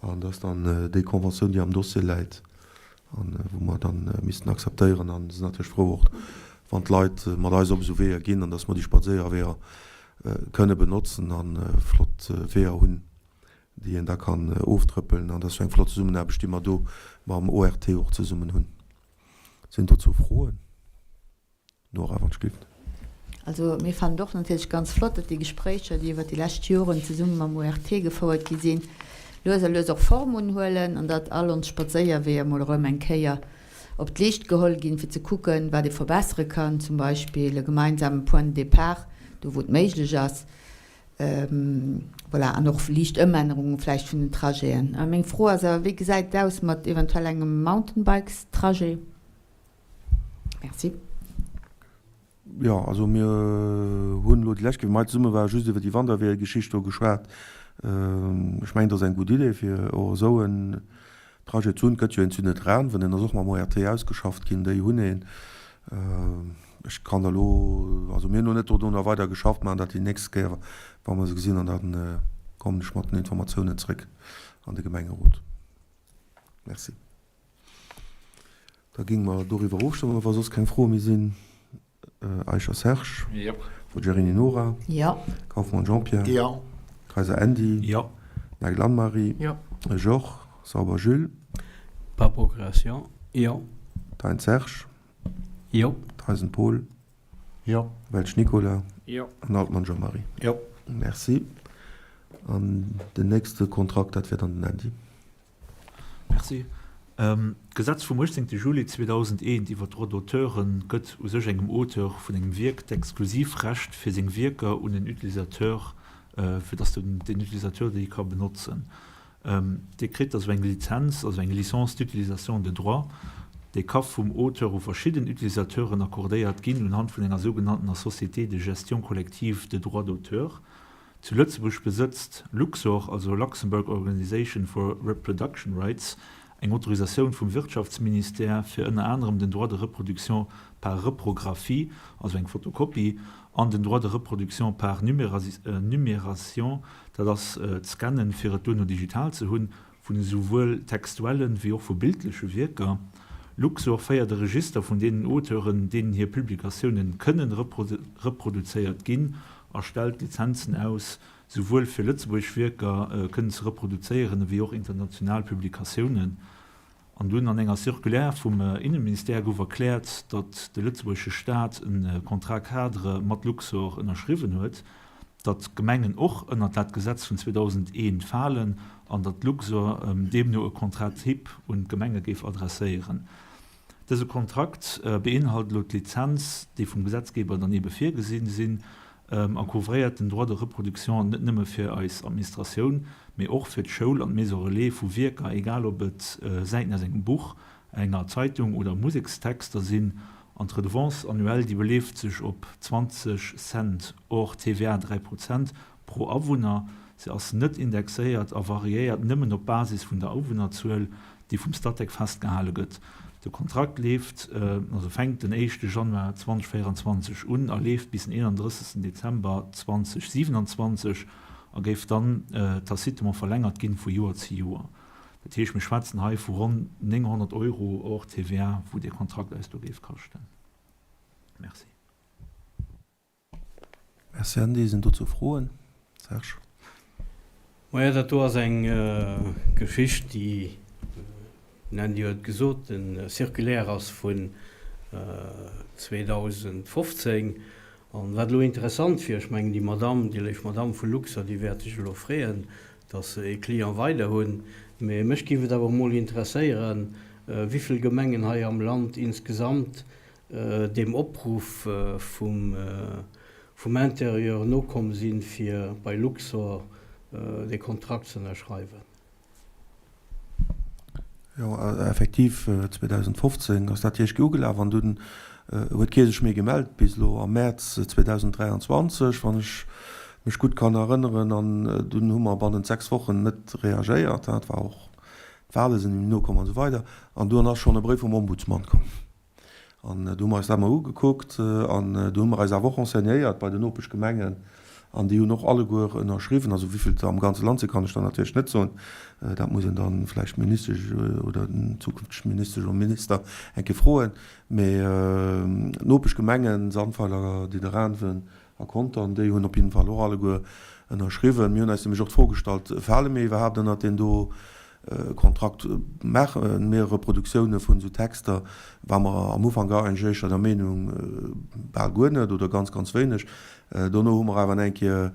An dat ass dann déi Conventioun, déi am Dossier läit an wou mer dann missten akzeptéieren. A sinn natierlech frou och, wann d'Leit mat eis op esou Weeër ginn an datt mer déi Spadséierweeër kënne benotzen a flott Weeër hunn, déi een da kann oftrëppelen. An dat ass jo eng flott Zesummenaarbecht, déi mer do mam ORT och zesummen hunn. Sinn dozou Froen? Nora van Schlicht. Also mir fannen et och natierlech ganz flott, datt déi Gespréicher, déi iwwert déi lescht Joren zesumme mam ORT gefouert gi sinn, lues a lues och Form unhuelen an datt all ons Spadséierweeër mol erëm eng Kéier op d'Leescht geholl ginn, fir ze kucken, wat ee verbessere kann, zum Beispill e gemeinsame Point de départ, do wou et méiglech ass, voilà, an och liicht Ëmännerunge vläicht vun den Trajeten. Meng Fro ass awer, Wéi gesäit et aus mat eventuell engem Mountainbikes-Trajet? Merci. Jo, also mir hunn elo déi lescht Kéier, wéi mer hei zesumme waren, just iwwer déi Wanderweeër-Geschicht do geschwat. Ech mengen, dat ass eng gutt Idee, fir och esou en Trajet ze hunn. Et gëtt jo een zu Nidderaanwen, deen ass och mam ORT ausgeschafft ginn. Déi hunn een. Ech kann der elo, also mir hunn elo net dodrunner weider geschafft, maachen dat déi nächst Kéier, wa mer se gesinn, an da kommen ech mat den Informatiounen zréck an de Gemengerot. Merci. Da géinge mer doriwwer ofstëmmen, wa soss keng Froe méi sinn. Eicher Serge. Jo. Forgiarini Nora. Jo. Kauffmann Jean-Pierre. Jo. Kayser Andy. Jo. Nagel Anne-Marie. Jo. Georges. Sauber Jules. Par procuration, jo. Thein Serge. Jo. Theisen Paul. Jo. Welsch Nicolas. Jo. An Altmann Jean-Marie. Jo. Merci. An den nächste Kontrakt, dat wär dann den Andy. Merci. D'Gesetz vum 18 Juli 2001 iwwer d'Droits d'auteure gëtt u sech engem Auteur vun engem Wierk d'Exklusivrecht fir seng Wierker un en Utilisateur, fir datt den Utilisateur déi ka benotzen. Dee kritt also eng Lizenz, also eng Licence d'utilisation de droits, déi ka vum Auteur u verschidden Utilisateuren accordéiert ginn unhand vun enger sougenanntener Société de gestion collective de droits d'auteur. Zu Lëtzebuerg besëtzt Luxor, also Luxembourg Organisation for Reproduction Rights, eng Autorisatioun vum Wirtschaftsministère fir ënner anerem den Droit de reproduction par reprographie, also eng Fotokopie, an den Droit de reproduction par numération, dat ass d'Scannen, fir et duerno digital ze hunn, vun esouwuel textuellen wéi och vu bildleche Wierker. Luxor féiert e Register vun deenen Auteuren, deenen hir Publikatiounen kënnen reproduzéiert ginn a stellt Lizenzen aus, souwuel fir lëtzebuergesch Wierker kënnen ze reproduzéieren ewéi och international Publikatiounen. An dunn an enger Circulaire vum Inneministère gouf erkläert, datt de lëtzebuergesche Staat e Contrat-cadre mat Luxor ënnerschriwwen huet, datt d'Gemengen och ënnert dat Gesetz vun 2001 falen an datt Luxor deemno e Contrat type un d'Gemenge géif adresséieren. Dëse Kontrakt beinhalt elo d'Lizenz, déi vum Gesetzgeber dann eebe virgesinn sinn. A couvréiert den Droit de reproduction net nëmme fir eis Administratioun, mee och fir d'Schoul an d'Maison Relais vu Wierker, egal ob et Säiten aus engem Buch, enger Zeitung oder Musekstexter sinn. An d'Redevance annuelle, déi beleeft sech op 20 Cent hors TVA, 3 Prozent, pro Awunner. Se ass net indexéiert a variéiert nëmmen op Basis vun der Awunnerzuel, déi vum Statec festgehale gëtt. De Kontrakt leeft, also fänkt den éischte Januar 2024 un a leeft bis den 31 Dezember 2027 a géif dann tacitement verlängert ginn vu Joer zu Joer. Dat heescht, mir schwätzen hei vu ronn 900 Euro hors TVA, wou dee Kontrakt eis do géif kaschten. Merci. Merci Andy. Sinn dozou Froen? Serge. Maja, dat do ass eng Geschicht, déi, den Andy huet et gesot, de Circulaire ass vun 2015. An wat elo interessant wier, ech mengen déi Madamm, déi léif Madamm vu Luxor, déi wäert sech elo freeën, datt se ee Client weider hunn. Mee mech géif et awer emol interesséieren, wivill Gemengen hei am Land insgesamt deem Opruff vum Intérieur nokomm sinn, fir bei Luxor dee Kontrakt ze ënnerschreiwen. Jo, effektiv, 2015 ass dat ierggi ugelaf an dunn huet kee sech méi gemellt bis elo am Mäerz 2023, wann ech mech gutt kann erënneren. An dunn hu mer bannent 6 Wochen net reagéiert. Dat war och, d'Wale sinn ëm nokomm an esou weider. An dunn ass schonn e Bréif vum Ombudsman komm. An do hu mer eis dat emol ugekuckt an do hu mer eis awer och renseignéiert bei den Nopeschgemengen an déi hunn och alleguer ënnerschriwwen. Also wéi vill der am ganze Land sinn, kann ech der natierlech net soen. Dat muss een da vläicht d'Ministesch oder den zukünftege Ministesch oder Minister eng Kéier froen. Mee d'Nopeschgemengen, Sandweiler, Nidderaanwen, A Contern, déi hunn op jidden Fall och alleguer ënnerschriwwen. Mir hunn eis nämlech och d'Fro gestallt, Fale mir iwwerhaapt ënnert deen do Kontrakt? Maache mir Reproduktioune vun esou Texter? War mer am Ufank eigentlech éischter der Meenung, bal guer net oder ganz, ganz wéineg. Dono hu mer awer eng Kéier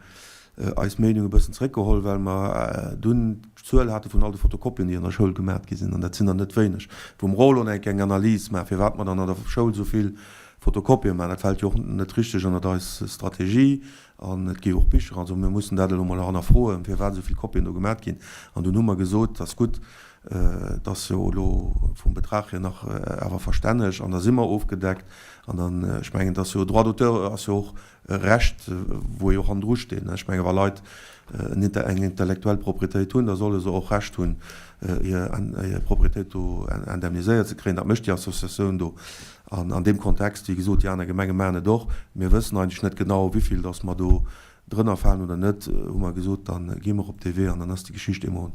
eis Meenung e bëssen zeréckgeholl, well mer dunn d'Zuel hate vun all de Fotokopien, déi an der Schoul gemat gi sinn, an dat sinn der net wéineg, wou mer och elo eng Kéier eng Analys maachen, firwat mer dann an der Schoul esou vill Fotokopie maachen. Dat fält jo och net richteg ënnert eis Strategie an et gi jo och Bicher. Also mir mussen dat elo mol hannerfroen, firwat esou vill Kopien do gemat ginn. An dunn hu mer gesot, et ass gutt, et ass jo elo vum Betrag hier nach awer verstänneg an da si mer ofgedeckt. An dann, ech mengen, et ass jo, Droit d'auteur ass jo och e Recht, wou ee och hannendru steet. Ech menge wa Leit eng intellektuell Propriétéit hunn, da solle se och Recht hunn, hir Propriétéit do indemniséiert ze kréien. Dat mécht déi Associatioun do. An an deem Kontext, wéi gesot, déi aner Gemenge maachen et och. Mir wëssen eigentlech net genau, wéivill datt mer do drënner falen oder net, hu mer gesot, da gi mer op dee Wee an dann ass déi Geschicht eemol,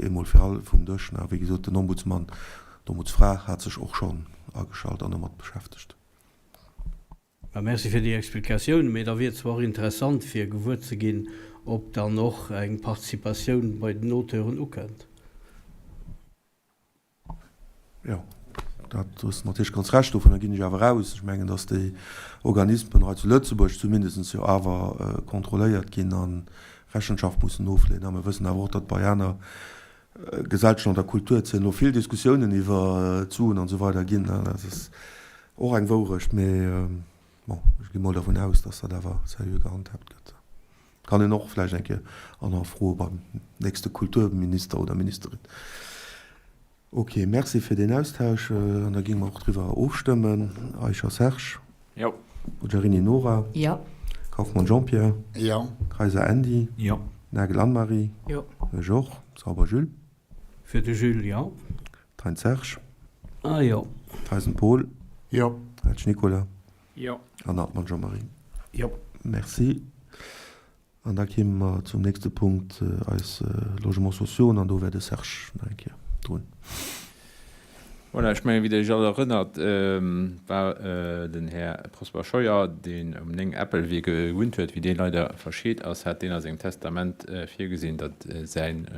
eemol fir all vum Dësch. Mä wéi gesot, den Ombudsman, d'Ombudsfra hat sech och schonn ageschalt an domat beschäftegt. Merci fir déi Explikatioun, mee da wier et zwar och interessant fir gewuer ze ginn, ob dann och eng Participatioun bei den Auteuren ukënnt. Jo, dat hues de natierlech ganz Recht, dovunner ginn ech awer aus. Ech mengen, datt déi Organismen hei zu Lëtzebuerg zumindest jo awer kontrolléiert ginn a Rechenschaft mussen ofleeën. A mir wëssen awer och, datt bei aner Gesellschaft an der Kulturzeen elo vill Diskussiounen iwwer d'Suen an esou weider ginn. Dat ass och eng Wourecht, mee bon, ech gi mol dervun aus, datt dat awer seriö gehandhaabt gëtt. Kann een och vläicht eng Kéier hannerfroe beim nächste Kulturminister oder ministerin. Ok, Merci fir deen Austausch. An da géinge mer och driwwer ofstëmmen. Eicher Serge. Jo. Mogherini Nora. Jo. Kauffmann Jean-Pierre. Jo. Kayser Andy. Jo. Nagel Anne-Marie. Jo. Ech och. Sauber Jules. Fir de Jules, jo. Thein Serge. Ah jo. Theisen Paul. Jo. Elch Nicolas. Jo. An Hartmann Jean-Marie. Jo. Merci. An da kéime mer zum nächste Punkt, eis Logements sociaux, an do wär de Serge nach eng Kéier drun. Voilà, ech mengen, wéi Der Iech all erënnert, war den Här Prosper Scheuer, deen um 9 Äppelwee gewunnt huet, wéi dee leider verscheet ass, hat deen a sengem Testament virgesinn, datt säin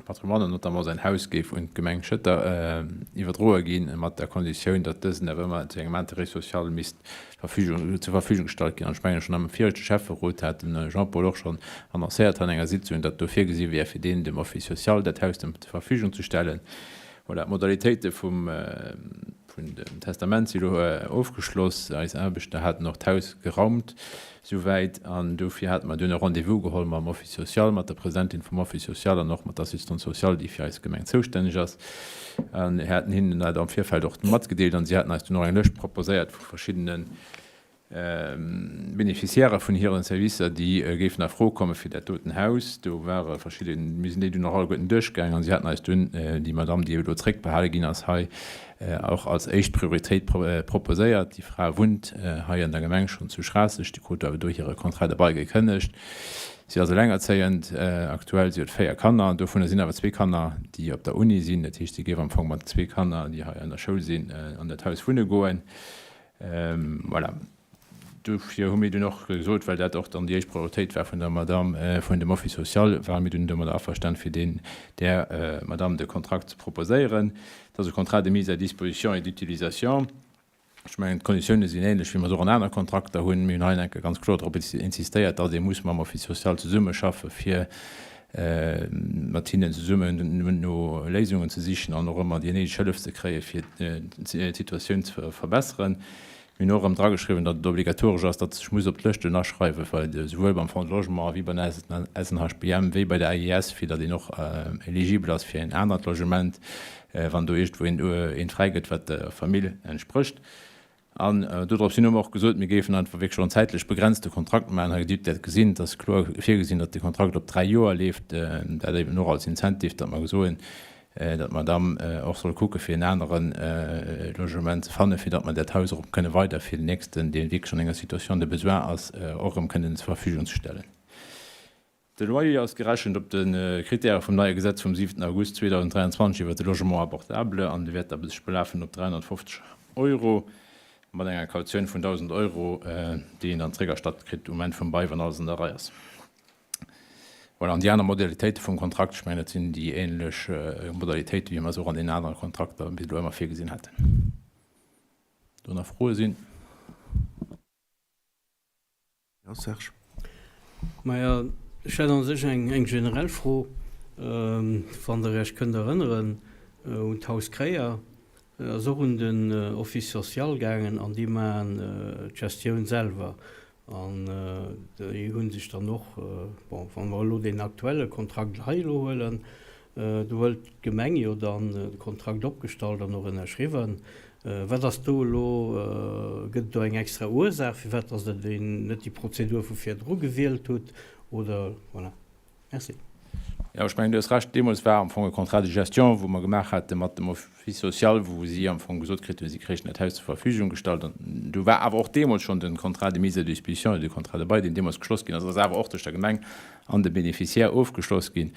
Patrimoine an notamment säin Haus géif un d'Gemeng Schëtter iwwerdroe ginn, mat der Konditioun, datt dësen awer ëmmer zu engem Intérêt social misst zur Verfügung gestallt ginn. An ech mengen, schonn am viregte Schäfferot hat de Jean-Paul och schonn annoncéiert an enger Sitzung, datt do virgesi wär, fir deen dem Office social dat Haus zur Verfügung ze stellen. Voilà, d'Modalitéite vum. vun dem Testament si elo ofgeschloss. Eis Aarbechter haten och d'Haus geraumt souwäit an dofir hate mer dunn e Rendez-vous geholl mam Office social, mat der Presidentin vum Office social an och mat der Assistante sociale, déi fir eis Gemeng zoustänneg ass. An haten hinnen dat am Virfeld och matgedeelt an si haten eis dunn och eng Lëscht proposéiert vu verschiddene Beneficiairë vun hiren Servicer, déi géifen a Fro komme fir dat doten Haus. Do ware verschidden, mir sinn déi dunn och alleguerten duerchgaangen an si haten eis dunn déi Madamm, déi elo zréckbehale ginn ass, hei och als éischt Prioritéit proposéiert. Déi Fra wunnt hei an der Gemeng schonn zu Schraasseg, déi krut awer do hire Contrat de bail gekënnegt. Si ass elengerzéiend aktuell, si huet 4 Kanner, dovunner sinn awer zwee Kanner, déi op der Uni sinn. Dat heescht, si géif am Fong mat zwee Kanner, déi hei an der Schoul sinn, an dat Haus wunne goen. Voilà. Dofir hu mir dunn och gesot, well dat och dann déi éischt Prioritéit war vun der Madame vun dem Office social, ware mir dunn domadder averstan, fir deen, där Madame de Kontrakt ze proposéieren. Et ass e Contrat de mise à disposition et d'utilisation. Ech mengen, d'Konditiounen sinn ähnlech, wéi mer se och an aner Kontrakter hunn. Mir hunn hei enke ganz kloer drop insistéiert, datt ee muss mam Office social zesummeschaffen, fir mat hinnen zesummen no Léisungen ze sichen an och ëmmer déi néideg Hëllef ze kréien, fir d'Situatioun ze verbesseren. Mir hunn och erëm drageschriwwen, datt et obligatoresch ass, datt sech muss op d'Lëschten aschreiwen, well esouwuel beim Fonds de Logement wéi beim SNHBM wéi bei der AIS, fir datt een och eligibel ass fir en anert Logement, wann do iergendwou eent fräi gëtt, wat der Famill entsprécht. An dodrops hin hu mer och gesot, mir géifen einfach wierklech och en zäitlech begrenzte Kontrakt maachen. Hei Dir hutt dat gesinn, et ass kloer virgesinn, datt de Kontrakt op 3 Joer leeft. Dat eben och als Incentive, datt mer soen, datt d'Madame och soll kucke fir en anere Logement ze fannen, fir datt mer dat Haus erëm kënne weider fir den nächsten, dee wierklech an enger Situation de besoin ass, och erëm kënnen zur Verfügung ze stellen. De Loyer ass gerechent op de Krittäre vum neie Gesetz vum 7 August 2023 iwwer de Logement abordable an de wäert da sech belafen op 350 Euro mat enger Kautioun vun 1.000 Euro, déi een dann zréckerstatt kritt um Enn vum Bail, wann alles an der Rei ass. Voilà, an déi aner Modalitéite vum Kontrakt, ech mengen, dat sinn déi änlech Modalitéite wéi mer se och an deenen anere Kontrakter bis elo ëmmer virgesinn haten. Do nach Froe sinn? Jo, Serge. Maja, ech hätt an sech eng generell Fro, wann Der Iech kënnt erënneren un d'Haus Kréier, ass och un den Office social gaangen an déi maachen d'Gestioun selwer an déi hu sech dann och, bon, wa mer elo deen aktuelle Kontrakt hei elo huelen, Do huet d'Gemeng jo dann de Kontrakt opgestallt an och ënnerschriwwen. Wat ass do elo, gëtt et do eng extra Ursaach, firwat dass Der déi net déi Prozedur vu virdru gewielt hutt oder? Voilà. Merci. Jo, ech mengen, du hues Recht. Deemools war am Fong e Contrat de gestion, wou mer gemaach hate mat dem Office social, wou si am Fong gesot kritt hunn, si kréichen dat Haus zur Verfügung gestallt. An do war awer och deemools schonn de Contrat de mise à disposition oder de Contrat de bail, deen deemools geschloss ginn ass, ass awer och tëscht der Gemeng an de Bénéficiaire ofgeschloss ginn.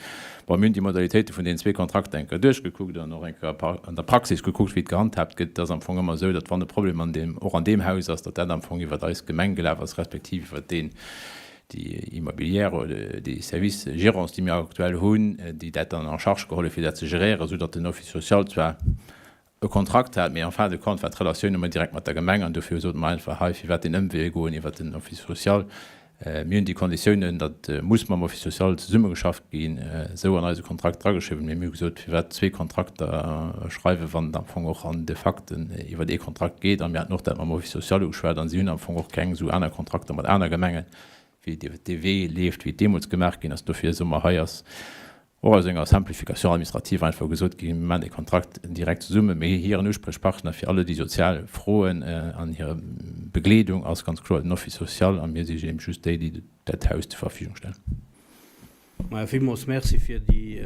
Bon, mir hunn déi Modalitéite vun deenen zwee Kontrakter eng Kéier duerchgekuckt an och eng Kéier an der Praxis gekuckt, wéi et gehandhaabt gëtt. Et ass am Fong ëmmer esou, datt wann e Problem an deem, och an deem Haus ass, datt dat am Fong iwwert eis Gemeng gelaf ass, respektiv iwwert deen, déi Immobilière oder déi Service Gérance, déi mir aktuell hunn, déi dat dann en charge geholl hu fir dat ze geréieren, esou datt den Office social zwar e Kontrakt hat, mee en fin de compte war d'Relatioun ëmmer direkt mat der Gemeng an dofir sote mer einfach hei, firwat deen Ëmwee goen iwwert den Office social. Mir hunn déi Konditiounen, datt muss mam Office social zesummegeschafft ginn, esou an eise Kontrakt drageschriwwen, mee mir hu gesot, firwat zwee Kontrakter schreiwen, wann et am Fong och an de Fakten iwwert ee Kontrakt geet. A mir haten och dat mam Office social ugeschwat an si hunn am Fong och keng esou aner Kontrakter mat aner Gemengen, wéi et iwwert dee Wee leeft, wéi et deemools gemaach ginn ass. Dofir soe mer, hei ass och aus enger Simplification administrative einfach gesot ginn, mir maachen dee Kontrakt direkt zesummen, mee hiren Usprichpartner fir alle déi sozial Froen an hir Begleedung ass ganz kloer den Office social a mir si eben just déi, déi dat Haus zur Verfügung stellen. Maja, villmools Merci fir déi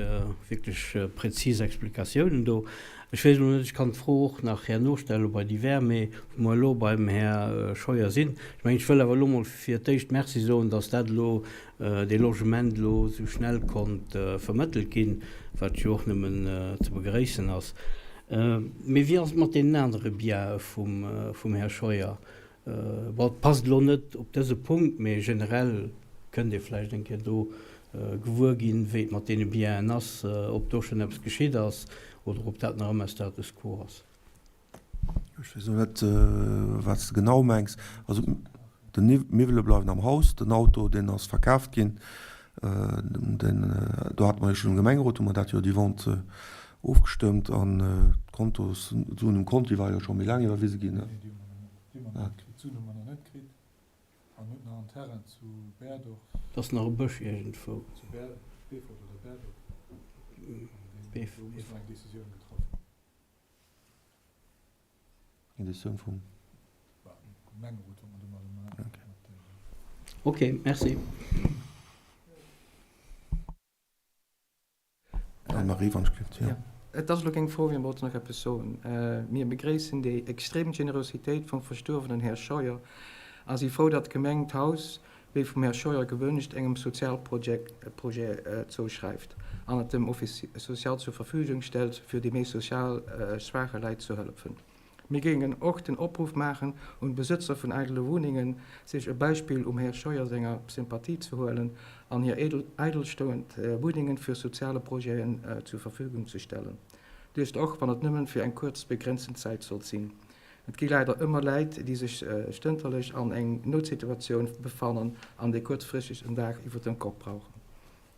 wierklech präzis Explikatiounen do. Ech weess elo net, ech kann d'Fro och nach herno stelle bei divers, mee wou mer elo beim Här Scheuer sinn, ech mengen, ech wëll awer elo mol fir d'éischt Merci soen, dass dat elo dee Logement elo esou schnell konnt vermëttelt ginn, wat jo och nëmmen ze begréissen ass. Mee wéi ass et mat deenen anere Biae vum Här Scheuer? Bon, et passt elo net op dëse Punkt, mee generell kënnt ee vläicht eng Kéier do gewuer ginn, wéi et mat deene Biaen ass, ob do schonn eppes geschitt ass oder ob dat nach ëmmer Status quo ass. Ech weess elo net, wat s de genau mengs. Also d'Miwwele bleiwen am Haus, den Auto, deen ass verkaaft ginn. Den, do hate mer jo schonn um Gemengerot, hu mer dat jo, déi Vente. Ofgestëmmt an d'Kontos, d'Suen um Kont, déi ware jo scho méi laang iwwerwise ginn, ne? Nee, déi hu mer nach net, déi hu mer nach net kritt. D'Suen hu mer nach net kritt an hunn nach en Terrain zu Berdorf. Et ass nach e Bësch iergendwou. Zu Beefort oder Berdorf. Do muss nach eng Decisioun getraff ginn. Eng Decisioun vum. Gemengerot, wat mer domadder maachen. Ok, merci. Anne-Marie, wann ech kéint, jo. Et ass elo keng Fro, mee wollt nach eppes soen. Mir begréissen déi extrem Generositéit vum verstuerwenen Här Scheuer a si frou, datt d'Gemeng d'Haus, wéi vum Här Scheuer gewënscht, engem Sozialprojekt zouschreift an et dem Office social zur Verfügung stellt, fir déi méi sozial schwaache Leit ze hëllefen. Mir géingen och den Opruff maachen un d'Besëtzer vun eidele Wunnengen, sech e Beispill um Här Scheuer senger Sympathie ze huelen an hir eidelstoend Wunnengen fir soziale Projeten zur Verfügung ze stellen, dëst och wann et nëmmen fir eng kuerz begrenzten Zäit sollt sinn. Et gi leider ëmmer Läit, déi sech stënterlech an eng Noutsituatioun befannen an déi kuerzfristeg en Daach iwwer dem Kopp brauchen.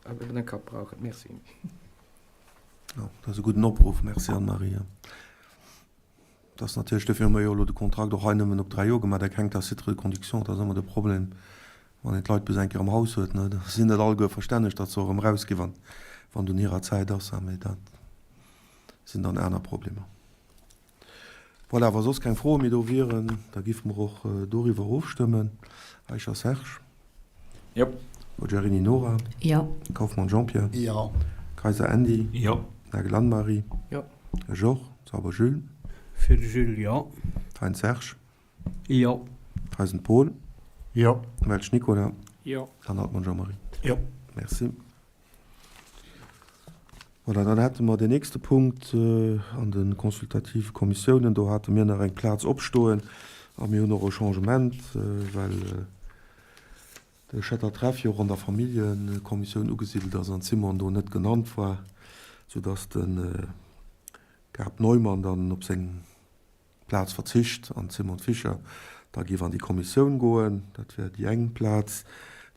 Iwwer den Kapp brauchen. Merci. Jo, dat ass e gudden Opruff. Merci, Anne-Marie. Dat ass natierlech, duerfir hu mer jo elo de Kontrakt och hei nëmmen op dräi Joer gemaach. Dat hänkt à titre de conduction, dat ass ëmmer de Problem, wann een d'Leit bis eng Kéier am Haus huet, ne, da sinn net alleguer verstänneg, datt se och erëm erausginn, wann, wann et un hirer Zäit ass. Mee dat sinn dann aner Problemer. Voilà, wa soss keng Froe méi do wieren, da giffe mer och doriwwer ofstëmmen. Eicher Serge. Jo. Mogherini Nora. Jo. Kauffmann Jean-Pierre. Jo. Kayser Andy. Jo. Nagel Anne-Marie. Jo. Georges Sauber Jules. Fir de Jules, jo. Thein Serge. Jo. Theisen Paul. Jo. Welsch Nicolas. Jo. An Altmann Jean-Marie. Jo. Merci. Voilà, dann hätte mer den nächste Punkt an de consultative Kommissiounen. Do hate mir nach eng Plaz opstoen a mir hunn och e Changement, well de Schetter Treff jo och an der Familljekommissioun ugesidelt ass an d'Simone do net genannt war, soudass de Gab Neumann dann op seng Plaz verzicht an d'Simone Fischer da géif an déi Kommissioun goen. Dat wär déi eng Plaz,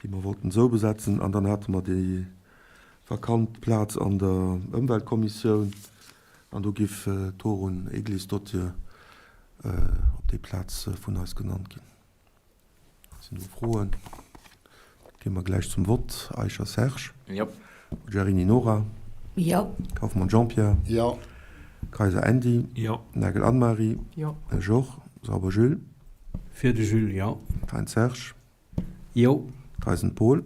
déi mer wollten esou besetzen. An dann hate mer déi vakant Plaz an der Ëmweltkommissioun an do géif d'Thorunn Egilsdottir op déi Plaz vun eis genannt ginn. Sinn do Froen? Gi mer gläich zum Vott. Eicher Serge. Jo. Mogherini Nora. Jo. Kauffmann Jean-Pierre. Jo. Kayser Andy. Jo. Nagel Anne-Marie. Jo. Georges Sauber Jules. Fir de Jules, jo. Thein Serge. Jo. Theisen Paul.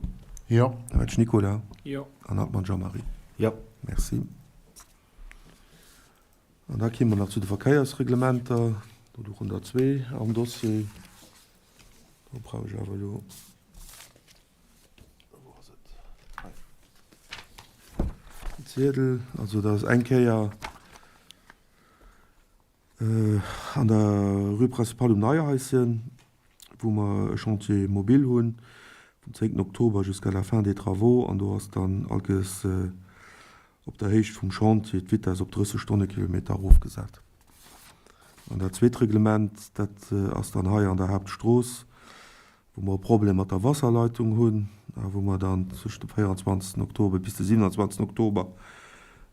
Jo. Welsch Nicolas. Jo. An Hartmann Jean-Marie. Jo. Merci. An da kéime mer nach zu de Verkéiersreglementer. Do luchen der zwee am Dossier. Do brauch ech awer elo, wou ass et, hei, den Ziedel. Also dat ass eng Kéier an der Rue Principale um Neihaischen, wou mer e Chantier mobile hunn vum 10 Oktober jusqu'à la fin des travaux. An do ass dann allges op der Héicht vum Chantier d'Vitess op 30 Stonnekilometer erofgesat. An dat zweet Reglement, dat ass dann hei an der Haaptstrooss, wou mer e Problem mat der Wasserleitung hunn a wou mer dann zwëschen dem 24 Oktober bis de 27 Oktober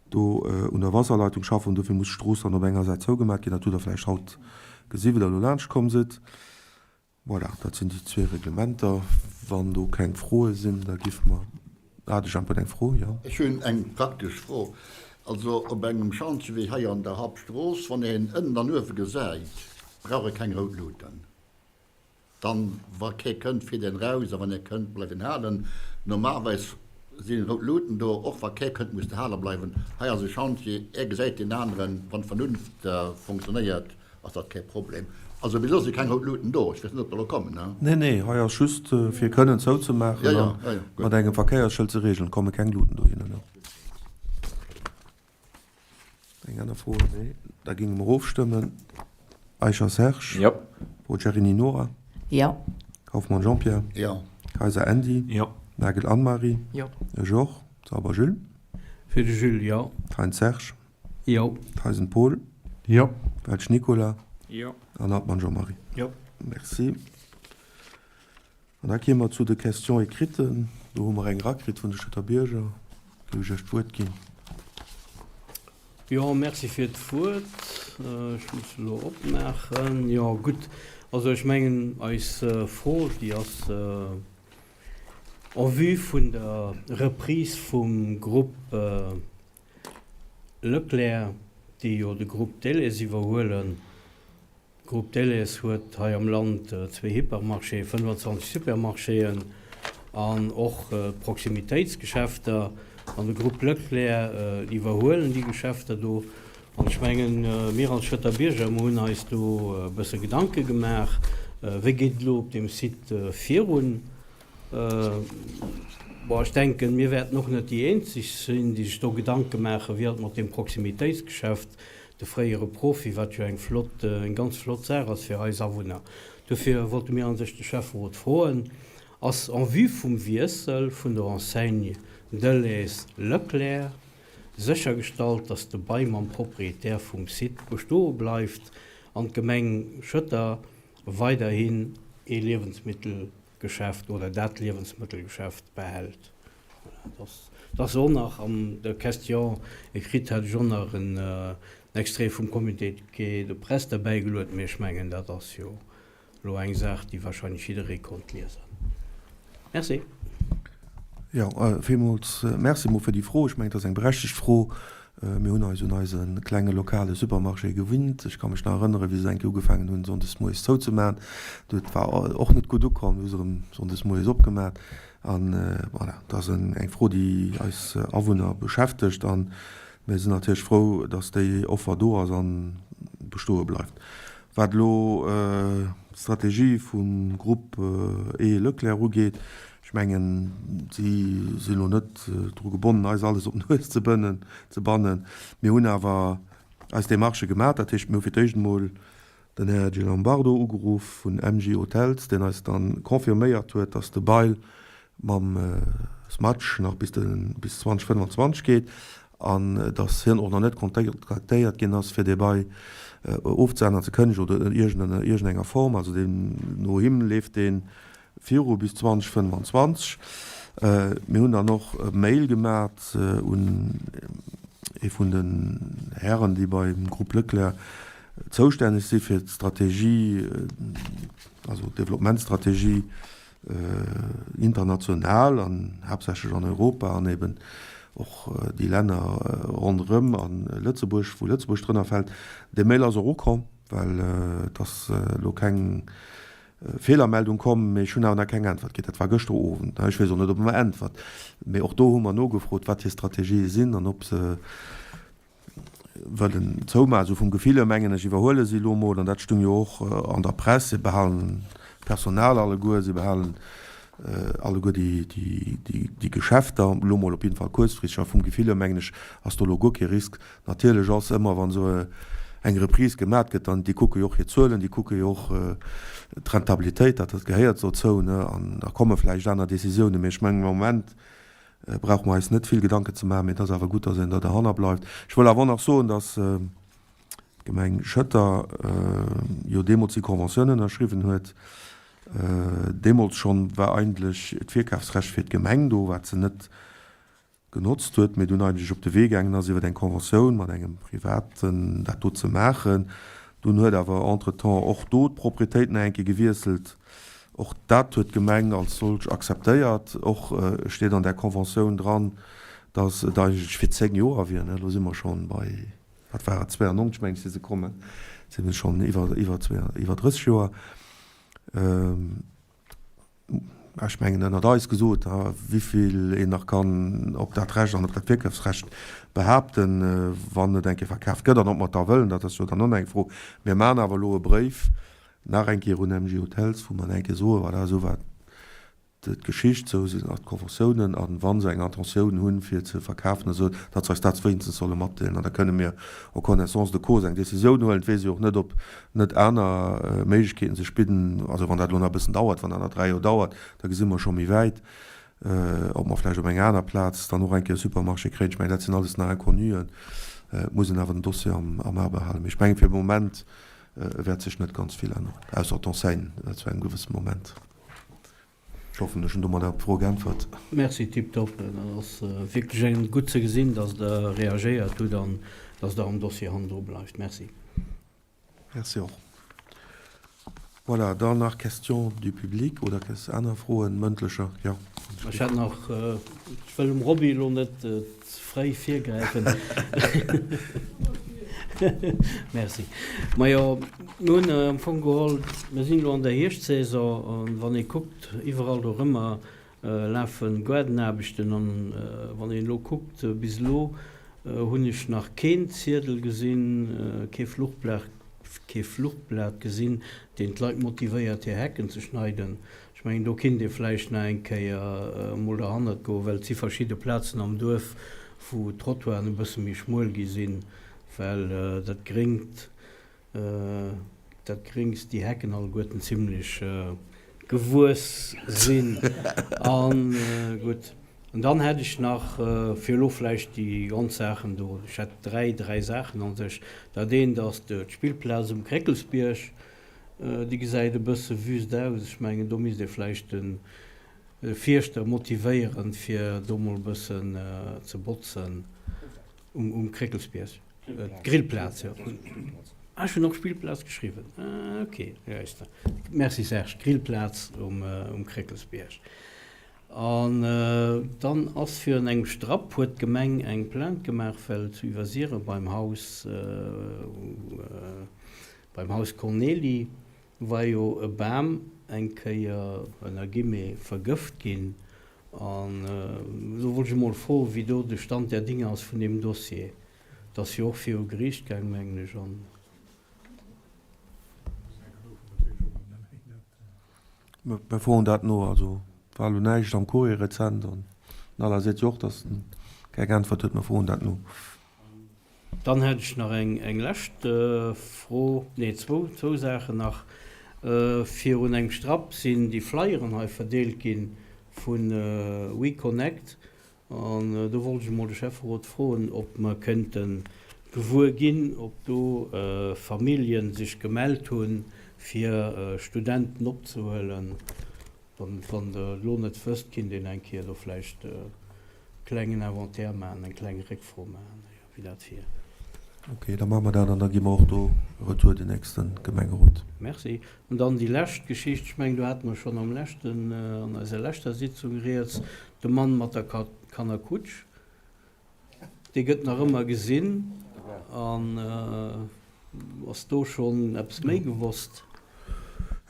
do un der Wasserleitung schaffen. Dofir muss d'Strooss dann op enger Säit zougemaach ginn. Dat hutt Der vläicht haut gesi wou Der elo laanscht komm sidd. Voilà, dat sinn déi zwee Reglementer. Wann do keng Froe sinn, da géife mer, ah, de Jemp huet eng Fro, jo. Ech hunn eng praktesch Fro. Also op engem Schantje wéi hei an der Hauptstrooss, wann een ënnen an uewe gesäit, brauch e keng rout Luuten. Dann, wa kee kënnt, fiert een raus a wann ee kënnt, bleift een halen. Normalerweis si rout Luuten do, och wa kee kënnt, muss de hale bleiwen. Hei ass e Chantier, ee gesäit deen aneren, wann d'Vernunft funktionéiert, Ass dat kee Problem? Also bis elo si keng rout Luuten do. Ech weess net, ob der elo kommen, ne? Nee, nee, hei ass just fir kënnen zouzemaachen a mat engem Verkéiersschëld ze regeln. Komme keng Luuten dohinner, ne? Eng aner Fro? Nee? Da géinge mer ofstëmmen. Eicher Serge? Jo. Boccherini Nora? Jo. Kauffmann Jean-Pierre? Jo. Kayser Andy? Jo. Nagel Anne-Marie? Jo. Georges Sauber Jules? Fir de Jules, jo. Thein Serge? Jo. Theisen Paul. Jo. Welsch Nicolas. Jo. An Hartmann Jean-Marie. Jo. Merci. An da kéime mer zu de Questions écrites. Do hu mer eng erakritt vun de Schëtter Bierger. Géif ech Iech d'Wuert ginn. Jo, merci fir d'Wuert. Ech muss elo opmaachen. Jo, gutt. Also ech mengen, eis Fro, déi ass en vue vun der Reprise vum Grupp Leclerc, déi jo de Grupp Delhaize iwwerhuelen, D'Groupe Delhaize huet hei am Land zwee Hypermarchéen, 25 Supermarchéen an och Proximitéitsgeschäfter. An de Groupe Leclerc iwwerhuelen déi Geschäfter do. An ech mengen, mir als Schëtter Bierger, mer hunn eis do e bësse Gedanke gemaach, wéi geet et elo op deem Site virun. Bon, ech denken, mir wäerten och net déi eenzeg sinn, déi sech do Gedanke maachen, wéi alt mat deem Proximitéitsgeschäft, de fréiere Profi, wat jo eng flott, eng ganz flott Saach ass fir eis Awunner. Dofir wollte mir a sech de Schäfferot froen, Ass en vue vum Wiessel vun der Enseigne Delhaize Leclerc séchergestallt, dass de Bail mam Proprietär vum Site bestoe bleift an d'Gemeng Schëtter weiderhin ee Liewensmittelgeschäft oder dat Liewensmëttelgeschäft behält? Voilà, dat ass och nach an der Question écrite hat ech och nach en Extrait vum Communiqué de presse derbäigeluet, mee ech mengen, dat ass jo elo eng Saach, déi wahrscheinlech jidderee konnt liesen. Merci. Jo, villmools Merci emol fir déi Fro. Ech mengen, et ass eng berechtegt Fro. Mir hunn eis un eise klenge lokale Supermarché gewinnt. Ech ka mech nach erënneren, wéi se eng Kéier ugefaangen hunn, sonndes moies zouzemaachen. Dat war och net gutt ukomm. Du hu se erëm sonndes moies opgemaach. An voilà, dat ass eng Fro, déi eis Awunner beschäftegt. A mir sinn natierlech frou, dass déi Offer do ass a bestoe bleift. Wat elo d'Strategie vum Groupe E. Leclerc ugeet, ech mengen, si sinn elo net dru gebonnen, eis alles op d'Nues ze bënnen, ze bannen. Mir hunn awer eis Demarchë gemaach. Dat heescht, mir hu fir d'éischt emol den Här Gilombardo ugeruff vun MG Hotels, deen eis da confirméiert huet, dass de Bail mam Smatch nach bis de bis 2025 geet an dass hien och nach net kontaktéiert ginn ass, fir dee Bail ofzeänneren, ze kënnegen oder an iergendenger Form. Also deen, no him leeft dee viru bis 2025. Mir hunn dann och e Mail gemat un ee vun den Hären, déi beim Groupe Leclerc zoustänneg si fir d'Strategie, also d'Developpementstrategie international an haaptsächlech an Europa an eben och déi Länner ronderëm a Lëtzebuerg, wou Lëtzebuerg drënner fält. Dee Mail ass och ukomm, well et ass elo keng Feelermeldung komm, mee ech hunn awer nach keng Äntwert kritt. Dat war gëschter Owend. Ech weess och net, ob e mer äntwert. Mee och do hu mer nogefrot, wat hir Strategië sinn an ob se wëllen zoumaachen. Esou vum Gefill hier mengen ech, iwwerhuele si elo emol, an dat stung jo och an der Press, si behalen d'Personal alleguer, si behalen alleguer déi Geschäfter, elo emol op jidde Fall kuerzfristeg. A vum Gefill hier mengen ech, ass do elo guer kee Risk. Natierlech ass ëmmer, wann esou eng Reprise gemat gëtt, dann, déi kucke jo och hir Zuelen, déi kucke jo och d'Rentabilitéit, dat gehéiert dozou, ne, an da komme vläicht aner Décisiounen. Mee ech mengen, am Moment brauche mer eis net vill Gedanken ze maachen, mee et ass awer gutt, dass een da derhanner bleift. Ech wëll awer och nach soen, dass d'Gemeng Schëtter jo deemools déi Conventioun ënnerschriwwen huet. Deemools schonn war eigentlech d'Virkafsrecht fir d'Gemeng do, wat se net genotzt huet, mee dunn eigentlech op de Wee gaangen ass, iwwer eng Conventioun mat engem Privaten dat do ze maachen. Dunn huet awer entretemps och do d'Proprietéit nach eng Kéier gewiesselt. Och dat huet d'Gemeng als solch akzeptéiert. Och steet an där Conventioun dran, dass et eigentlech fir 10 Joer wier. Elo si mer schonn bei, wat war et, 92 meng ech si se kommen, si mer schonn iwwer, iwwer, iwwer 30 Joer. Ech mengen, ënnert eis gesot, wéivill een nach kann op dat Recht an op dat Virkafsrecht behaapten, wann et eng Kéier verkaaft gëtt, an ob mer et da wëllen, dat ass jo dann och nach eng Fro. Mir maachen awer elo e Bréif nach eng Kéier un MG Hotels, wou mer nach eng Kéier soen, voilà, esou war d'Geschicht, esou sinn nach d'Conventiounen, a wa se eng Intentioun hunn, fir ze verkafen, esou datt se eis dat wéinstens solle matdeelen, an da kënne mir en connaissance de cause eng Décisioun huelen. Et weess ee jo och net, ob net aner Méiglechkeeten sech bidden. Also wann dat elo nach e bëssen dauert, wann dat nach 3 Joer dauert, da gesi mer scho méi wäit, ob mer vläicht op enger aner Plaz dann och eng Kéier e Supermarché kréien. Ech mengen, dat sinn alles nach Inconnuen. Et muss een awer den Dossier am A behalen. Mee ech mengen, fir de Moment wäert sech net ganz vill änneren, ausser d'Enseigne zu engem gewësse Moment. Ech hoffen, ech hunn domadder op d'Fro geäntwert. Merci Tiptop, dat ass wierklech eng gutt ze gesinn, datt Der reagéiert hutt an datt Der am Dossier hannendru bleift. Merci. Merci och. Voilà, dann nach Questions du public oder aner Froen, mëndlecher? Jo. Ech hätt nach, ech wëll dem Roby elo net ze fréi virgräifen. Merci. Majo, mir hunn am Fong geholl, mir sinn elo an der Hierschtsaison an wann ee kuckt, iwwerall dorëmmer lafe Gaardenaarbechten an wann een elo kuckt, bis elo hunn ech nach keen Ziedel gesinn, kee Fluchblat, kee Fluchblat gesinn, deen d'Leit motivéiert hir Hecken ze schneiden. Ech mengen, do kinnt ee vläicht nach eng Kéier emol derhannert goen, well et si verschidde Plazen am Duerf, wou d'Trottoiren e bësse méi schmuel gi sinn, well dat Gréngt, dat Gréngs, déi Hecken alleguerten zimlech gewuess sinn. A gutt, an dann hätt ech nach, fir elo vläicht déi Grondsaachen do, ech hätt dräi, dräi Saachen an sech. Dat eent ass d'Spillplaz um Kréckelsbierg. Déi gesäit e bësse wüst aus. Ech mengen, do misst ee vläicht de Fierschter motivéieren, fir do mol e bëssen ze botzen um Kréckelsbierg. D'Grillplaz, jo. Ah, ech hunn och Spillplaz geschriwwen. Ah, okay, ja, merci Serge. D'Grillplaz um Kréckelsbierg. An dann ass virun engem Strapp, huet d'Gemeng eng Plainte gemaach, well zu Iwwersiere beim Haus, Beim Haus Cornely war jo e Bam eng Kéier, ënner Guillemets, vergëft ginn. An do wollt ech emol froen, wéi do de Stand der Dinge ass vun deem Dossier. Et ass jo och viru Geriicht gaang, mengen ech. An. Mir froen dat no. Also war elo näischt am Courrier rezent an den Alain seet jo och, datt en keng Äntwert huet. Mir froen dat no. Dann hätt ech nach eng lescht Fro, nee zwou, zwou Saachen nach. Virun engem Strapp sinn déi Flyeren hei verdeelt gi vu WeConnect an do wollt ech emol de Schäfferot froen, ob mer kënnte gewuer ginn, ob do Famillje sech gemellt hunn, fir Studenten opzehuelen. Wann Der et elo net wësst, kinnt een eng Kéier do vläicht e klengen Inventaire maachen, eng kleng Réckfro maachen, wéi dat wier. Ok, da maache mer dat an da gi mer och do e Retour den nächste Gemengerot. Merci. An dann déi lescht Geschicht, ech mengen, do hate mer schonn am leschten, an eiser leschter Sitzung rieds, de Mann mat der Kannerkutsch. Dee gëtt nach ëmmer gesinn. An ass do schonn eppes méi gewosst?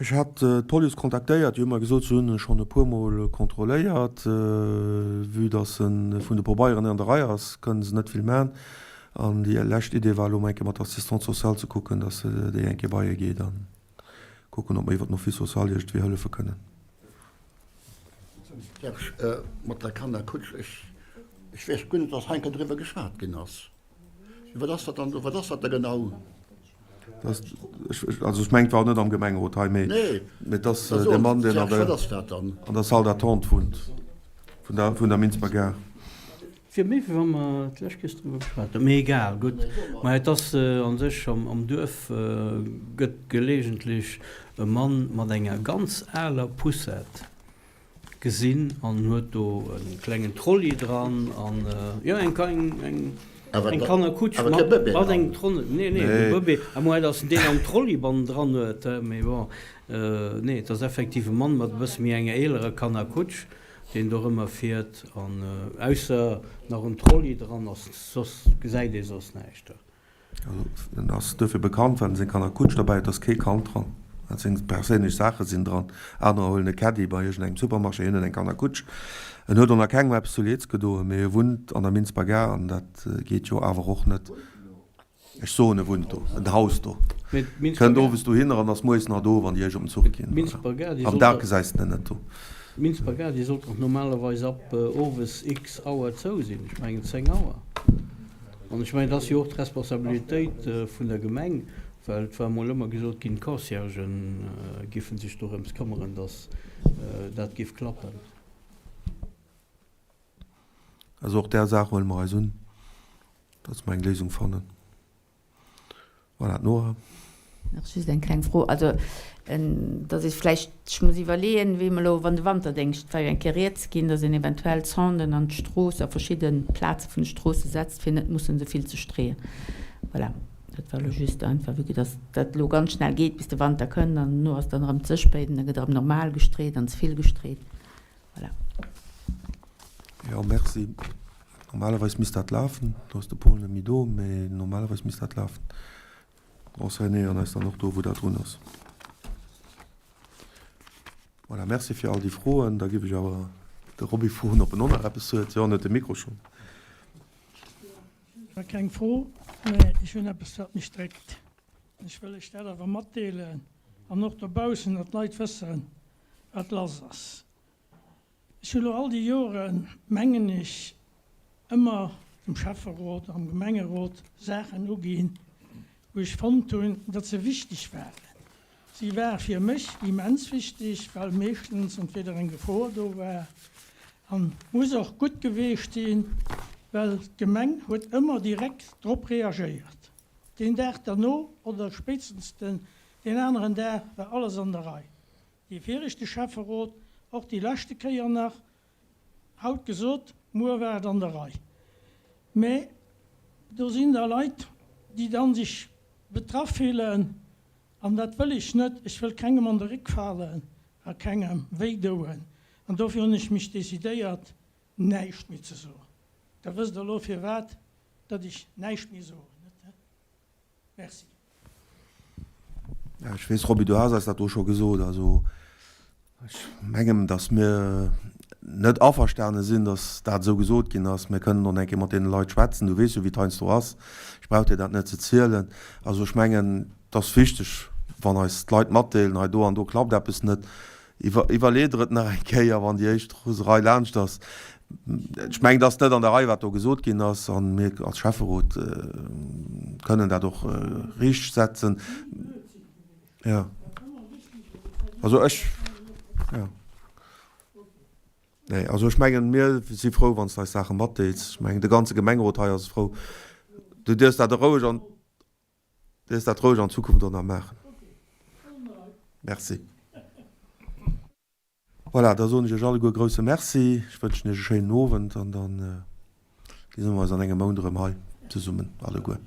Ech hat d'Police kontaktéiert, déi hu mer gesot, se hunn e schonn e puer Mol kontrolléiert. Vue datt e vun de Pobeieren net an der Rei ass, kënne se net vill man. An déi lescht Idee war elo mol eng Kéier mat der Assistante sociale ze kucken, datt se déi eng Kéier bei e geet a kucken, ob mer iwwer den Office social iergendwéi hëllefe kënnen. Serge, mat der Kannerkutsch, ech, ech weess guer net, dass hei enker driwwer geschwat ginn ass. Wat ass dat dann do, wat ass dat da genau? Dat, ech, also ech mengen, et war och net am Gemengerot hei, mee, Nee, mee et ass dee Mann, deen an der, wat ass dat dann? an der Salle d'attente wunnt vun der, vun der Minsber Gare. Fir méi wéi wa mer d'lescht Kéiers driwwer geschwat hunn. Mee egal, gutt. Mä et ass a sech am Duerf gëtt gelegentlech e Mann mat enger ganz aler Poussette gesinn an huet do e klengen Trolley dran an, jo, eng eng Kannerkutsch mat engem Trolley. Nee, nee, de Bëbee, à moins datt en deen am Trolley bannendran huet, mee bon, nee, et ass effektiv e Mann mat e bësse méi enger eelerer Kannerkutsch. Deen dorëmmer fiert an ausser nach en Trolley dran ass, soss gesäit ee soss näischt. Also en ass duerfir bekannt, well en seng Kannerkutsch derbäi huet, ass kee Kand dran, dat seng perséinlech Saache sinn dran. Anerer huelen e Caddie bei iergendengem Supermarché, hien huet eng Kannerkutsch. En huet och nach kengem eppes zu Leeds gedoen, mee e wunnt an der Minsber Gare an dat geet jo awer och net. Ech soen, e wunnt do, en Haus do. Kënnt owes dohinner an ass moies nach do, wann déi éischt op den Zuch ginn. Am Dag gesäis de en net do. D'Minsber Gare, déi sollt dach normalerweis ab owes x Auer zou sinn, ech mengen 10 Auer. An ech mengen, et ass jo och d'Responsabilitéit vun der Gemeng, well et war emol ëmmer gesot ginn, d'Conciergen géife sech dorëms këmmeren, datt dat géif klappen. Also och där Saach huele mer eis un. Dass mer eng Léisung fannen. Voilà, d'Nora. Nach just eng kleng Fro. Also, dass ee vläicht sech muss iwwerleeën, wéi mer elo, wann de Wanterdéngscht, war jo eng Kéier rieds ginn, dass een eventuell Sonden an d'Strooss, a verschidde Plaze vun de Stroosse setzt, fir net mussen esou vill ze streeën. Voilà, dat war elo just einfach, vue que dass dat elo ganz schnell geet, bis de Wanter kënnt an dono ass dann erëm ze spéit an da gëtt erëm normal gestreet an ze vill gestreet. Voilà. Jo, merci. Normalerweis misst dat lafen. Do ass de Paul net méi do, mee normalerweis misst dat lafen. Renseignéieren eis dann och do, wou dat drun ass. Voilà, merci fir all déi Froen. Da géif ech awer de Roby froen, ob en och nach eppes huet. Jo, en huet de Mikro schonn. Ech hu keng Fro, mä ech hunn eppes, wat mech dréckt. Ech wëll lech dat awer matdeelen an och dobaussen, datt d'Leit wëssen, wat lass ass. Ech hu lo all déi Joren, mengen ech, ëmmer dem Schäfferot am Gemengerot Saachen uginn, wou ech fonnt hunn, datt se wichteg waren. Si ware fir mech immens wichteg, well meeschtens entweder eng Gefor do war, an muss och gutt geweecht sinn, well d'Gemeng huet ëmmer direkt drop reagéiert. Deen Dag derno oder spéitstens den deen aneren Dag war alles an der Rei. Dee viregte Schäfferot, och déi leschte Kéier nach, haut gesot, muer war et an der Rei. Mä do sinn da Leit, déi dann sech betraff fillen, an dat wëll ech net. Ech wëll kengem an de Réck falen a kengem wéi doen. An dofir hunn ech mech decidéiert, näischt méi ze soen. Da wësst Der elo firwat datt ech näischt méi soen. Merci. Ja, ech weess, Roby, du has eis dat do scho gesot. Also ech mengen, datt mir net averstane sinn, datt dat esou gesot ginn ass. Mir kënnen och eng Kéier mat deene Leit schwätzen. Du weess jo, wéi et heiansdo ass. Ech brauch dir dat net ze zielen. Also ech mengen, et ass wichteg, wann eis d'Leit matdeelen, hei do an do klappt eppes net, Iwwerlee der et nach eng Kéier, wann déi éischt Roserei laanscht ass. Ech mengen, et ass net an der Rei, wat do gesot ginn ass, a mir als Schäfferot kënnen dat och richtsetzen. Jo, also ech, jo. Nee, also ech mengen, mir si frou, wann s de eis Saache matdeels. Ech mengen, de ganze Gemengerot hei ass frou. Du dierfs dat roueg an. Dierfs dat roueg an Zukunft och nach maachen. Merci. Voilà, da soen ech Iech alleguer grousse Merci. Ech wënschen Iech e schéinen Owend an da gesi mer eis an engem Mount erëm hei zesummen alleguer.